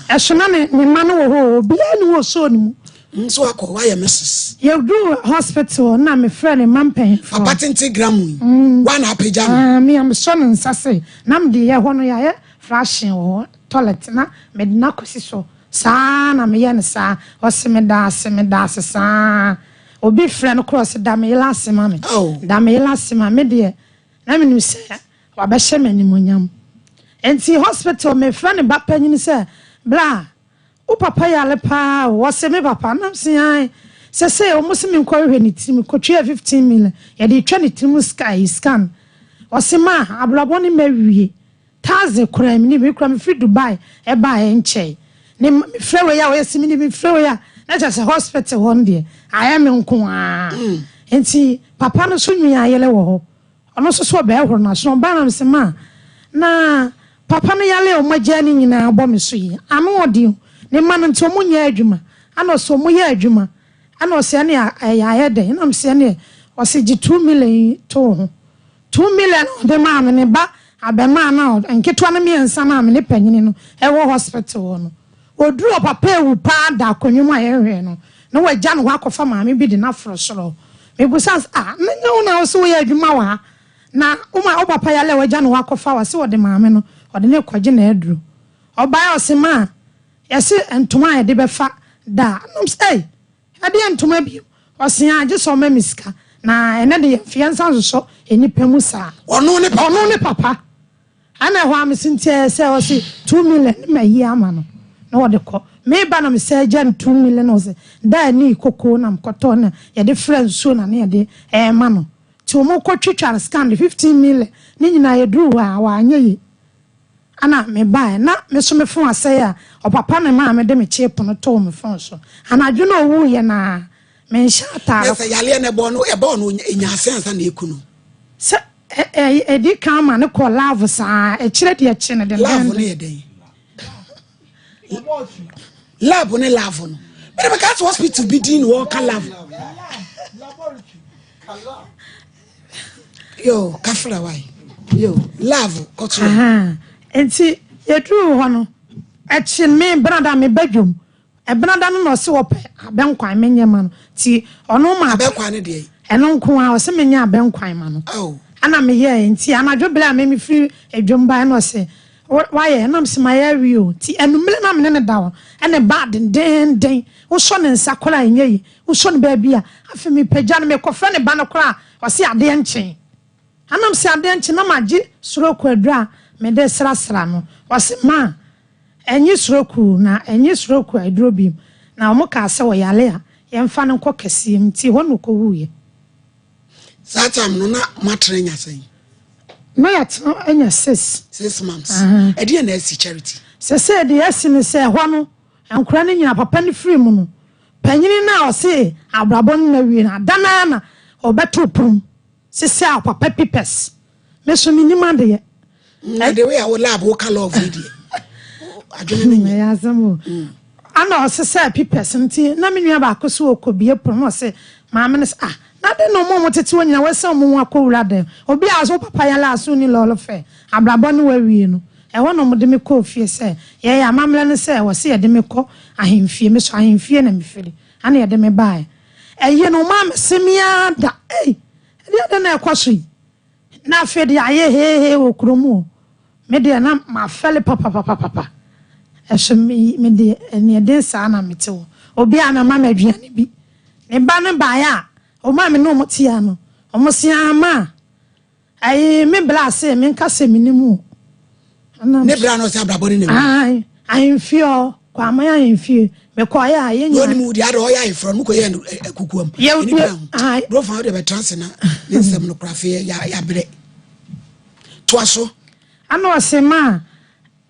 Ɛso na ne ne mma no wɔ hɔ o, obiara ni hɔ ɔsɔɔ ne mu. Nso akɔ, wayɛ Mrs. Yɛduru hospital na me frɛ ne mma mpanyinfoɔ. Papa tenten gram yi, wa na apagya no. Ah, me a mesɔ ne nsa se, na mede yɛ hɔ no yɛayɛ flashing wɔ hɔ, toilet, na mede no akɔsi so. Saa na meyɛ no saa. Ɔse meda ase, meda ase saa. Obi frɛ no koraa ɔse da me yere ase ma me. Da me yere ase ma me deɛ na menim sɛ wabɛhyɛ me animuonyam. Nti hospital mefrɛ ne ba panyin sɛ bra wo papa yare paa o. Ɔse me papa na mese ae. Sesei ɔmo se menkɔ hwehwɛ ne tirim kɔtua 15 million yɛde retwa ne tirim scan. Ɔse ma abrabɔ no mawie. Taxi koraa menni bi, me koraa mefiri Dubai baeɛ nkyɛe. Ne mma mefrɛ wei a ɔyɛ se menni bi, mefrɛ wei a na kyerɛ sɛ hospital hɔ no deɛ ayɛ me nko ara. Nti papa no nso nua yere wɔ hɔ, ɔno nso so ɔbɛhoro n'aso. Ɔbaa na mese ma na papa no yare a wɔagyaa ne nyinaa abɔ me so yi, ano ɔden o. Ne mma no nti wɔnyɛ adwuma, ɛna ɔse wɔyɛ adwuma, ɛna ɔse ɛne ɛyɛ ayɛ dɛn, ɛna mese ɛneɛ ɔse gye 2 million yi to wo ho. 2 million a ɔde maa me, ne ba abɛmaa no a nketewa no mmiɛnsa no a me ne panyini no wɔ hospital hɔ no, ɔduru hɔ papa awu paa da akonnwa mu a yɛhwɛɛ no na wagya ne hɔ akɔfa maame bi de no aforo soro. Mebusa no sɛ, ah, na nyɛ wo na wo se woyɛ adwuma wɔ ha na wo ma wo papa yale a wagya ne hɔ akɔfa wo a, se wɔde maame no ɔde no rekɔgye n'aduro. Ɔbaeɛ ɔse maa yɛse ntoma a yɛde bɛfa da a, na ɔm sɛ ei, Ɛdeɛn ntoma bio? Ɔse aa gye sɛ ɔma me sika na ɛnɛ de yɛmfa yɛnsa nsosɔ nnipa mu saa. Ɔno ne papa. Ɔno ne papa. Ɛna ɛhɔ a mese nti ɛyɛ sɛ ɔse 2 million ne mayi ama no na ɔde kɔ. Meba na mesan gya no 2 million na ɔse da ani koko na mekɔtɔ na yɛde fra nsuo na ne yɛde ɛɛma no. Nti wɔn kɔ twitwa no scan de 15 million ne nyinaa yɛduru hɔ a wanyɛ yie. Ana mebae na me so me fon asɛe a, ɔpapa me maa mede me kyeepo no too me fon so. Anadwo no a owuiɛ no ara, menhyɛ ataare. Na sɛ yareɛ no ɛbɔɔ no, ɛbɔɔ no, ɛnyaa sɛn ansa na ɛku no? Sɛ ɛ, ɛ, ɛdi kan ma no kɔɔ love saa, akyire deɛ kye no dendenden. Love no yɛ dɛn? Lab ne love no. Mede meka sɛ hospital bi din na wɔka love. Yo, kafra wai. Yo, love kɔto. Nti yɛduruu hɔ no, ɛkye me benada meba dwom. Ɛbenada no na ɔse wɔpɛ abɛnkwan menyɛ ma no. Nti ɔno ma abɛnkwan no deɛ. Ɛno nko ara, ɔse menyɛ abɛnkwan ma no. Ɛna meyɛɛ, nti anadwo berɛ a me mefiri adwam baeɛ na ɔse, woayɛ? Ɛna mese mayɛ awie o. Nti anumere na mene no da hɔ, ɛna ɛbaa dendeenden. Wosɔ ne nsa koraa a ɛnyɛ yie, wosɔ no baabi a, afei mepagya no, mekɔfrɛ ne ba no koraa a, ɔse adeɛ nkyee. Ɛna mese adeɛ nkye na magye stroke aduro a mede srasra no. Ɔse ma ɛnye stroke na ɛnye stroke aduro biom. Na wɔn kaa sɛ ɔyare a yɛmfa no nkɔ kɛseɛ mu nti ɛhɔ na ɔkɔwuiɛ. Saa time no na moatena anya sɛn? Na yɛatena anya six. 6 months. Ɛdeɛn na asi Charity? Sɛsɛɛ deɛ asi ne sɛ ɛhɔ no nkwadaa no nyinaa papa no firi mu no panyini no a ɔse abrabɔ no na awie no ada no ara na ɔbɛto pono mu. Sese a papa pipɛs. Me so me nim adeɛ. Na de wei a wo lab wo ka love yi deɛ. Adwene no nyɛ. Ɛyɛ asɛm o. Ana ɔsesɛ pipɛs nti na me nua baako so ɔkɔ bie pono na ɔse maame no sɛ ah na de na ɔmo a ɔmo tete hɔ nyina wɔasan ɔmo ho akɔ wura dɛm obi a wo papa yare a so nni lɔɔre fɛ abrabɔ ne wawie no ɛhɔ na ɔmo de me kɔɔ fie sɛ yɛyɛ amammerɛ ne sɛ wɔse yɛde me kɔ ahemfie me so ahemfie na mefiri ana yɛde me baeɛ Ɛye no ɔmaa me se me ara da ei ɛdeɛ dɛn na ɛkɔ so yi na afei deɛ ayɛ heehee wɔ kurom o me deɛ na mafɛle papapapapa ɛso me me deɛ aniɛden saa na mete hɔ obi a na ma me aduane bi ne ba no baeɛ a ɔmaa me ne ɔmo tea no ɔmo se ama Ayi me bra se me nka se me nim o. Ne bra no sɛ abrabɔ ne na wu. Ahemfie ɔ Kwaman ahemfie me kɔ yɛ a yɛ nyina. Onim wo deɛ adɔ ɔyɛ ayeforɔ no kɔ yɛ no kukuam. Yɛ nipa ho. Bro fa wode bɛtra ase na ne nsɛm no kora afei ya ya brɛ. Toa so. Ana ɔse ma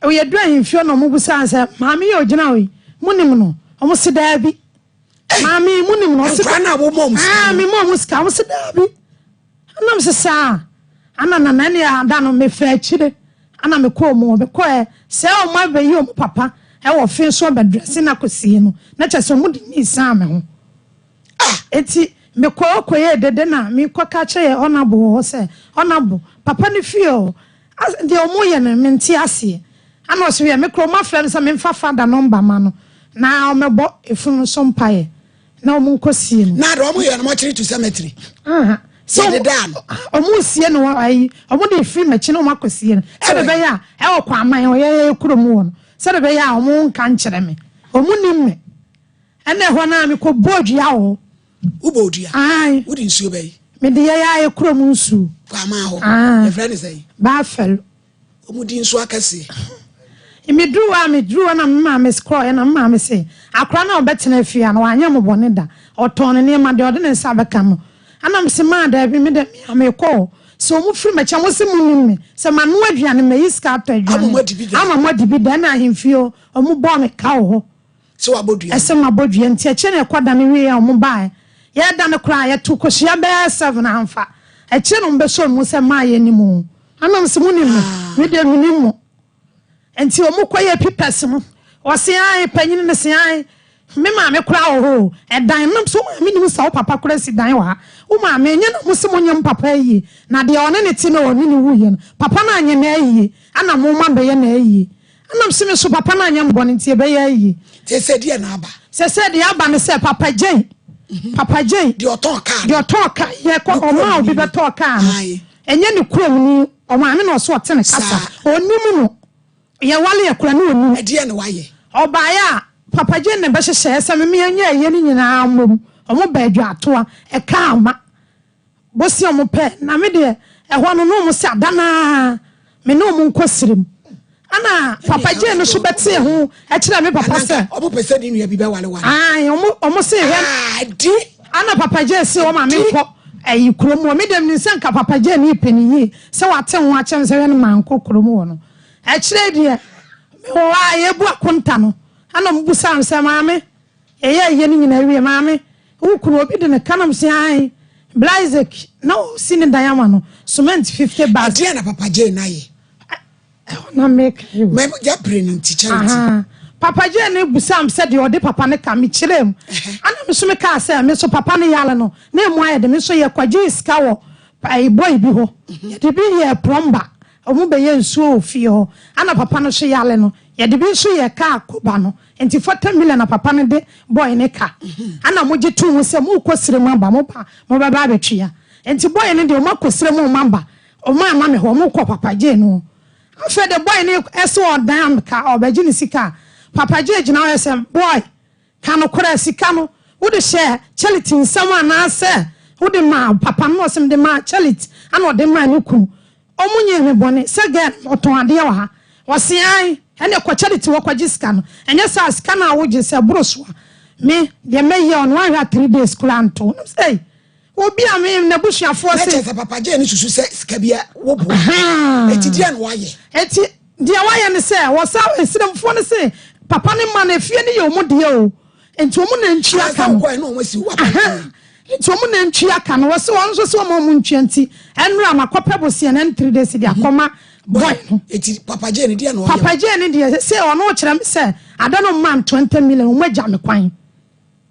yɛ du ahemfie na ɔmo busaa sɛ maame yɛ ogyina hɔ yi mo nim no ɔmo se daabi. Maame mo nim no ɔse. Nkora na wo mɔ ɔmo sika. Ah me mɔ ɔmo sika ɔmo se daabi. Ɛna mese saa ana nana ɛne ada no mefa akyire ana mekɔɔ mu mekɔɛ sɛ ɔmo abɛyi ɔmo papa ɛwɔ fe so ɔbɛdrɛse no akɔsie no na kyɛ sɛ ɔmo de nii saa me ho eti mekɔɔ kɔyɛ dede na mekɔ ka kyerɛ yɛ ɔnabo wɔ hɔ sɛ ɔnabo papa no fie ɔ deɛ ɔmo yɛ no mente aseɛ ana ɔsɛ yɛ mekɔ ɔmo afrɛ me sɛ memfa fada nɔmba ma no na ɔmɛbɔ efunu so mpaeɛ Na wɔn nkɔ sie no. Na de wɔn yɛ no mɔkyere to cemetery. Sɛ Yɛde daa no. Wɔn sie no ayi wɔn de efiri mɛkyi na wɔn akɔ sie no. Sɛde bɛyɛ a ɛwɔ kwaman ɔyɛ yɛ kurom wɔ no. Sɛde bɛyɛ a wɔn nka nkyerɛ me. Wɔn nim me. Ɛna ɛhɔ naa me kɔ bɔ dua wɔ hɔ. Wo bɔ dua? Ayi. Wo de nsuo bɛyi? Me de yɛ yɛ ayɛ kurom nsuo. Kwaman hɔ. Yɛfrɛ ne sɛn? Baafɛlo. Wɔn di nso akɛseɛ. Meduru hɔ a meduru hɔ na me maame kɔɔeɛ na me maame se akora no a ɔbɛtena fie ha no wanyɛ mo bɔne da ɔtɔn ne nneɛma deɛ ɔde ne nsa bɛka no ɛna mese maa daabi me deɛ me a mekɔ hɔ sɛ wɔn firi m'akyi a wɔn se mo nim me sɛ manoa aduane mayi sika atɔ aduane ama mo adi bi da ɛna ahemfie hɔ wɔn bɔɔ me ka wɔ hɔ. Sɛ wabɔ dua. Ɛsɛ mabɔ dua nti akyire na yɛkɔ dane wieɛ a wɔn baeɛ yɛredane koraa yɛto kosua bɛyɛ seven amfa akyire na wɔn bɛsɔ mu sɛ maa yɛnim o ɛna mese mo nim me me deɛ menim mo nti wɔn kɔ yɛ pipɛs no ɔse ae panyini no se ae me maame koraa wɔ hɔ o ɛdan nam so maame nim sɛ wo papa koraa si dan wɔ ha wo maame ɛnyɛ na mo se mo nyɛ mo papa ayie na deɛ ɔne ne te no ɔne ne wuyɛ no papa no anyɛ na ayie ɛna mo ma bɛyɛ na ayie Ɛna mese me so papa no anyɛ me bɔne nti ɛbɛyɛ ayie. Sɛsɛ deɛ na aba. Sɛsɛ deɛ aba ne sɛ Papa Jay, Papa Jay. Deɛ ɔtɔn kaa no. Deɛ ɔtɔn kaa, yɛ kɔ ɔmaa obi bɛtɔɔ kaa no. Ɛnyɛ ne kurom ni, ɔmaame na ɔso ɔte ne kasa. Ɔnim no. Yɛwale yɛ kora ne ɔnim. Ɛdeɛ na wayɛ. Ɔbaeɛ a, Papa Jay na ɛbɛhyehyɛɛ sɛ me menyɛ ayie no nyinaa mmom. Ɔmo baa Adwatoa, ɛkaa ama. Bosea ɔmo pɛ na me deɛ ɛhɔ no na ɔmo se ada no ara me ne ɔmo nkɔ serem ɛna papa gyee no so bɛtee ho ɛkyerɛ me papa sɛ ɔmo pɛ sɛ ne nua bi bɛwale wale ae ɔmo ɔmo se hwɛ adi ɛna papa gyee se ɔma me nkɔ ɛyi kurom hɔ me deɛ menim sɛ nka papa gyee no pɛ ne yie sɛ wate ho akyerɛ me sɛ hwɛ no mankɔ kurom hɔ no ɛkyerɛ deɛ mewɔ hɔ a yɛbu akonta no ɛna ɔmo busaa me sɛ maame Yɛyɛɛ ayie no nyinaa wie, maame, wo kunu, obi de no ka na mese ae, Bla Isaac na ɔresi ne dan ama no, cement 50 bags. Ɛdeɛn na Papa Jane ayɛ? Ɛhɔ na meka yi o. Mɛ gya pere no nti charity. Aha. Papa Jane no busaa me sɛ deɛ ɔde papa no ka, mekyerɛɛ mu. Ɛna me nso mekaa sɛ me nso papa no yare no, na emu ayɛ den, me nso yɛkɔgyee sika wɔ ɛyi boy bi hɔ, yɛde bi yɛɛ plumber, wɔn bɛyɛ nsuo wɔ fie hɔ, ɛna papa no nso yare no. Yɛde bi nso yɛɛ kaa koba no. Nti 40 million na papa no de boy no ka. Ɛna mogye too mu sɛ morekɔ serɛ mu aba, moba a mobɛba abɛtua. Nti boy no deɛ ɔmo akɔ serɛ mu ɔmo aba, ɔmo amma me hɔ, ɔmo kɔ Papa Jay no hɔ. Afei de boy no se ɔdan me ka, ɔrebɛgye ne sika a, Papa Jay gyina hɔ yɛ sɛ, Boy, ka nokorɛ, sika no wode hyɛɛ Charity nsam anaasɛ wode maa papa no? Na ɔse mede maa Charity ɛna ɔde maa ne kunu. Ɔmo nyɛɛ me bɔne sɛ girl no ɔtɔn adeɛ wɔ ha. Ɔse ae, ɛneɛ kɔ Charity hɔ kɔgye sika no, ɛnyɛ saa a sika no a wogye sɛ ɛboro so a, me deɛ mɛyɛ wo no woanhwɛ a 3 days koraa nto wo. Na mese ei, obi a me n'abusuafoɔ Na se. kyerɛ sɛ Papa Jay no susu sɛ sika bi a woboa. Ahaa. Eti deɛ na wayɛ? Eti deɛ wayɛ ne sɛ, wɔsa Esiremfoɔ no se papa no mma no efie no yɛ wɔn deɛ o, nti wɔn na ntua ka no. Ansa wokɔɛ na wɔn asi wo Ahaa. apɔnkɔ. Nti wɔn na ntua ka no. Wɔse wɔn nso se wɔn a wɔn ntua nti, ɛnora makɔpɛ bosea no ɛne 3 days de akɔma boy no. Eti Papa Jay no deɛ na ɔyɛ? Papa Jay no deɛ, sɛ ɔno kyerɛ me sɛ ada no mma no 20 million, wɔn agya me kwan.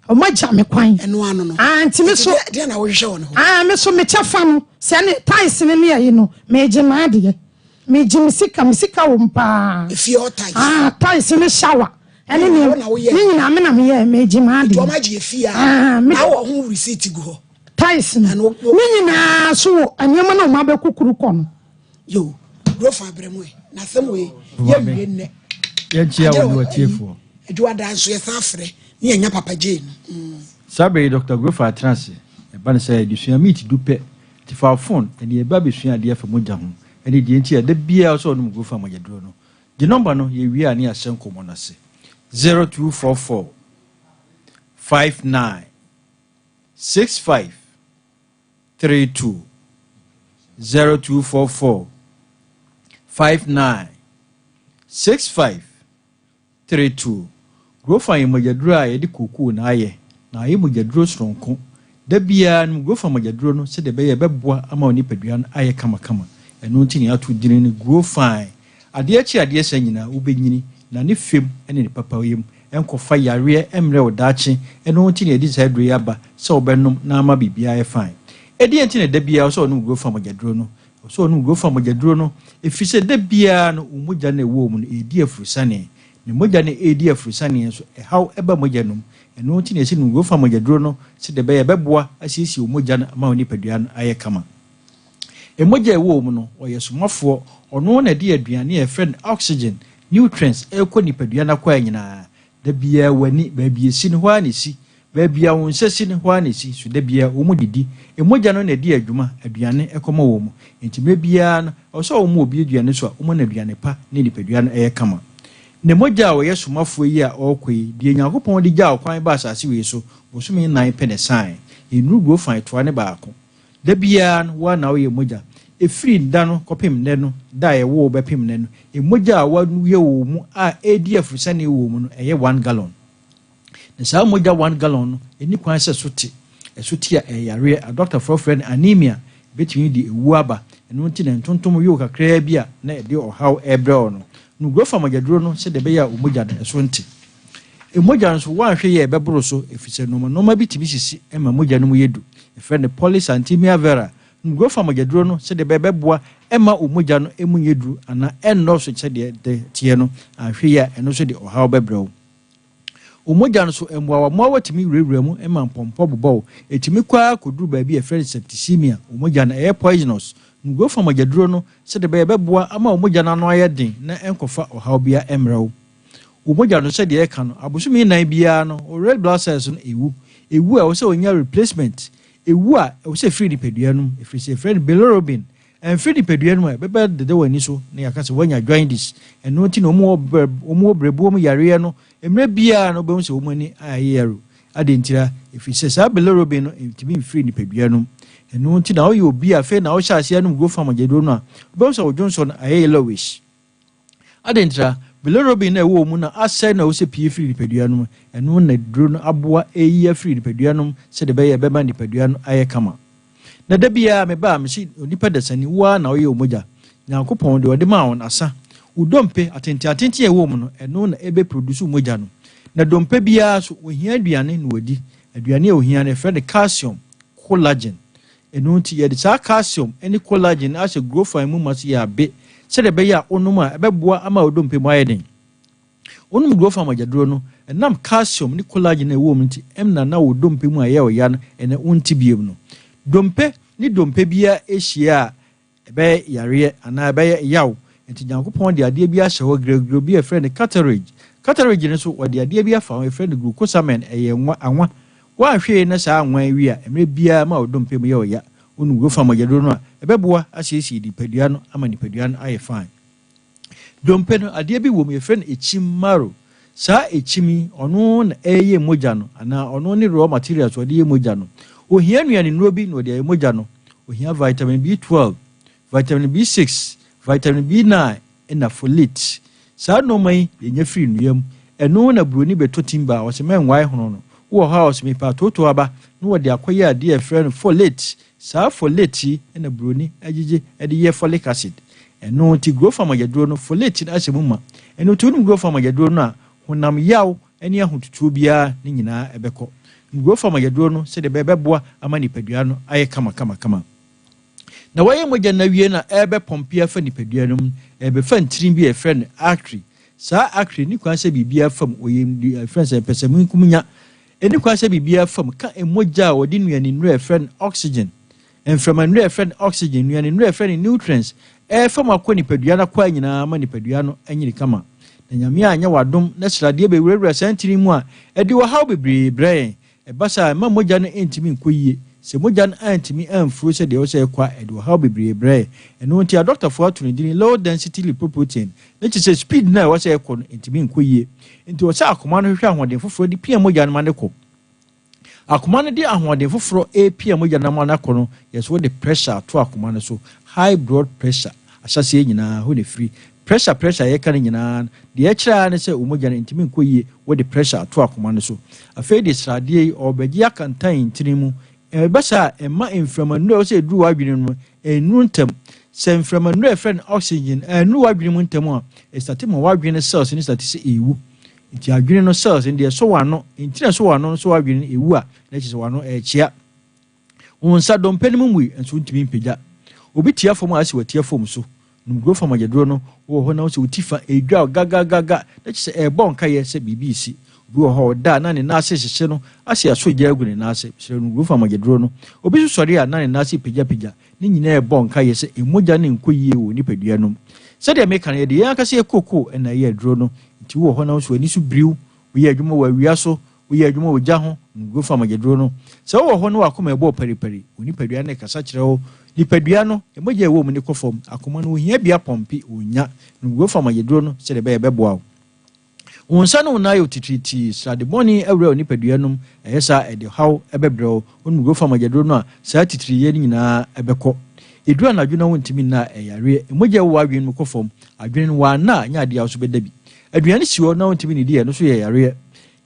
Ɔmo agya me kwan. Ɛno ano no. Ah, nti me so. Nti deɛ na wohwehwɛ wɔ ne hɔ? Ah, me so me kyɛfa no, sɛ ne tiles no ne ayi no, megye m'adeɛ. Megye me sika, me sika wɔ mu paa. Efie hɔ tiles. Ah, tiles ne shower. Ɛne ne Wo na woyɛ. Ne nyinaa me na meyɛ, megye m'adeɛ. Nti ɔmo agye efie a. Ah, me. Na wɔ ho receipt gu hɔ. Tiles no. Ne nyinaa so wɔ nneɛma na ɔmo abɛkukuru kɔ no. Yo, Grofa abrɛ mu ɛ. Na asɛm wei, yɛnwie nnɛ. Yɛnkyia wo ne w'atiefoɔ. Adwoada nso yɛsan frɛ ne yɛnya Papa Jay no. Mm. Saa berɛ yi Dɔkta Grofa atena ase. Ɛba no sɛ adesua meet du pɛ, nti fa wo fon ɛne yɛba abɛsua adeɛ afa mogya ho ɛne deɛ nti a da biara sɛ ɔnom Grofa mogyaduro no. Gye nɔmba no yɛwie a ne yɛahyɛ nkɔmmɔ no ase. 0244 59 65 32 0244 59 65 32. Grofa yɛ mogyaduro a yɛde kookoo na ayɛ, na ayɛ mogyaduro soronko. Da biara nom Grofa mogyaduro no sɛdeɛ ɛbɛyɛ a ɛbɛboa ama wo nipadua no ayɛ kamakama. Ɛno nti na yɛato dini no Grofine. Adeɛ kye adeɛ sa nyinaa wobɛnyini, na ne fam ne ne papayɛ mu ɛnkɔfa yareɛ mmrɛ wo daakye. Ɛno nti na yɛde saa aduro yi aba sɛ wobɛnom na ama biribiara ayɛ fine. Ɛdeɛn nti na da biara ɛwɔ sɛ wonom Grofa mogyaduro no? Ɛwɔ sɛ ɔnom Grofa mogyaduro no, ɛfiri sɛ da biara no wo mogya no a ɛwɔ wo mu no ɛredi afurusaneɛ. Na mogya no ɛredi afurusaneɛ nso, ɛhaw ba mogya no mu. Ɛno nti na yɛsi nom Grofa mogyaduro no sɛdeɛ ɛbɛyɛ a ɛbɛboa asiesie wo mogya no ama wo nipadua no ayɛ kama. Mogya a ɛwɔ wo mu no, ɔyɛ somafoɔ. Ɔno na ɛde aduane a yɛfrɛ no oxygen, nutrients, rekɔ nipadua no akwaa nyinaa. Da biara w'ani, baabi ɛsi no, hɔ ara na ɛsi. Baabi a wo nsa si no, hɔ ara na esi. So da biara wɔn didi? Mogya no na ɛdi adwuma, aduane kɔma wɔn. Enti mmerɛ biara no, ɛwɔ sɛ wɔma obi aduane so a, wɔma no aduane pa na nipadua no yɛ kama. Ne mogya a ɔyɛ somafoɔ yi a ɔrekɔ yi, deɛ Nyankopɔn de gyaa ɔkwan baa asase wei so, bosome nnan pɛ na ɛsaeɛ. Nnuru guo fan toa ne baako. Da biara no, wo ara na woyɛ mogya. Ɛfiri da no kɔpem nnɛ no, da a yɛwoo wo bɛpem nnɛ no, mogya a woayɛ wɔ wo mu a ɛredi afurusane wɔ wo mu no, ɛyɛ one gallon. Na saa mogya one gallon no, ɛnni kwan sɛ ɛso te. Ɛso te a, ɛyɛ yareɛ. Adɔktafoɔ frɛ no anemia. Ɛbɛtumi de ewuo aba. Ɛno nti na ntontom yow kakraa bi a na ɛde ɔhaw rebrɛ wo no. Nom Grofa mogyaduro no sɛdeɛ ɛbɛyɛ a wo mogya no, ɛso nte. Mogya nso, woanhwɛ yie a ɛbɛboro so, ɛfiri sɛ nnoɔma nnoɔma bi tumi sisi ma mogya no mu yɛ du. Yɛfrɛ no polycythemia vera. Nom Grofa mogyaduro no sɛdeɛ ɛbɛyɛ ɛbɛboa mma wo mogya no mu nyɛ duru anaa ɛnnɔɔso sɛdeɛ ɛteɛ no. Anhwɛ yie a, ɛno nso de ɔhaw bɛbrɛ wo. Wo mogya no so mmoawammoawa tumi wurawura mu ma mpɔmpɔ bobɔ wo. Etumi kɔ ara koduru baabi a yɛfrɛ no septicemia. Wo mogya no, ɛyɛ poisonous. Nguo fa mogyaduro no sɛdeɛ ɛbɛyɛ ɛbɛboa ama wo mogya no ano ayɛ den na ɛnkɔfa ɔhaw biara mmrɛ wo. Wo mogya no, sɛdeɛ yɛka no, abosome nnan biara no, wo red blood cells no ɛwu. Ɛwu a, ɛwɔ sɛ ɔnya replacement. Ɛwu a, ɛwɔ sɛ ɛfiri nipadua no mu, ɛfiri sɛ yɛfrɛ no bilirubin. Ɛmfiri nipadua no mu a, ɛbɛba deda w'ani so na yɛaka sɛ woanya jaundice. Ɛno nti na wɔn a wɔwɔ berɛboɔ mu yareɛ no, mmerɛ biara no wobɛhu sɛ wɔn ani ayɛ yellow. Adɛn ntira? Ɛfiri sɛ saa bilirubin no ntumi mfiri nipadua no mu. Ɛno nti na woyɛ obi a afei na wohyɛ aseɛ anom Grofan mogyaduro no a, wobɛhu sɛ wo dwonsɔ no ayɛ yellowish. Adɛn ntira? Bilirubin no a ɛwɔ wo mu no asɛe na ɛwɔ sɛ pue firi nipadua no mu. Ɛno na aduro no aboa ayi afiri nipadua no mu sɛdeɛ ɛbɛyɛ a ɛbɛma nipadua no ayɛ kama. Na da biara meba a, mese onipa dasani, wo ara na woyɛ wo mogya. Nyankopɔn, deɛ ɔde maa wo no, asa. Wo dompe, atentenatenten a ɛwɔ wo mu no, ɛno na ɛbɛ produce wo mogya no. Na dompe biara nso, ɔhia aduane na wadi. Aduane a ɔhia no, yɛfrɛ no calcium, collagen. Ɛno nti, yɛde saa calcium ne collagen no ahyɛ growth mu ma so yɛ abe, sɛdeɛ ɛbɛyɛ a wonom a, ɛbɛboa ama wo dompe mu ayɛ den. Wonom Growth Farm mogyaduro no, ɛnam calcium ne collagen a ɛwɔ mu nti, ɛmna na wo dompe mu a ɛyɛ ɔya no, ɛnɛ wonte biom no. Dompe ne dompe biara hyia a, ɛbɛyɛ yareɛ anaa ɛbɛyɛ yaw. Nti Nyankopɔn de adeɛ bi ahyɛ hɔ, grɛgrɛ bi a yɛfrɛ no cartilage. Cartilage no nso, wɔde adeɛ bi afa ho, yɛfrɛ no glucosamine, ɛyɛ nwa, anwa. Woanhwɛ yie na saa anwa yi wie a, mmerɛ biara ma wo dompe mu yɛ ɔya. Wonom Growth Farm mogyaduro no a, ɛbɛboa asiesie nipadua no ama nipadua no ayɛ fine. Dompe no, adeɛ bi wɔ mu, yɛfrɛ no ekyim, marrow. Saa ekyim yi, ɔno na ɛreyɛ mogya no, anaa ɔno ne raw materials wɔde yɛ mogya no. Ohia nnuanennuro bi na ɔde ayɛ mogya no. Ohia vitamin B12, vitamin B6, vitamin B9, ɛna folate. Saa nnoɔma yi, yɛnya firi nnua mu. Ɛno na buroni bɛtɔ timba a, ɔse mɛnwae hono no. Wowɔ hɔ a, ɔse mepɛ atootoo aba, na wɔde akɔyɛ adeɛ a yɛfrɛ no folate. Saa folate yi na buroni agyegye de yɛ folic acid. Ɛno nti growth hormone mogyaduro no, folate no ahyɛ mu ma. Ɛno nti wonom growth hormone mogyaduro no a, honam yaw ne ahotutuo biara ne nyinaa ɛbɛkɔ. Nom growth hormone mogyaduro no sɛdeɛ ɛbɛyɛ ɛbɛboa ama nipadua no ayɛ kama kama kama. Na wayɛ mogya no awie na ɛrebɛpɔmpe afa nipadua no mu, ɛrebɛfa ntini bi a yɛfrɛ no artery. Saa artery nni kwan sɛ biribiara fa mu, ɔyɛ yɛfrɛ no sɛ mpɛsɛmenkominya. Ɛnni kwan sɛ biribiara fa mu ka mogya a wɔde nnuanennuro a yɛfrɛ no oxygen, mframa nnuro a yɛfrɛ no oxygen, nnuanennuro a yɛfrɛ no nutrients, ɛrefa mu akɔ nipadua no akwaa nyinaa ma nipadua no anyini kama. Na Nyame anyɛ w'adom na sradeɛ bɛwurawura saa ntini mu a, ɛde ɔhaw bebree brɛ yɛn. Ɛba saa a, ɛmma mogya no ntumi nkɔ yie. Sɛ mogya no antumi amfuro sɛdeɛ ɛwɔ sɛ ɛkɔ a, ɛde ɔhaw bebree brɛ yɛn. Ɛno nti adɔktafoɔ ato no din low density lipoprotein, ne kyerɛ sɛ speed no a ɛwɔ sɛ ɛkɔ no ntumi nkɔ yie. Nti ɛwɔ sɛ akoma no hwehwɛ ahoɔden foforɔ de pia mogya no ma no kɔ. Akoma no de ahoɔden foforɔ repia mogya no ama no akɔ no, yɛ sɛ wode pressure ato akoma no so, high blood pressure, ahyɛaseɛ nyinaa hɔ na ɛfiri. Pressure pressure a yɛka no nyinaa no, deɛ ɛkyerɛ ara ne sɛ wo mogya no ntumi nkɔ yie, wode pressure ato akoma no so. Afei de sradeɛ yi, ɔrebɛgye akantan ntini mu. Ɛba saa a, ɛmma mframa nnuro a ɛwɔ sɛ ɛduru w'adwene mu no, ɛnnuru ntɛm. Sɛ mframa nnuro a yɛfrɛ no oxygen annuru w'adwene mu ntɛm a, ɛstate ma w'adwene cells no state sɛ ɛrewu. Nti adwene no cells no deɛ ɛsɔ w'ano, ntini a ɛsɔ w'ano no sɔ w'adwene no ɛwu a, na kyerɛ sɛ w'ano ɛrekyea. Wo nsa dompe no mu mmui nso wontumi mpagya. Obi tia fam a asi w'atia fam so. Nom guro fam agyaduro no, wowɔ hɔ na wo sɛ wo ti fa ɛredwa wo gagagaga na kyerɛ sɛ ɛrebɔ nkaeɛ sɛ biribi resi. Obi wɔ hɔ a ɔda a na ne nan ase rehyehye no ase asɔ gya agu ne nan ase. Mesrɛ nom guro fam agyaduro no. Obi nso sɔre a na ne nan ase repagyapagya. Ne nyinaa rebɔ nkaeɛ sɛ mogya no nkɔ yie wɔ nipadua no mu. Sɛdeɛ meka no, yɛde yɛn ankasa yɛ kookoo na ɛyɛ aduro no. Nti wowɔ hɔ na wo nso w'ani so biriw, woyɛ adwuma wɔ awia so, woyɛ adwuma wɔ gya ho, nom fam agyaduro no. Sɛ wowɔ hɔ na w'akoma rebɔ paripari, wo nipadua no rekasa kyerɛ wo. Nipadua no, mogya a ɛwɔ mu no kɔ fam, akoma no, ohia bi apɔmpe, onnya. Nom fam agyaduro no sɛdeɛ ɛbɛyɛ ɛbɛboa wo. Wo nsa ne wo nan ayɛ wo titiritii, srade bɔne awura wo nipadua no mu, ɛyɛ saa a, ɛde ɔhaw bɛbrɛ wo. Wonom Grofam agyaduro no a, saa titiriiɛ no nyinaa bɛkɔ. Ɛduru anadwo na wontumi nna a, ɛyɛ yareɛ. Mogya a ɛwɔ w'adwene mu kɔ fam. Adwene no, woanna a, ɛnyɛ adeɛ a wo nso bɛda bi. Aduane si hɔ na wontumi nnidi a, ɛno nso yɛ yareɛ.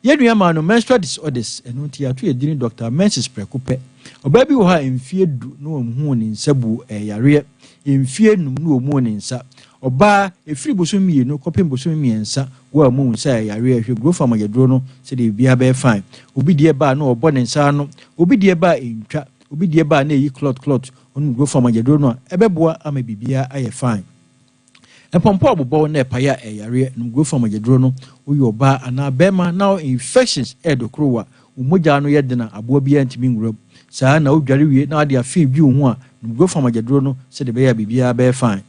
Yɛn nua maa no menstrual disorders, ɛno nti yɛato yɛn dini Doctor Menses prɛko pɛ. Ɔbaa bi wɔ hɔ a mfeɛ du na wɔnhuu ne nsa buo, ɛyɛ yareɛ. Mfeɛ num na wɔmmuo ne nsa. Ɔbaa, ɛfiri bosome mmienu kɔpem bosome mmiɛnsa, woammu wo nsa a ɛyɛ yareɛ. Hwɛ Growth Farm ayɛduro no sɛdeɛ biribiara bɛyɛ fine. Obi deɛ ba a na ɔbɔ ne nsa ano, obi deɛ ba a ɛntwa, obi deɛ ba a na ɛyi clot clot. Wonom Growth Farm ayɛduro no a, ɛbɛboa ama biribiara ayɛ fine. Mpɔmpɔ a ɔbobɔw na ɛpae a ɛyɛ yareɛ, nom Growth Farm agyaduro no. Woyɛ ɔbaa anaa barima na wo infections ɛredokoro wo a, wo mogya ano yɛ den a aboa biara ntumi nwura mu. Saa ara na wodware wie na wode afe dwi wo ho a, nom Growth Farm agyaduro no sɛdeɛ ɛbɛyɛ a biribiara bɛyɛ fine.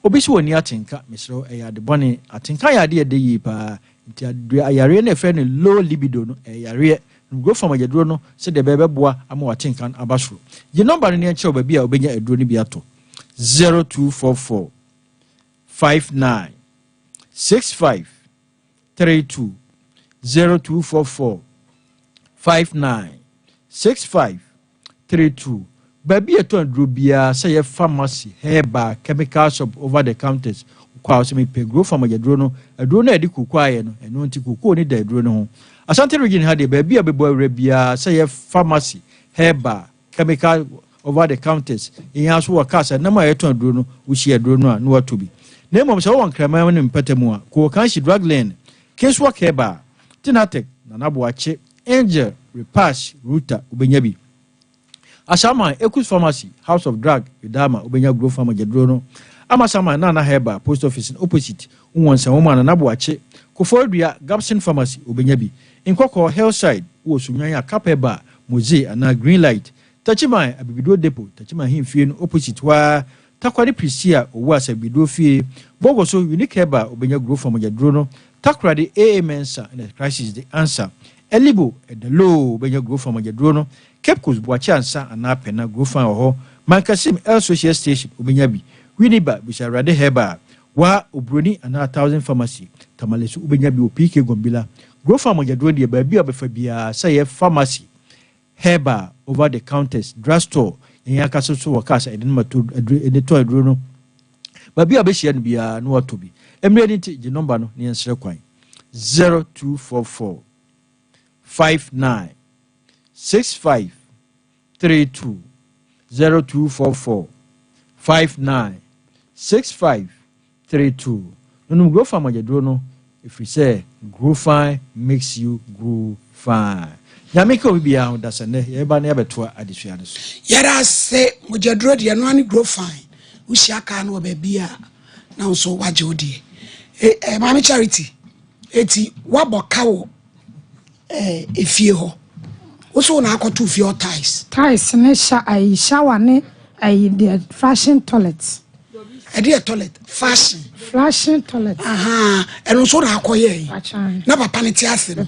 Obi se ɔnni atenka, mesrɛ wo, ɛyɛ ade bɔne. Atenka yɛ adeɛ a ɛdɛ yie paa. Nti yareɛ no a yɛfrɛ no low libido no, ɛyɛ yareɛ. Nom Growth Farm agyaduro no sɛdeɛ ɛbɛyɛ ɛbɛboa ama w'atenka no aba soro. Gye nɔmba no na yɛnkyerɛ wo baabi a wobɛnya aduro no bi atɔ. 0244 59 65 32 0244 59 65 32 Baabi a yɛtɔn aduro biara, sɛ ɛyɛ pharmacy, herbal, chemical shop, over the counters, wokɔ a wosɛ mepɛ Grow Farm aduro no, aduro no a yɛde kooko ayɛ no, ɛno nti kooko no da aduro no ho. Asante region ha deɛ, baabi a wobɛbɔ awura biara, sɛ ɛyɛ pharmacy, herbal, chemical over the counters, yɛn ara nso wɔ cars a nam a yɛtɔn aduro no, wohyia aduro no a na woatɔ bi. Na mmom sɛ wowɔ Nkraman ne mpata mu a, kɔ Okanshi Drug Lane, Kingswalk Herbal, Tinatec, Nana Boakye, Angel, Repash, Ruta, wobɛnya bi. Asaman, Ekus Pharmacy, House of Drug, Yudama, wobɛnya Grow Pharma gyaduro no. Amasaman, Nana Herbal, Post Office no opposite, wowɔ Nsawam a, Nana Boakye, Koforidua, Gabson Pharmacy, wobɛnya bi. Nkɔkɔɔ, Hillside, wowɔ Sunyani a, Cap Herbal, Moze anaa Green Light. Takyiman, Abibiduro Depot, Takyiman Ahemfie no opposite hɔ ara, Takoradi Priscilla, Owuas Abibiduro Fie, Bogoso, Unique Herbal, wobɛnya Growfa mogyaduro no, Takoradi, AA Mensah na Crisis de Answer, Elibo, Ɛdaloo, wobɛnya Growfa mogyaduro no, Cape Coast, Boakye Ansa anaa Pɛna, Growfa wɔ hɔ, Mankasim, El Social Station, wobɛnya bi, Winneba, Bisa Awurade Herbal, Wa, Oburoni anaa Thousand Pharmacy, Tamale nso wobɛnya bi wɔ PK Gombila. Growfa mogyaduro deɛ baabi a wobɛfa biara, sɛ ɛyɛ pharmacy, Herbal, over the counters, drug store, yɛn ankasa nso wɔ cars a yɛde no ma tɔ aduro, yɛde tɔ aduro no. Baabi a wobɛhyia no biara na watɔ bi. Mmerɛ no nti, gye nɔmba no na yɛnsrɛ kwan. 0244 59 65 32 0244 59 65 32. Nonom Grofine mogyaduro no ɛfiri sɛ Grofine makes you grow fine. Nyame nka obi biara ho dasɛ nnɛ yɛbɛba na yɛabɛtoa adesua no so. Yɛda ase mogyaduro deɛ ɛno ara ne Grofine. Wohyia kaa no wɔ baabi a na wo nso woagye wo deɛ. E, eh, Maame Charity, eti woabɔ ka wɔ eh, efie hɔ. Wo so wo na akɔto fie hɔ tiles. Tiles ne sha ayi shower ne ayi deɛ flushing toilet. Ɛde yɛ toilet fashion. Flushing toilet. Ahaa ɛno nso na akɔ yɛ yi. Na papa ne te ase no.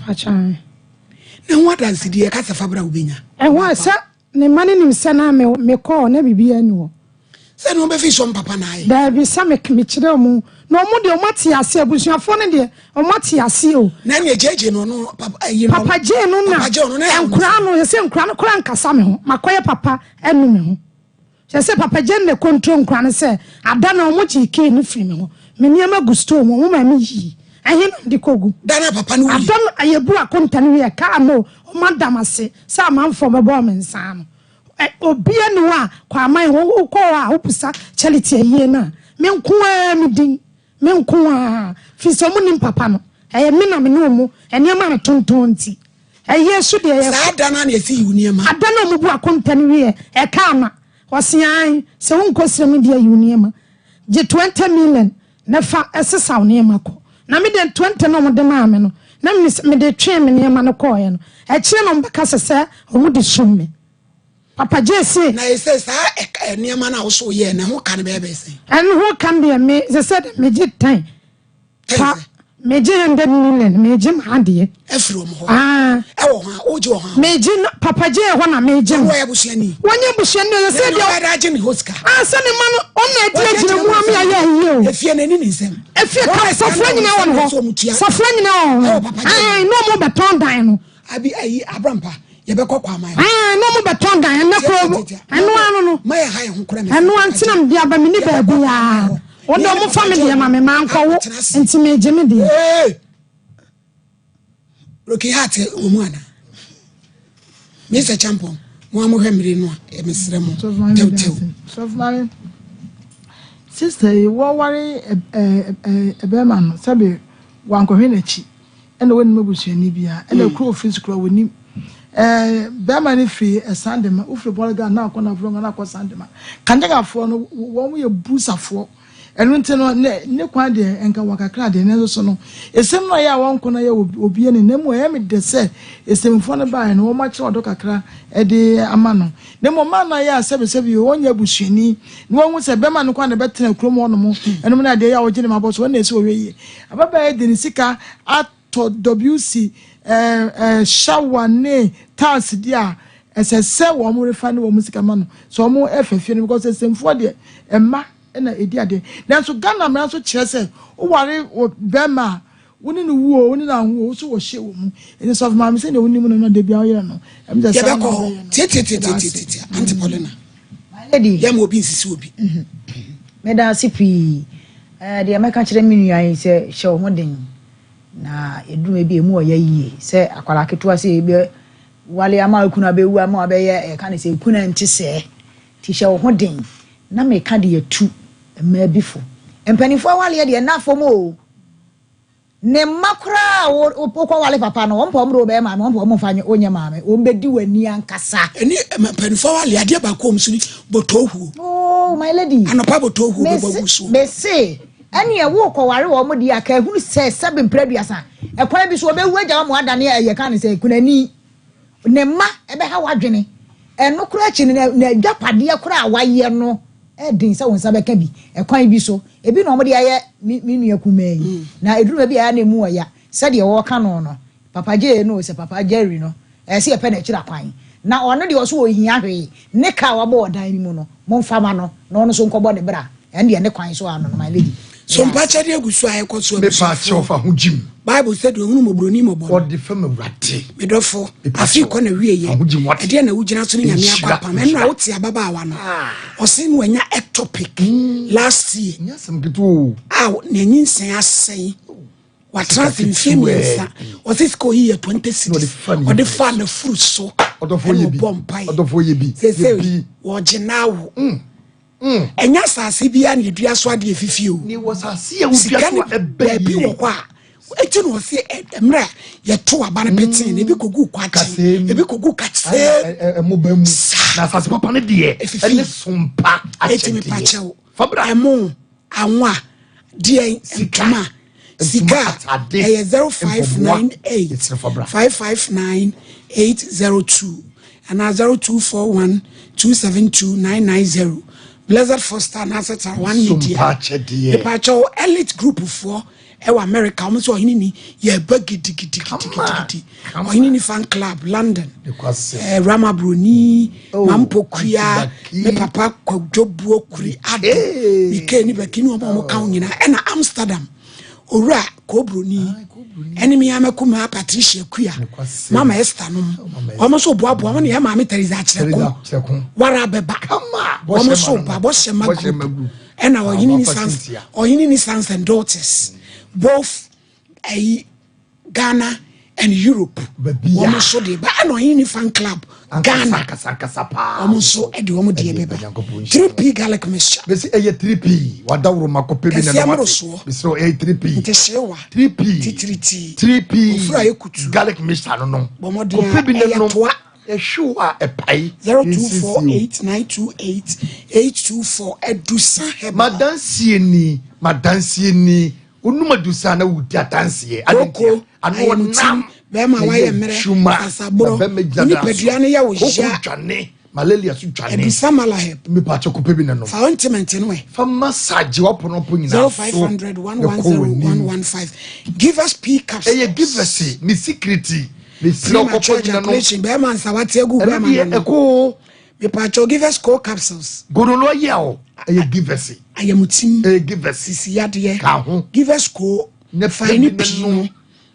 Na ho adansedie ɛka sɛ fa bra wobɛnya. Ɛho a sɛ ne mma no nim sɛ na me mekɔɔ na biribiara ni hɔ. Sɛ ne wɔbɛfi sɔm papa na ayɛ. Daabi sɛ me mekyerɛ ɔmo na ɔmo deɛ ɔmo ate ase abusuafoɔ no deɛ ɔmo ate ase o. Na ɛne gyegye no ɔno papa ayi no. Papa gyee no na nkura no sɛ nkura no koraa nkasa me ho makɔyɛ papa ɛnu me ho. Kyerɛ sɛ Papa Jane na control nkora no sɛ ada no ɔmo gyee key no firi me hɔ, me nneɛma gu store mu, ɔmo maa me yii, ɛhe na mede kɔ gu? Da no a papa no wui. Ada no a yɛbu akonta no wieɛ, kaa no ɔmo ada m'ase sɛ amanfoɔ bɛbɔɔ me nsa ano. Ɛ, obia nni hɔ a Kwaman hɔ, wokɔ hɔ a wobisa Charity ayie no a, me nko ara me din, me nko ara, firi sɛ ɔmo nim papa no, ɛyɛ me na me ne ɔmo nneɛma no tontɔn nti. Ɛyɛ so deɛ yɛ. Saa da no ara na yɛsi yiw nneɛma. Ada no a wɔbu akonta no wieɛ, ɛkaa ma. Ɔse aane, sɛ wonkɔ serɛ mu deɛ yiw nneɛma. Gye 20 million na fa sesaw nneɛma kɔ. Na me deɛ 20 no a wɔde maa me no, na menim sɛ mede twee me nneɛma no kɔeɛ no, akyire na wɔbɛka sɛ sɛ wɔde sum me. Papa Jay se. Na ɛsɛ saa nneɛma no a wo so woyɛɛ no, ɛho ka no bɛyɛ bɛyɛ sɛn? Ɛno ho ka no deɛ me, sɛ sɛ deɛ megye 10. Pa, megye hundred million, megye m'adeɛ. Afiri wɔn hɔ. Ah. Ɛwɔ hɔ a, wogye wɔ hɔ a. Megye na papa gye hɔ na megye no. Wɔyɛ abusuani. Wɔnyɛ abusuani o, sɛ deɛ. Ɔbɛda agye ne hɔ sika. Ah, sɛ ne ma no, ɔno na adi agyina mu ame ayɛ ayie o. Efie n'ani ne nsam. Efie ka sɔfoɔ nyinaa wɔ ne hɔ. Sɔfoɔ nyinaa wɔ hɔ. Ɛɛ, na wɔn bɛtɔn dan no. Abi ayi abrampa yɛbɛkɔ kwaman. Ɛɛ na ɔmo bɛtɔn dan ɛnɛ koro ɛno ano no. Ma yɛ ha yɛ ho kora mi. Ɛno antina mi de aba mi ni baabi aa. Wɔn de ɔmo fa mi deɛ ma mi maa nkɔ wo nti mi gye mi deɛ. Rocky Heart wɔ mu ana? Mr. Champon, mo a mohwɛ mmiri no a, mesrɛ mo, tɛwtɛw. Sɔfo maame, sister yi wɔware ɛbɛrima no sɛbe wankɔhwɛ n'akyi. Ɛna wɔnnim abusuani biara, ɛna kuro ofiri so koraa wɔnnim. Ɛɛ bɛrima no firi Sandema, wofiri Bolga na akɔ Navrongo na akɔ Sandema. Kanjagafoɔ no wɔn yɛ Busafoɔ. Ɛno nti no ne ne kwan deɛ nka wɔ kakra deɛ nanso so no esem no ɛyɛ a wɔnko no yɛ obi ani na mmom ɛyɛ me dɛ sɛ esemfoɔ no baeɛ no wɔn akyerɛ ɔdɔ kakra de ama no. Na mmom maa no ayɛ a sɛbesɛbe o ɔnyɛ abusuani na wɔahu sɛ bɛrima no kwan na ɛbɛtena kurom hɔnom ɛnom no adeɛ yɛ a wɔgye ne ma bɔ so wɔn na ɛsɛ wɔhwɛ yie. Ababaa yi de ne sika atɔ WC, shower ne tiles deɛ a, ɛsɛ sɛ wɔn refa ne wɔn sika ma no sɛ wɔn ɛfɛ fie no because ɛsɛmfoɔ deɛ mma na ɛdi adeɛ. Nanso Ghana mmara nso kyerɛ sɛ woware bɛrima a wo ne no wu o, wo ne no anwo o, wo so wɔ hyɛ wɔ mu. Ɛnti sɔfo maame sɛdeɛ wonim no no da biara woyere no, ɛm sɛ saa na Yɛbɛkɔ hɔ wobɛyɛ no. Meda ase. tiatiatiatiatia Auntie Paulina. My lady. Yɛma obi nsisi obi. Meda ase pii. Eh, deɛ mɛka kyerɛ me nua yi sɛ hyɛ wo ho den na ɛduru baabi a ɛmu ɔya yie sɛ akwadaa ketewa sɛ bɛ wale ama okunu abɛwu ama wabɛyɛ ɛka ne sɛ ekunu ɛnte sɛɛ nti hyɛ wo ho den na meka de atu mmaa bi fo mpanimfoɔ awaleɛ deɛ nna fam o. Ne mma koraa a wo wokɔ wale papa no wɔn pɛ wɔn de wo bɛyɛ maame wɔn pɛ wɔn nfa wo nyɛ maame wɔn bɛdi w'ani ankasa. Ɛne mpanyinfoɔ awale adeɛ baako wɔn so ni bɔtɔ huo. Oh my lady. Anɔpa bɔtɔ huo bɛbɔ agu so. Mese Ɛneɛ worekɔware wɔn deɛ a, ka hunu sɛ sɛbe mprɛ aduasa, ɛkwan bi so wɔbɛwu agya wo ama woadane a yɛka no sɛ kunani. Ne mma ɛbɛha w'adwene. Ɛno koraa akyi no, n'agyapadeɛ koraa a wayɛ no, ɛden sɛ wo nsa bɛka bi. Ɛkwan bi so, ebi na wɔde ayɛ me me nua kumaa yi. Na ɛduru baabi a ɛyɛ a na ɛmu wɔ ya. Sɛdeɛ wɔreka no no, Papa Jay no o, sɛ Papa Jerry no, ɛyɛ sɛ yɛpɛ no akyiri akwan. Na ɔno deɛ ɔse ɔnhia hwee, ne car a wabɔ wɔ dan no mu no, momfa ma no na ɔno nso nkɔbɔ ne bra. Ɛno deɛ ne kwan so ano no, my lady. So Meda ase. mpakyɛdeɛ gu so a ɛkɔ so Mepa kyɛw abusuafoɔ? fa ho gyim. Bible sɛ deɛ ɔhunu mmɔborɔni mmɔbɔ no. Ɔde fam Awurade. Me dɔfo, Mepa afei kyɛw kɔ na wie fa yɛ. ho gyim wate. Ɛdeɛ na wogyina so ne Nyame akɔ Nhyira apam. Ɛno a nhyira. wote ababaawa no. Ɔse no wanya ectopic last year. Nyɛ asɛm ketewa o. A n'anyinsɛn asɛe. Watena ase mfeɛ mmiɛnsa. Ɔse sika oyi yɛ 20 cedis. Ɔde fa n'afuru so. Ɛna ɔbɔ mpaeɛ. Seesei wɔgye n'awo. Ɛnyɛ asase biara na edua so adeɛ fifi o. Sika no baabi wɔ hɔ a eti na ɔse mmerɛ a yɛto aba no petee no ebi kɔgu kwakye ebi kɔgu kakyee. Ɛmo mu. Saa. Na asase papa no deɛ ɛne sompa akyɛdeɛ. Eti mepakyɛw. Ɛmo anwa deɛ ntoma sika ɛyɛ 0598 559 802 anaa 0241 272 990 Blessed Foster anaasɛ Tarawan Media. Mepakyɛw Elite Group foɔ ɛwɔ America wɔn nso ɔhene ni yɛba gidigidigidigidi ɔhene ni fan club London ɛɛ Rama Broni oh, Mampokua me papa Kwadwo Buokuri Ado Mike ni bɛki ni wɔn a wɔn ka ho nyinaa ɛna Amsterdam owura Kobroni ɛne me amakumaa Patricia Kuya Mama Esther nom wɔn nso boaboa wɔn ne yɛ maame Teresa Akyerɛko wara bɛba wɔn nso ba bɔhyɛ ma group ɛna ɔhene ni sons ɔhene ni sons and daughters both ɛyi Ghana and Europe wɔn nso de ba ɛna ɔhene ni fan club Ghana wɔn nso de wɔn deɛ bɛba 3P garlic mixture. Bɛsi ɛyɛ 3P wadaworo ma kɔpɛ bi na kɛseɛ wate mmorosoɔ bɛsi ɛyɛ 3P ntɛhyewa 3P titiritii 3P ofura ayɛ kutu garlic mixture no no bɔmmɔden kɔpɛ bi a na ɛyɛ nom toa. ɛhyew a ɛpae 0248928824 Adusa Herbal. Madansie ni madansie ni wonum adusa na wodi adanseɛ Koko, ayɛmutim, bɛrima wayɛ mmerɛ, sasaborɔ, wo nipadua no yɛ wo koko ya. dwane malaria so dwane Adusa Malaheb. mepaakyɛ kɔpɛ bi na nom Fa ointment no ɛ. fa massage w'apɔnɔpɔ nyinaa so 0500 na kɔ 110 w'anim 115 Give us P capsules. ɛyɛ givers ne security mesrɛ wo Premature kɔpɛ bi na nom ejaculation bɛrima nsa wate agu ɛno bɛrima deɛ no. ɛkɔ Mepaakyɛw give us co capsules. Gonolo yɛ o ɛyɛ givers Ayamutim. ɛyɛ givers Sisi yadeɛ. ka ho Give us co. ne Fa pɛ ne bi pii na no. nom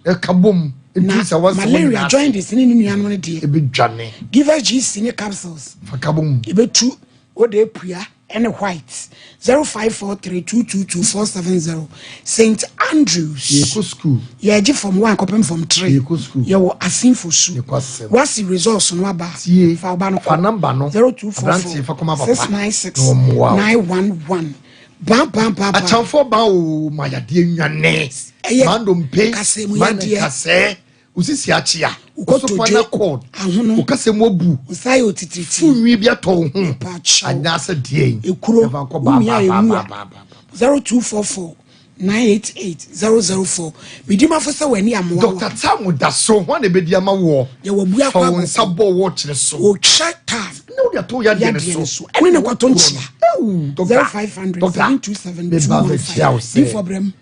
ɛka bom Na ɛtu sɛ wɔsɛ malaria jaundice ne ne nuanom no deɛ. ebi dwane Give us GC ne capsules. fa ka bom Ebetu ode epua ɛne white 0543222470 St Andrews. Yɛkɔ school. Yɛgye form 1 kɔpem form 3. Yɛkɔ school. Yɛwɔ Asinfo su. Yɛkɔ asɛm. Wasi results no aba. Tie. Fa ɔba no kɔ. Fa number no. 0244 Aberanteɛ fa kɔma papa. 696 Na ɔmmoa wo. 911. Bam bam bam bam. Akyɛnfoɔ ban o ma yadeɛ nwane. Ɛyɛ Mandompe. kasɛɛ mu Mane yadeɛ. kasɛɛ. Osisi akyea. Wokotodwe. Osopana cord. Ahono. Okasɛ mu abu. Nsa yɛ otitiriti. Funwi bi atɔ wo ho. Mepakyɛw. Anaasɛ deɛn. Ekuro. Ɛfa nkɔ ba Wumia ba ba emu ba a. ba ba. 0244 988 004. Midimafo sɛ w'ani amoa wo. Dr. Tam da so hwan na ebedi ama woɔ. Yɛwɔ bua Fa kɔ wo nsa agogo. bɔ wɔɔkyere so. Otwa tam. Na wode ato yadeɛ no Yadeɛ so. Ɛne ne kɔtɔ nkyia. Ewu, Doctor. 0500 Doctor. 727 Meba abɛkyia wo 215. sɛ. Difo brɛm.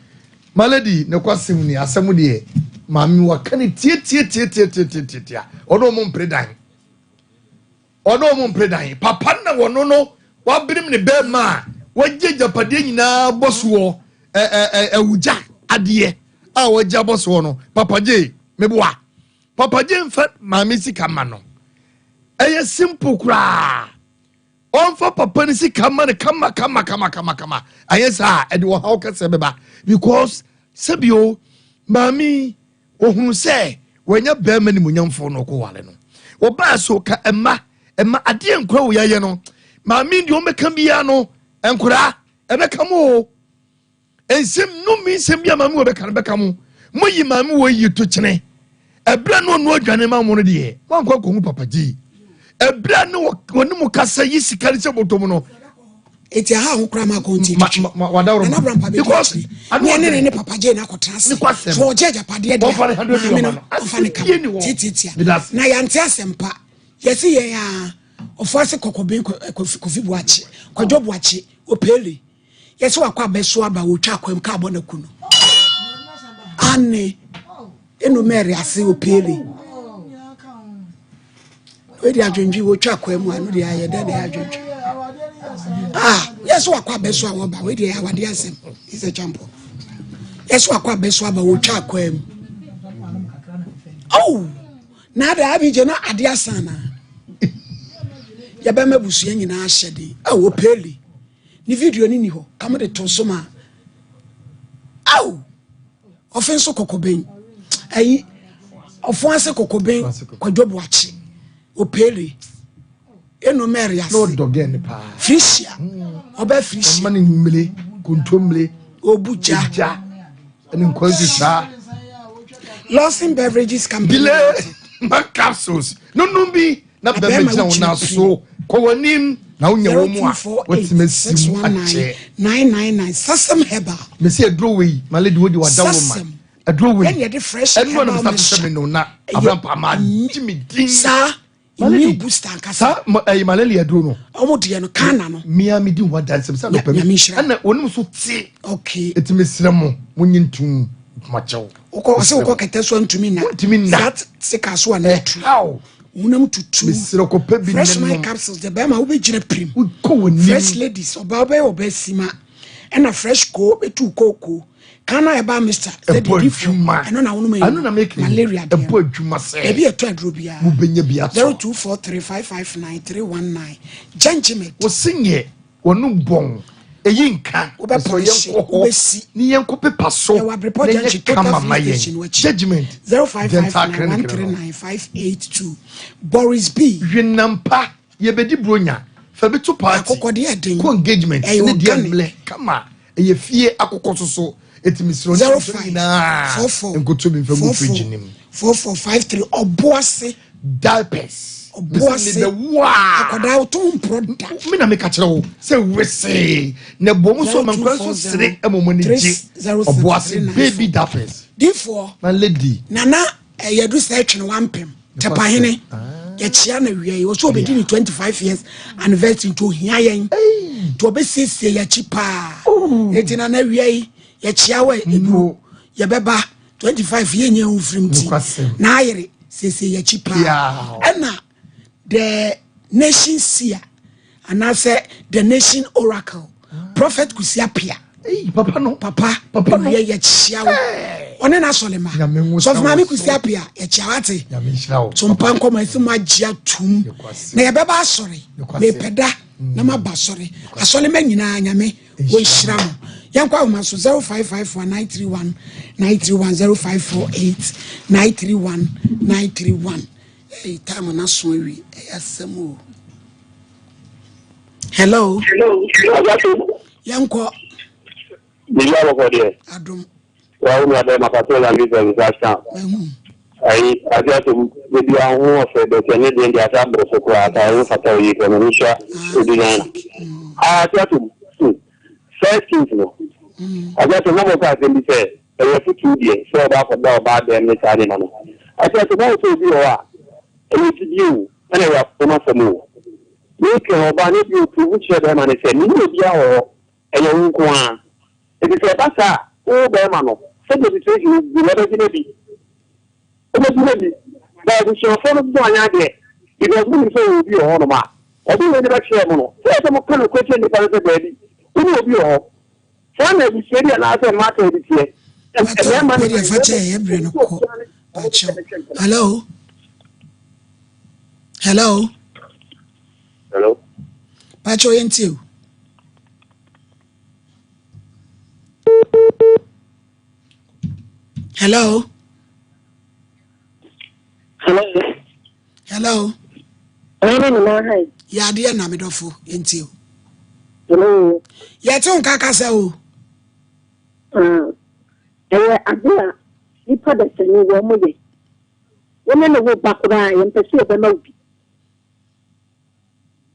My lady, ne kwasɛm ni asɛm deɛ maame waka ne tietietietietietietia ɔne ɔmo mpere dan ɔne ɔmo mpere dan papa na wɔno no wabenem ne bɛrima a wagye agyapadeɛ nyinaa bɔ soɔ ɛ ɛ ɛ awugya adeɛ a wagye abɔ soɔ no papa gye meboa papa gye nfa maame sika ma no ɛyɛ simple koraa. Ɔmfa papa no sika ma no kama kama kama kama kama anyɛ saa a ɛde ɔhaw kɛseɛ bɛba because sɛbio maame yi ɔhunu sɛ wanya bɛrima nimuonyamfoɔ na ɔkɔ ware no ɔbaa so ka ɛma ɛma adeɛ nkora wɔ yɛayɛ no maame deɛ ɔmmɛka biara no nkora ɛbɛka mo o. Nsɛm nnome nsɛm bi a maame wɔ bɛka no bɛka mo. Moyi maame wɔ yi to kyene. Ɛberɛ no ɔno adwane ma mo no deɛ, moankɔ akɔhu papa gyi. Ɛberɛ no wɔne mo kasa yi sika no sɛ bɔtɔ mu no. Eti aha ho koraa ma akɔnti twitwi. Nana Brampa bɛ di akyiri. Ne ɛne ne ne papa gye na akɔtena ase. So ɔgye agyapadeɛ deɛ maame no ɔfa ne kama tiatiatia. Na yɛante asɛmpa. Yɛsi yɛn a ɔfo ase kɔkɔben kofi buakye kwadwo buakye opeele. Yɛsi wakɔ abɛso aba wɔtwa akwam kaa bɔ n'aku no. Ane enu mɛri ase opeele. Wei de adwendwen wɔtwa akwaa mu ano deɛ ayɛ dɛ na ɛyɛ adwendwen. Ah, yɛ so wakɔ abɛ so a wɔba wei deɛ awadeɛ asɛm isɛ kyampo. Yɛ so wakɔ abɛ so aba wɔtwa akwaa mu. Oh, na ada abigye na adeɛ asan na. Yɛbɛma abusua nyinaa ahyɛ den. Oh, wɔpɛli. Ne video ni ni hɔ. Kam de to so ma. Oh! Ɔfe nso kɔkɔbɛn. Ayi ɔfo ase kɔkɔbɛn kwadwo boakye. Opere. Eno Mary ase. No dɔgɛ ne paa. Frisia. Ɔbɛ frisia. Ɔma ne mmire kontommire. Obu gya. Gya. Ɛne nkwa nsusaa. Lawson Beverages Company. Delay ma capsules. Nonum bi. na bɛma gyina wo nan so kɔ w'anim na wonya wɔ mu a watumi asi mu akyɛ. 999 sasem herbal. mesi aduro wei ma lady wodi wada wo ma aduro wei ɛna yɛde fresh ɛnu herbal na mesa sɛ me no na abrampa ma gye me din saa immune booster ankasa saa ɛyɛ malaria aduro no ɔmo deɛ no kana no mia mi di ho adanse sɛ anɔpa mi ɛna wɔn so te okay eti mesrɛ mo mo nye ntum makyɛw wokɔ ɔsɛ wokɔ kɛtɛ so ntumi na ntumi na saa sika so a na atu wonam tutu mesrɛ kɔpɛ bi fresh mind capsules de bɛrima wobɛgyina pirim wokɔ w'anim fresh ladies ɔbaa wobɛyɛ ɔbaa sima ɛna fresh koo bɛtu kooko kana ɛba mister sɛ ɛbɔ didi fo adwuma ɛno na wonom ɛno na meka yi malaria deɛ ɛbɔ adwuma sɛ baabi ɛtɔ aduro biara mobɛnya bi atɔ 0243559319 gentleman wɔsi nyɛ wɔn bɔn eyi nka Wobɛpɔ ɛsɛ ne hye, yɛnkɔ hɔ wobɛsi. ne yɛnkɔ pepa so Yɛwɔ Abrepɔ na Junction, yɛ Total kama Filling ma Station yɛn w'akyi. judgement dental clinic no 0559139582 Boris B. Hwenampa yɛbɛdi bronya fa bi to party Akokɔ deɛ ɛden. kɔ engagement Ɛyɛ ne deɛ organic. mmerɛ kama ɛyɛ fie akokɔ soso eti mesrɛ Zero nkyɛn five nyinaa four four nkoto bi nfa four gu fridge four nim 4453 Ɔboase diapers Ɔboase mesi mebɛ waa akwadaa woto mporɔ da. me na meka kyerɛ wo sɛ wesee na ɛbɔ mu so ma nkora nso sere ma ɔmo ani gye ɔboase baby diapers Difoɔ na lady Nana ɛyɛ du sɛ twene wampem Tɛpahene yɛkyea na wia yi ɔsɛ ɔbɛdi ne 25 years anniversary nti ohia yɛn nti ɔbɛsiesie yɛakyi paa nti nana wia yi yɛkyea wɔ ɛduro yɛbɛba 25 yɛnyɛ ho firim ti na ayere siesie yɛakyi paa ɛna the nation seer anaasɛ the nation oracle prophet Kusi Appiah Hey, papa no papa papa no yɛ yɛkyia wo ɔne n'asɔre ma sɔfo maame Kusi Appiah yɛkyia wate so mpa nkɔmɔ ɛsɛ mo agye atum na yɛbɛba asɔre mepɛ da na maba asɔre asɔre ma nyinaa nyame wɔnhyira mo yɛnkɔ ahoma so 0554 931 931 0548 931 931 ɛyi time no aso awie ɛyɛ asɛm o hello yɛnkɔ Biribi abɔkɔ deɛ. Adom. Wa wo nua bɛrima pastor Landry Service Ashtown. Ayi ase atom bebi a ho ɔfɛ bɛtɛ ne deɛ deɛ ase aboro so koraa ata ɛho fata oyi kɔ na mehyia odi nan. Ah ase atom first kings no. Ase atom na mo ka asɛm bi sɛ ɛyɛ futuo deɛ sɛ ɔba akɔda ɔbaa dɛm ne saa nneɛma no. Ase atom ɔwɔ sɛ obi wɔ hɔ a ɛyɛ gyidie o ɛna ɛyɛ akoma asɛm o. Mekɛ ɔbaa no bi opuruvu kyerɛ bɛrima no sɛ menni obiara wɔ hɔ. Ɛyɛ wo nko ara. Enti sɛ ɛba saa a, wo barima no, sɛdeɛ situation no di no, wobɛgyina bi. Wobɛgyina bi. But abusuafoɔ no nso anyɛ adeɛ because monim sɛ ɔwɔ obi wɔ hɔnom a, ɔde wei no bɛkyerɛ mo no, sɛ ɛsɛ sɛ moka nokorɛ kyerɛ nnipa no sɛ daabi, wo ne obi wɔ hɔ. Saa na abusua bi anaasɛ mmaatan bi teɛ. Mmarima ne Wode fa kyɛ yɛ berɛ no kɔ pakyɛw. Hello? Hello? Hello? Pakyɛw yɛntie o. Hello? Hello? Hello? Hello, hi. Yɛ adeɛ na medɔfo yɛntie o. Hello? Yɛte wo nka kasa o. Ah, ɛyɛ ade a nipa dasani wɔn mo yɛ. Wɔn ne ne wo ba koraa yɛmpɛ sɛ yɛbɛma wo bi.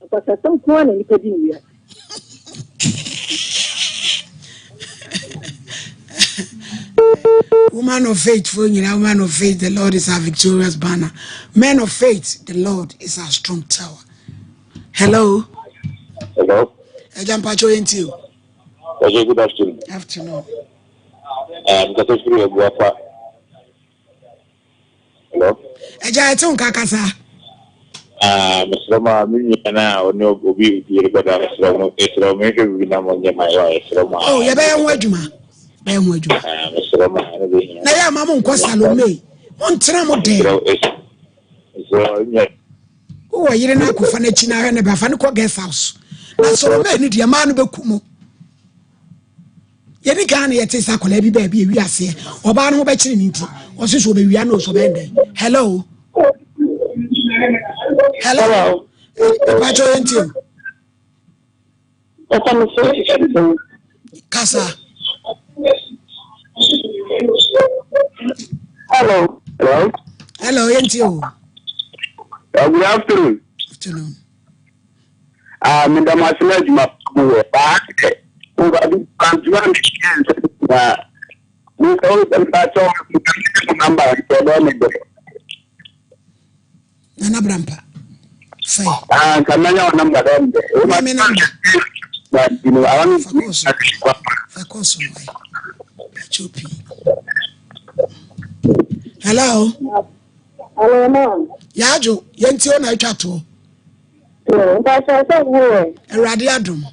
Nkwasasɛm nko ara na nnipa di wɔ wiase. Woman of faith fo nyinaa, woman of faith, the Lord is our victorious banner. Men of faith, the Lord is our strong tower. Hello. Hello. Ẹja mpatsọ yẹn ti o. Okay, good afternoon. Afternoon. Kasa firi Abuakwa. Hello. Ẹja ẹ ti nka kasa. Ah, mesrɛ mo a me nua no a ɔne obi obi rekɔda mesrɛ mo mesrɛ mo mehwɛ bibi na mo nyɛ ma yɛ mesrɛ mo a. Oh, yɛbɛyɛ ho adwuma. Bɛyɛ ho adwuma. Ah, mesrɛ mo a ɛno bɛ hia. Na yɛ ama mo nkɔ Salome. Mo ntena mo dɛm. Mesrɛ nyɛ. Wowɔ yere no akɔfa no akyi na ahwɛ ne ba fa no kɔ guest house. Na Salome no deɛ maa no bɛku mo. Yɛne Ghana yɛte sɛ akwadaa bi baabi ewi aseɛ ɔbaa no ho bɛkyere ne nti ɔse so ɔbɛwia no so ɔbɛyɛ dɛn. Hello. Hello. Ɛpakyɛ yɛ nti o. Kasa. Hello. Hello. Hello, yɛ nti o. Good afternoon. Afternoon. Ah, meda mo ase na adwuma pa mo yɛ. Baa sɛ, wobade kwantua mehyɛ nsɛ na mo sɛ wo sɛ mpa kyɛw mo namba nkyɛ bɛyɛ me dɛ. Nana Brampa. Fai. Ah, nka mɛnya wo namba bɛyɛ me dɛ. Me me namba. Na dino awa no. Fa kɔɔ so. Fa kɔɔ so no. Pacho pii. Hello. Hello, ma'am. Yaajo, yɛnti o na atwa toɔ. Mpakyɛ sɛ wo yɛ. Awurade adom.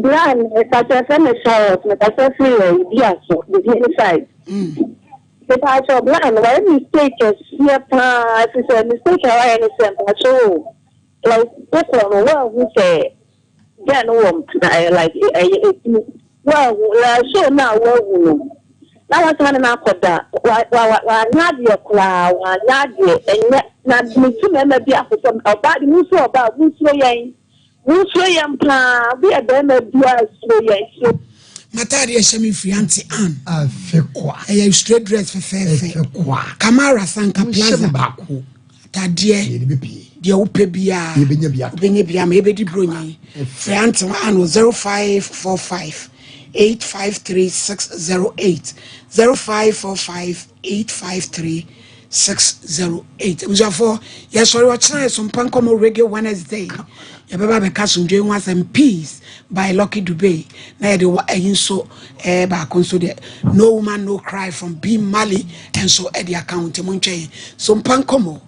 Bra mepakyɛ sɛ me Charlotte mekasa firi ɛyi bi aso Bibiani side. Mepakyɛ bra no wayɛ mistake kɛseɛ paa ɛfiri sɛ mistake a wayɛ ne sɛ mpakyɛ o like wokɔ no woahu sɛ girl no wɔ mpena ɛyɛ like ɛyɛ ekunu woahu like show no a woahu no na wasan ne no akɔda wa wa wa wanyɛ adeɛ koraa wanyɛ adeɛ ɛnyɛ na metu mmarima bi afo sɛ ɔbaa de munsuro ɔbaa munsuro yɛn munsuro yɛn paa bi yɛ barima bi a suro yɛn suro. M'ataade a ɛhyɛ me firi Aunty Ann. Afe kwa. Ɛyɛ straight dress fɛfɛɛfɛ. Ɛfɛ kwa. Kamara Sanka Monhyɛ Plaza. me baako. Atadeɛ. Yɛde bɛpie. Deɛ wopɛ biara. Yɛbɛnya bi atɔ. Wobɛnya bi ama yɛbɛdi buronya yi. Frɛ Aunty Ann wɔ 0545 853 608 0545 853 608. Abusuafoɔ, yɛsɔre ɔkyena yɛ sompa nkɔmmɔ Reggae Wednesday. Yɛbɛba abɛka asomdwoe ho asɛm Peace by Lucky Dube. Na yɛde wɔ ɛyi nso ɛɛ baako nso deɛ No Woman No Cry from B Mali nso ɛde aka ho nti montwɛn. Sompa nkɔmmɔ.